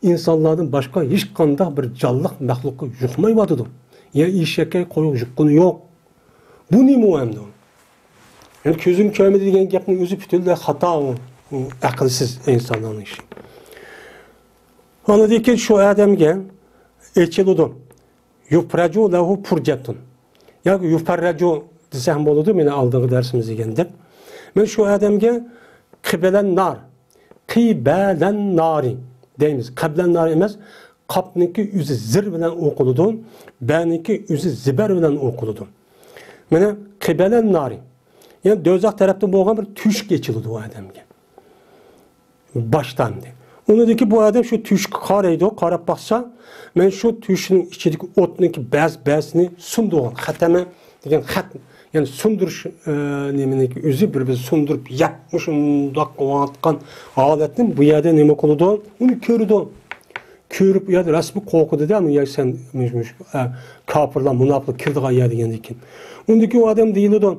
ئىنسانلاردىن باشقا ھېچقانداق بىر جانلىق مەخلۇققا يۇقمايۋاتىدۇ. يا ئېشەككە، قويغا يۇققىنى يوق. بۇ نېمە ئۇ ئەمدى؟ يەنى كۆزۈم كۆرمىدى دېگەن گەپنىڭ ئۆزى پۈتۈنلەي خاتا، ئۇ، ئۇ ئەقىلسىز ئىنسانلارنىڭ ئىشى. ئاندىن كېيىن شۇ ئادەمگە ئېچىلىدۇ. يۇپرەجۇ لەھۇ پۇرجەتۇن. ياكى يۇپەررەجۇ دېسەم بولىدۇ، مېنىڭ ئالدىنقى دەرسىمىز دېگەندەك. مەن شۇ ئادەمگە قىبەلەن نار، قىبەلەن نارى دەيمىز. قەبلەن نار ئەمەس، قاپنىڭكى ئۆزى زىر بىلەن ئوقۇلىدۇ، بەنىڭكى ئۆزى زىبەر بىلەن ئوقۇلىدۇ. مانا قىبەلەن نارى. يەنى دوزاخ تەرەپتىن بولغان بىر تۆشۈك ئېچىلىدۇ ئۇ ئادەمگە. باشلاندى. ئۇنىڭدىن كېيىن بۇ ئادەم شۇ تۆشۈككە قارايدۇ، قاراپ باقسا، مەن شۇ تۆشۈكنىڭ ئىچىدىكى ئوتنىڭكى بەز-، بەزىسىنى سۇندۇرغان، خەتەمە دېگەن خەت، يەنى سۇندۇرۇش، ئە، نېمىنىڭكى ئۆزى بىر-بىرىنى سۇندۇرۇپ يەپ، مۇشۇنداق قىلىۋاتقان ھالەتنى بۇ يەردە نېمە قىلىدۇ؟ ئۇنى كۆرىدۇ. كۆرۈپ، ئۇ يەردە رەسمىي قورقىدۇ-دە، ئۇ يەر سەن، مۇش-، مۇش-، ئە، كاپىرلار، مۇناپىقلار كىرىدىغان يەر دېگەندىن كېيىن. ئۇندىكى ئۇ ئادەم دېيىلىدۇ،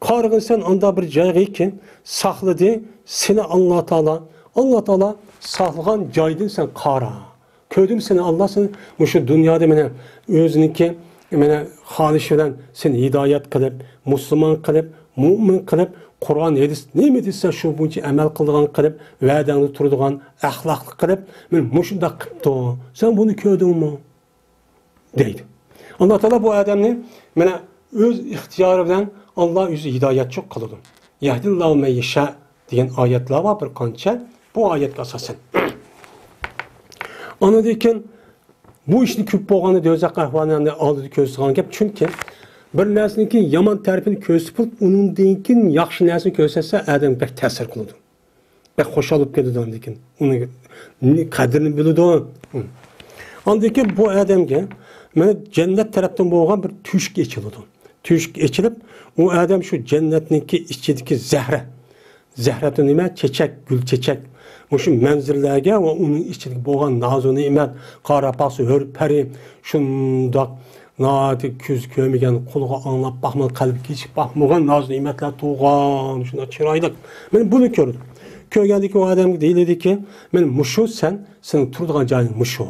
قارىغىن سەن ئاندا بىر جايغىكى ساقلىدى سېنى ئاللا تائالا. ئاللا تائالا ساقلىغان جايدىن سەن قارا. كۆردۈم سېنى ئاللا، سېنى مۇشۇ دۇنيادا مانا ئۆزىنىڭكى مانا خالىشى بىلەن سېنى ھىدايەت قىلىپ، مۇسۇلمان قىلىپ، مۇئمىن قىلىپ، قۇرئان، ھەدىس نېمە دېسە شۇ بويىچە ئەمەل قىلىدىغان قىلىپ، ۋەدەڭدە تۇرىدىغان ئەخلاقلىق قىلىپ، مانا مۇشۇنداق قىپتۇ. سەن بۇنى كۆردۈڭمۇ؟ دەيدۇ. ئاللا تائالا بۇ ئادەمنى مانا ئۆز ئىختىيارى بىلەن ئاللا ئۆزى ھىدايەتچى قىلىدۇ. يەھدىللاھۇ مەن يەشا دېگەن ئايەتلەر بار بىر قانچە. بۇ ئايەتكە ئاساسەن. ئاندىن كېيىن بۇ ئىشنى كۆپ بولغاندا دوزاخ ئەھۋالىنى ئالدىدا كۆرسىتىدىغان گەپ. چۈنكى بىر نەرسىنىڭكى يامان تەرىپىنى كۆرسىتىپ بولۇپ، ئۇنىڭدىن كېيىن ياخشى نەرسىنى كۆرسەتسە ئادەمگە بەك تەسىر قىلىدۇ. بەك خۇشال بولۇپ كېتىدۇ ئاندىن كېيىن. ئۇنىڭ نى-، قەدرىنى بىلىدۇ. ئاندىن كېيىن بۇ ئادەمگە مانا جەننەت تەرەپتىن بولغان بىر تۆشۈك ئېچىلىدۇ. تۆشۈك ئېچىلىپ، ئۇ ئادەم شۇ جەننەتنىڭكى ئىچىدىكى زەھرە. زەھرەتۇ نېمە؟ چېچەك، گۈل چېچەك. مۇشۇ مەنزىرىلەرگە ۋە ئۇنىڭ ئىچىدىكى بولغان نازۇ نېمەت، قارا پاقسا، ھۆر پەرى، شۇنداق ناھايىتى كۆز كۆرمىگەن، قۇلىقى ئاڭلاپ باقمىغان، قەلبى كېچىپ باقمىغان ناز نېمەتلەر تۇغان، شۇنداق چىرايلىق. مانا بۇنى كۆردى. كۆرگەندىكى ئۇ ئادەمگە دېيىلدىكى، مانا مۇشۇ سەن، سېنىڭ تۇرىدىغان جايىڭ مۇشۇ.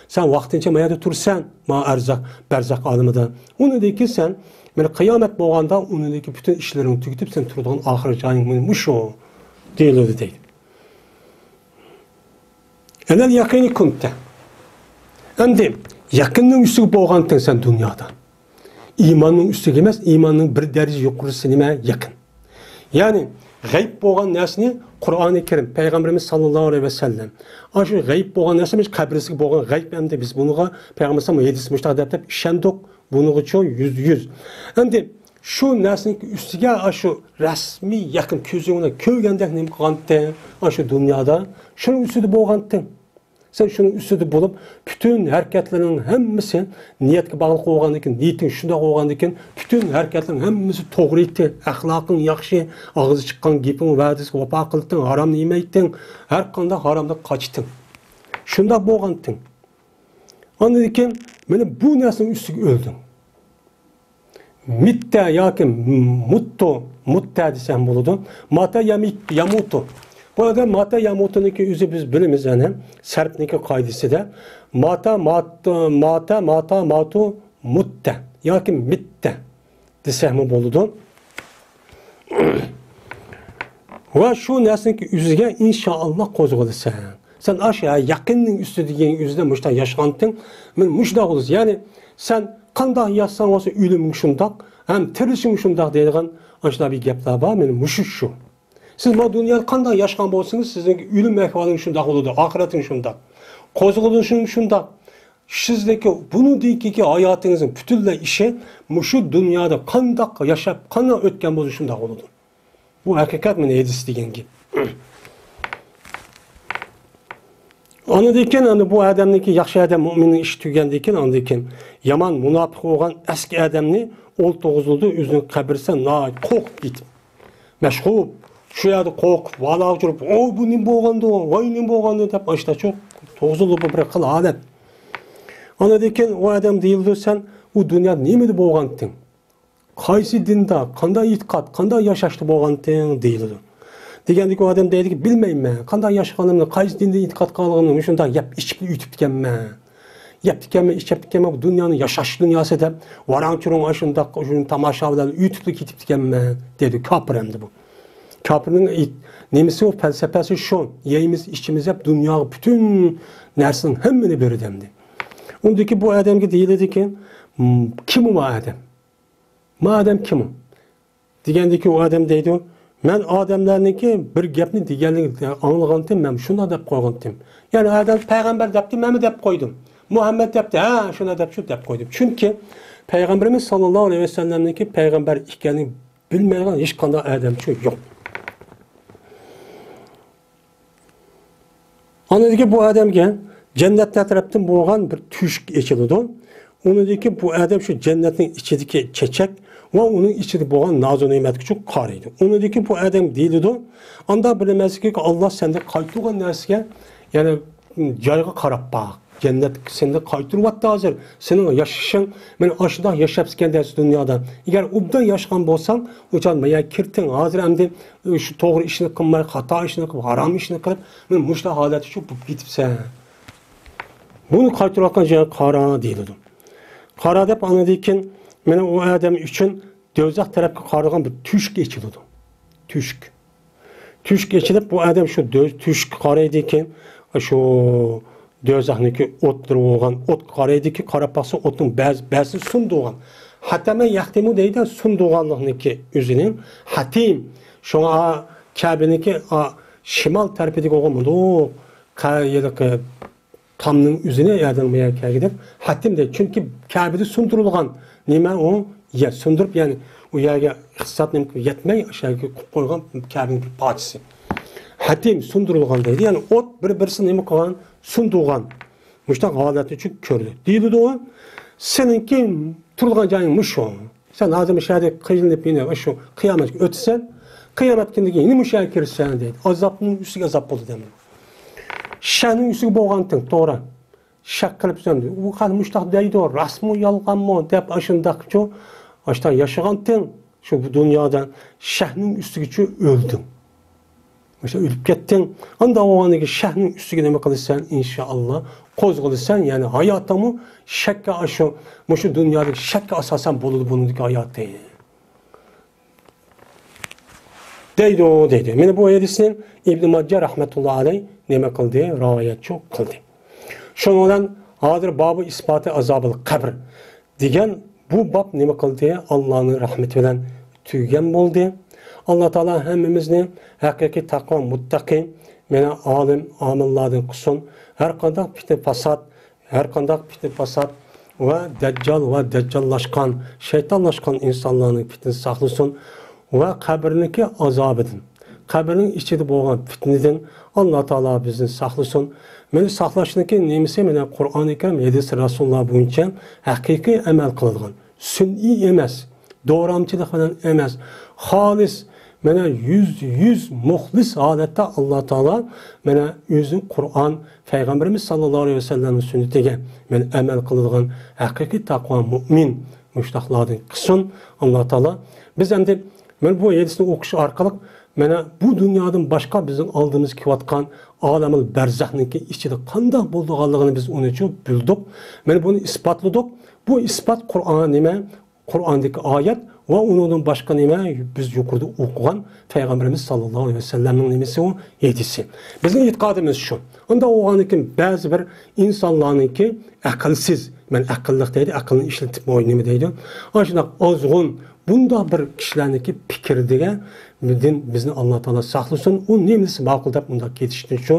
سەن ۋاقتىنچە ما يەردە تۇرىسەن، ما ئەرزاق، بەرزەخ ئالىمىدا. ئۇنىڭدىن كېيىن سەن مانا قىيامەت بولغاندا ئۇنىڭدىكى پۈتۈن ئىشلىرىڭنى تۈگىتىپ، سەن تۇرىدىغان ئاخىرقى جايىڭ مانا مۇشۇ دېيىلىدۇ دەيدۇ. ئەلەل يەقىنى كۇنتە. ئەمدى يەقىننىڭ ئۈستىگە بولغانتىڭ سەن دۇنيادا. ئىماننىڭ ئۈستىگە ئەمەس، ئىماننىڭ بىر دەرىجە يۇقىرىسى نېمە؟ يەقىن. يەنى غەيب بولغان نەرسىنى قۇرئانى كەرىم، پەيغەمبىرىمىز ساللاللاھۇ ئەلەيھى ۋەسەللەم، ئاشۇ غەيب بولغان نەرسە، قەبرىسىگە بولغان غەيب، ئەمدى بىز بۇنىڭغا پەيغەمبىرىمىز ھەدىس مۇشۇنداق دەپ، دەپ ئىشەندۇق. بۇنىڭغىچۇ يۈزدە يۈز. ئەمدى شۇ نەرسىنىڭ ئۈستىگە ئاشۇ رەسمىي يەقىن كۆزۈڭ بىلەن كۆرگەندەك نېمە قىلغانتىڭ؟ ئاشۇ دۇنيادا شۇنىڭ ئۈستىدە بولغانتىڭ. سەن شۇنىڭ ئۈستىدە بولۇپ، پۈتۈن ھەرىكەتلىرىڭ ھەممىسى نىيەتكە باغلىق بولغاندىكىن، نىيىتىڭ شۇنداق بولغاندىكىن، پۈتۈن ھەرىكەتلىرىڭ ھەممىسى توغرا ئىدى، ئەخلاقىڭ ياخشى، ئاغزى چىققان گېپىڭ، ۋەدىسىگە ۋاپا قىلدىڭ، ھارامنى يېمەيتتىڭ، ھەر قانداق ھارامدىن قاچتىڭ. شۇنداق بولغانتىڭ. ئاندىن كېيىن مانا بۇ نەرسىنىڭ ئۈستىگە ئۆلدۈڭ. مىتتە ياكى مۇتتۇ، مۇتتە دېسەم بولىدۇ. ماتا يامىت-، يامۇتۇ. بۇ يەردە ماتا يامۇتۇنىڭكى ئۆزى بىز بىلىمىز، يەنى سەرپنىڭكى قائىدىسىدە. ماتا، مات-، ماتا، ماتا، ماتۇ، مۇتتە ياكى مىتتە دېسەكمۇ بولىدۇ. ۋە شۇ نەرسىنىڭكى ئۆزىگە ئىنشائاللا قوزغىلىسەن. سەن ئاشۇ يەقىننىڭ ئۈستىدە دېگەن ئۆزىدە مۇشۇنداق ياشىغانتىڭ، مانا مۇشۇنداق بولىسەن. يەنى سەن قانداق ياشىساڭ بولسا ئۆلۈمۈڭ شۇنداق، ھەم تىرىلىشىڭ شۇنداق دەيدىغان ئاشۇنداق بىر گەپلەر بار. مانا مۇشۇ شۇ. سىز ما دۇنيادا قانداق ياشىغان بولسىڭىز، سىزنىڭ ئۆلۈم ئەھۋالىڭىز شۇنداق بولىدۇ، ئاخىرەتىڭ شۇنداق. قوزغىلىشىڭ شۇنداق. سىزدىكى بۇنىڭدىن كېيىنكى ھاياتىڭىزنىڭ پۈتۈنلەي ئىشى مۇشۇ دۇنيادا قانداق ياشاپ، قانداق ئۆتكەن بولسا شۇنداق بولىدۇ. بۇ ھەقىقەت، مانا ھەدىس دېگەن گەپ. ئاندىن كېيىن، ئەمدى بۇ ئادەمنىڭكى ياخشى ئادەم، مۇئمىننىڭ ئىشى تۈگىگەندىن كېيىن، ئاندىن كېيىن يامان مۇناپىق بولغان ئەسكى ئادەمنى ئولتۇرغۇزۇلدى ئۆزىنىڭ قەبرىسىدە ناھايىتى قورقۇپ كېتىپ. مەشغۇپ، شۇ يەردە قورقۇپ، ۋالاغا تۇرۇپ، «ئوي، بۇ نېمە بولغاندۇ؟ ۋاي، نېمە بولغاندۇ؟» دەپ ئاشتاچۇ توغزۇلۇپ بىر خىل ھالەت. ئاندىن كېيىن ئۇ ئادەم دېيىلىدۇ، «سەن ئۇ دۇنيادا نېمىدە بولغانتىڭ؟ قايسى دىندا، قانداق ئېتىقاد، قانداق ياشاشتا بولغانتىڭ؟» دېيىلىدۇ. دېگەندىكى ئۇ ئادەم دەيدىكى، «بىلمەيمەن، قانداق ياشىغانلىرىمنى، قايسى دىندا ئېتىقاد قىلغانلىرىمنى، مۇشۇنداق يەپ ئىچىپ ئۆتۈپتىكەنمەن.» يەپتىكەنمەن، ئىچەپتىكەنمەن، بۇ دۇنيانىڭ ياشاش دۇنياسى دەپ، ۋاراڭ-چۇرۇڭ ئاشۇنداق، شۇ تاماشا بىلەن ئۆتۈپلا كېتىپتىكەنمەن، دېدى. كاپىر ئەمدى بۇ. كاپىرنىڭ ئېيت-، نېمىسى ئۇ، پەلسەپىسى شۇ. يەيمىز، ئىچىمىز دەپ دۇنياغا پۈتۈن نەرسىنىڭ ھەممىنى بېرىدۇ ئەمدى. ئۇندىكى بۇ ئادەمگە دېيىلىدىكى، م، كىم ئۇ ئادەم؟ ما ئادەم كىم ئۇ؟ دېگەندىكى ئۇ ئادەم دەيدۇ، مەن ئادەملەرنىڭكى بىر گەپنى دېگەنلىكىنى ئاڭلىغانتىم، مەن شۇنداق دەپ قويغانتىم. يەنى ئادەم پەيغەمبەر دەپتۇ، مەنمۇ دەپ قويدۇم. مۇھەممەد دەپتۇ، ھە، شۇنداق دەپ، شۇ دەپ قويدۇم. چۈنكى پەيغەمبىرىمىز ساللاللاھۇ ئەلەيھى ۋەسەللەمنىڭكى پەيغەمبەر ئىكەنلىكىنى بىلمەيدىغان ھېچقانداق ئادەمچۇ يوق. ئاندىن كېيىن بۇ ئادەمگە جەننەتلەر تەرەپتىن بولغان بىر تۆشۈك ئېچىلىدۇ. ئۇنىڭدىن كېيىن بۇ ئادەم شۇ جەننەتنىڭ ئىچىدىكى چېچەك ۋە ئۇنىڭ ئىچىدە بولغان نازۇ نېمەتكە چوق قارايدۇ. ئۇنىڭدىن كېيىن بۇ ئادەم دېيىلىدۇ، ئاندا بىلىمەنسىكى، ئاللا سەندە قايتۇرغان نەرسىگە، يەنى جايغا قاراپ باق. جەننەت سېنى قايتۇرۇۋاتتى ھازىر. سېنىڭ ياشىشىڭ، مانا ئاشۇنداق ياشاپسىكەن دەيسىز دۇنيادا. ئەگەر ئوبدان ياشىغان بولساڭ، ئۇ چاغ ما يەرگە كىرتىڭ. ھازىر ئەمدى شۇ توغرا ئىشنى قىلماي، خاتا ئىشنى قىلىپ، ھارام ئىشنى قىلىپ، مانا مۇشۇنداق ھالەتكە چۈشۈپ بولۇپ كېتىپسەن. بۇنى قايتۇرۇۋاتقان جايغا قارا دېيىلىدۇ. قارا دەپ ئاندىن كېيىن مانا ئۇ ئادەم ئۈچۈن دوزاخ تەرەپكە قارىغان بىر تۆشۈك ئېچىلىدۇ. تۆشۈك. تۆشۈك ئېچىلىپ، بۇ ئادەم شۇ دۆ-، تۆشۈككە قارايدىكەن، شۇ دوزاخنىڭكى ئوتلىرى بولغان ئوتقا قارايدىكەن، قاراپ باقسا، ئوتنىڭ بەز-، بەزىسى سۇندۇرغان. ھەتەمە يەختىمۇ دەيدۇ، سۇندۇرغانلىقنىڭكى ئۆزىنى. ھەتىم، شۇڭا كەبىنىڭكى، ئا، شىمال تەرىپىدىكى بولغان مۇنداق قا-، ھېلىقى تامنىڭ ئۆزىنى يەردىن بۇ يەرگە كەلگۈدەك ھەتتىم دەيدۇ. چۈنكى كەبىدە سۇندۇرۇلغان نېمە ئۇ؟ يەر سۇندۇرۇپ، يەنى ئۇ يەرگە ئىقتىساد نېمە قىلىپ يەتمەي، ئاشۇ يەرگە قويۇپ قويغان كەبىنىڭ بىر پارچىسى. ھەتتىم سۇندۇرۇلغان دەيدۇ. يەنى ئوت بىر-بىرسىنى نېمە قىلغان؟ سۇندۇرغان. مۇشۇنداق ھالەتنى چۈ كۆردى. دېيىلىدۇ، سېنىڭكى تۇرىدىغان جايىڭ مۇشۇ. سەن ھازىر مۇشۇ يەردە قىينىلىپ، يەنە شۇ قىيامەتكە ئۆتىسەن، قىيامەت كۈنىدىن كېيىن يەنە مۇشۇ يەرگە كىرىسەن، دەيدۇ. ئازابنىڭ ئۈستىگە ئازاب بولىدۇ ئەمدى. شەھنىڭ ئۈستىگە بولغانتىڭ، توغرا. شەك قىلىپ سەن، ئۇ خەق مۇشۇنداق دەيدۇ، راستمۇ، يالغانمۇ دەپ، ئاشۇنداقچۇ، ئاشۇنداق ياشىغانتىڭ، شۇ بۇ دۇنيادا شەھنىڭ ئۈستىگىچۇ ئۆلدۈڭ. مۇشۇ ئۆلۈپ كەتتىڭ. ئانداق بولغاندىن كېيىن شەھنىڭ ئۈستىگە نېمە قىلىسەن؟ ئىنشائاللا، قوزغىلىسەن. يەنى ھاياتىڭمۇ شەككە ئاشۇ، مۇشۇ دۇنيادىكى شەككە ئاساسەن بولىدۇ بۇنىڭدىكى ھاياتى. دەيدۇ، دەيدۇ. مانا بۇ ھەدىسنى ئىبن ماججا رەھمەتۇللا ئەلەي نېمە قىلدى؟ رىۋايەتچۇ قىلدى. شۇنىڭ بىلەن ھازىر بابۇ ئىسپاتى ئازابىل قەبر دېگەن بۇ باب نېمە قىلدى؟ ئاللانىڭ رەھمىتى بىلەن تۈگىگەن بولدى. ئاللا تائالا ھەممىمىزنى ھەقىقىي تەقۋا، مۇتتەقىي، مانا ئالىم، ئامىللاردىن قىلسۇن. ھەر قانداق پىتنە پاسات، ھەر قانداق پىتنە پاسات ۋە دەججال ۋە دەججاللاشقان، شەيتانلاشقان ئىنسانلارنىڭ پىتنىسى ساقلىسۇن ۋە قەبرىنىڭكى ئازابىدىن، قەبرىنىڭ ئىچىدە بولغان پىتنىدىن ئاللا تائالا بىزنى ساقلىسۇن. مېنى ساقلاشنىڭكى نېمىسى؟ مانا قۇرئانى كەرىم، ھەدىس رەسۇلۇللا بويىچە ھەقىقىي ئەمەل قىلىدىغان، سۈنئىي ئەمەس، دورامچىلىق بىلەن ئەمەس، خالىس، مانا يۈزدە يۈز مۇخلىس ھالەتتە ئاللا تائالا مانا ئۆزى قۇرئان، پەيغەمبىرىمىز ساللاللاھۇ ئەلەيھى ۋەسەللەمنىڭ سۈننىتىگە مانا ئەمەل قىلىدىغان ھەقىقىي تەقۋا مۆمىن مۇشۇنداقلاردىن قىلسۇن ئاللا تائالا. بىز ئەمدى مانا بۇ ھەدىسنى ئوقۇش ئارقىلىق مانا بۇ دۇنيادىن باشقا بىزنىڭ ئالدىمىزغا كېلىۋاتقان ئالەمۇل بەرزەخنىڭكى ئىچىدە قانداق بولىدىغانلىقىنى بىز ئۇنىچۇ بىلدۇق. مانا بۇنى ئىسپاتلىدۇق. بۇ ئىسپات قۇرئان نېمە؟ قۇرئاندىكى ئايەت ۋە ئۇنىڭدىن باشقا نېمە؟ بىز يۇقىرىدا ئوقۇغان پەيغەمبىرىمىز ساللاللاھۇ ئەلەيھى ۋەسەللەمنىڭ نېمىسى ئۇ؟ ھەدىسى. بىزنىڭ ئېتىقادىمىز شۇ. ئۇنداق بولغاندىن كېيىن بەزى بىر ئىنسانلارنىڭكى ئەقىلسىز، مەن ئەقىللىق دەيدۇ، ئەقىلنى ئىشلىتىپ نېمە دەيدۇ؟ ئاشۇنداق ئازغۇن، بۇنداق بىر كىشىلەرنىڭكى پىكرىدىن بىزنى ئاللا تائالا ساقلىسۇن. ئۇ نېمىسى ماقۇل دەپ ئۇنداق كېتىشتىن شۇ،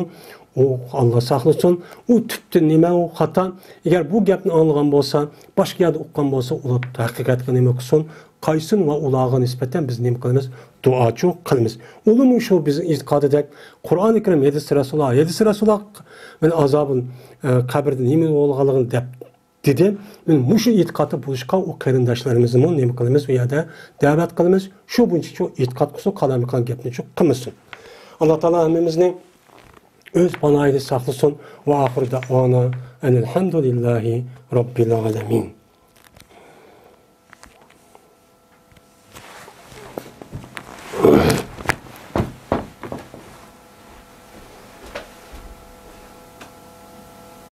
ئۇ ئاللا ساقلىسۇن. ئۇ تۈپتە نېمە ئۇ خاتا؟ ئەگەر بۇ گەپنى ئاڭلىغان بولسا، باشقا يەردە ئوقۇغان بولسا، ئۇلار ھەقىقەتكە نېمە قىلسۇن؟ قايسۇن ۋە ئۇلارغا نىسبەتەن بىز نېمە قىلىمىز؟ دۇئاچۇ قىلىمىز. ئۇلىمۇ شۇ بىزنىڭ ئېتىقادىدەك قۇرئانى كەرىم، ھەدىس رەسۇلۇللا، ھەدىس رەسۇلۇللا مەن ئازابىل، ئە، قەبرىدە نېمە بولغانلىقىنى دەپ دېدى. مەن مۇشۇ ئېتىقادتا بولۇشقا ئۇ قېرىنداشلىرىمىزنىمۇ نېمە قىلىمىز؟ ئۇ يەردە دەۋەت قىلىمىز. شۇ بويىچە شۇ ئېتىقاد قىلسۇن، قالايمىقان گەپنى شۇ قىلمىسۇن. ئاللا تائالا ھەممىمىزنى ئۆز پاناھىدا ساقلىسۇن. ۋە ئاخىر دەئۋانا ئەنىل ھەمدۇلىللاھى رەببىل ئالەمىن.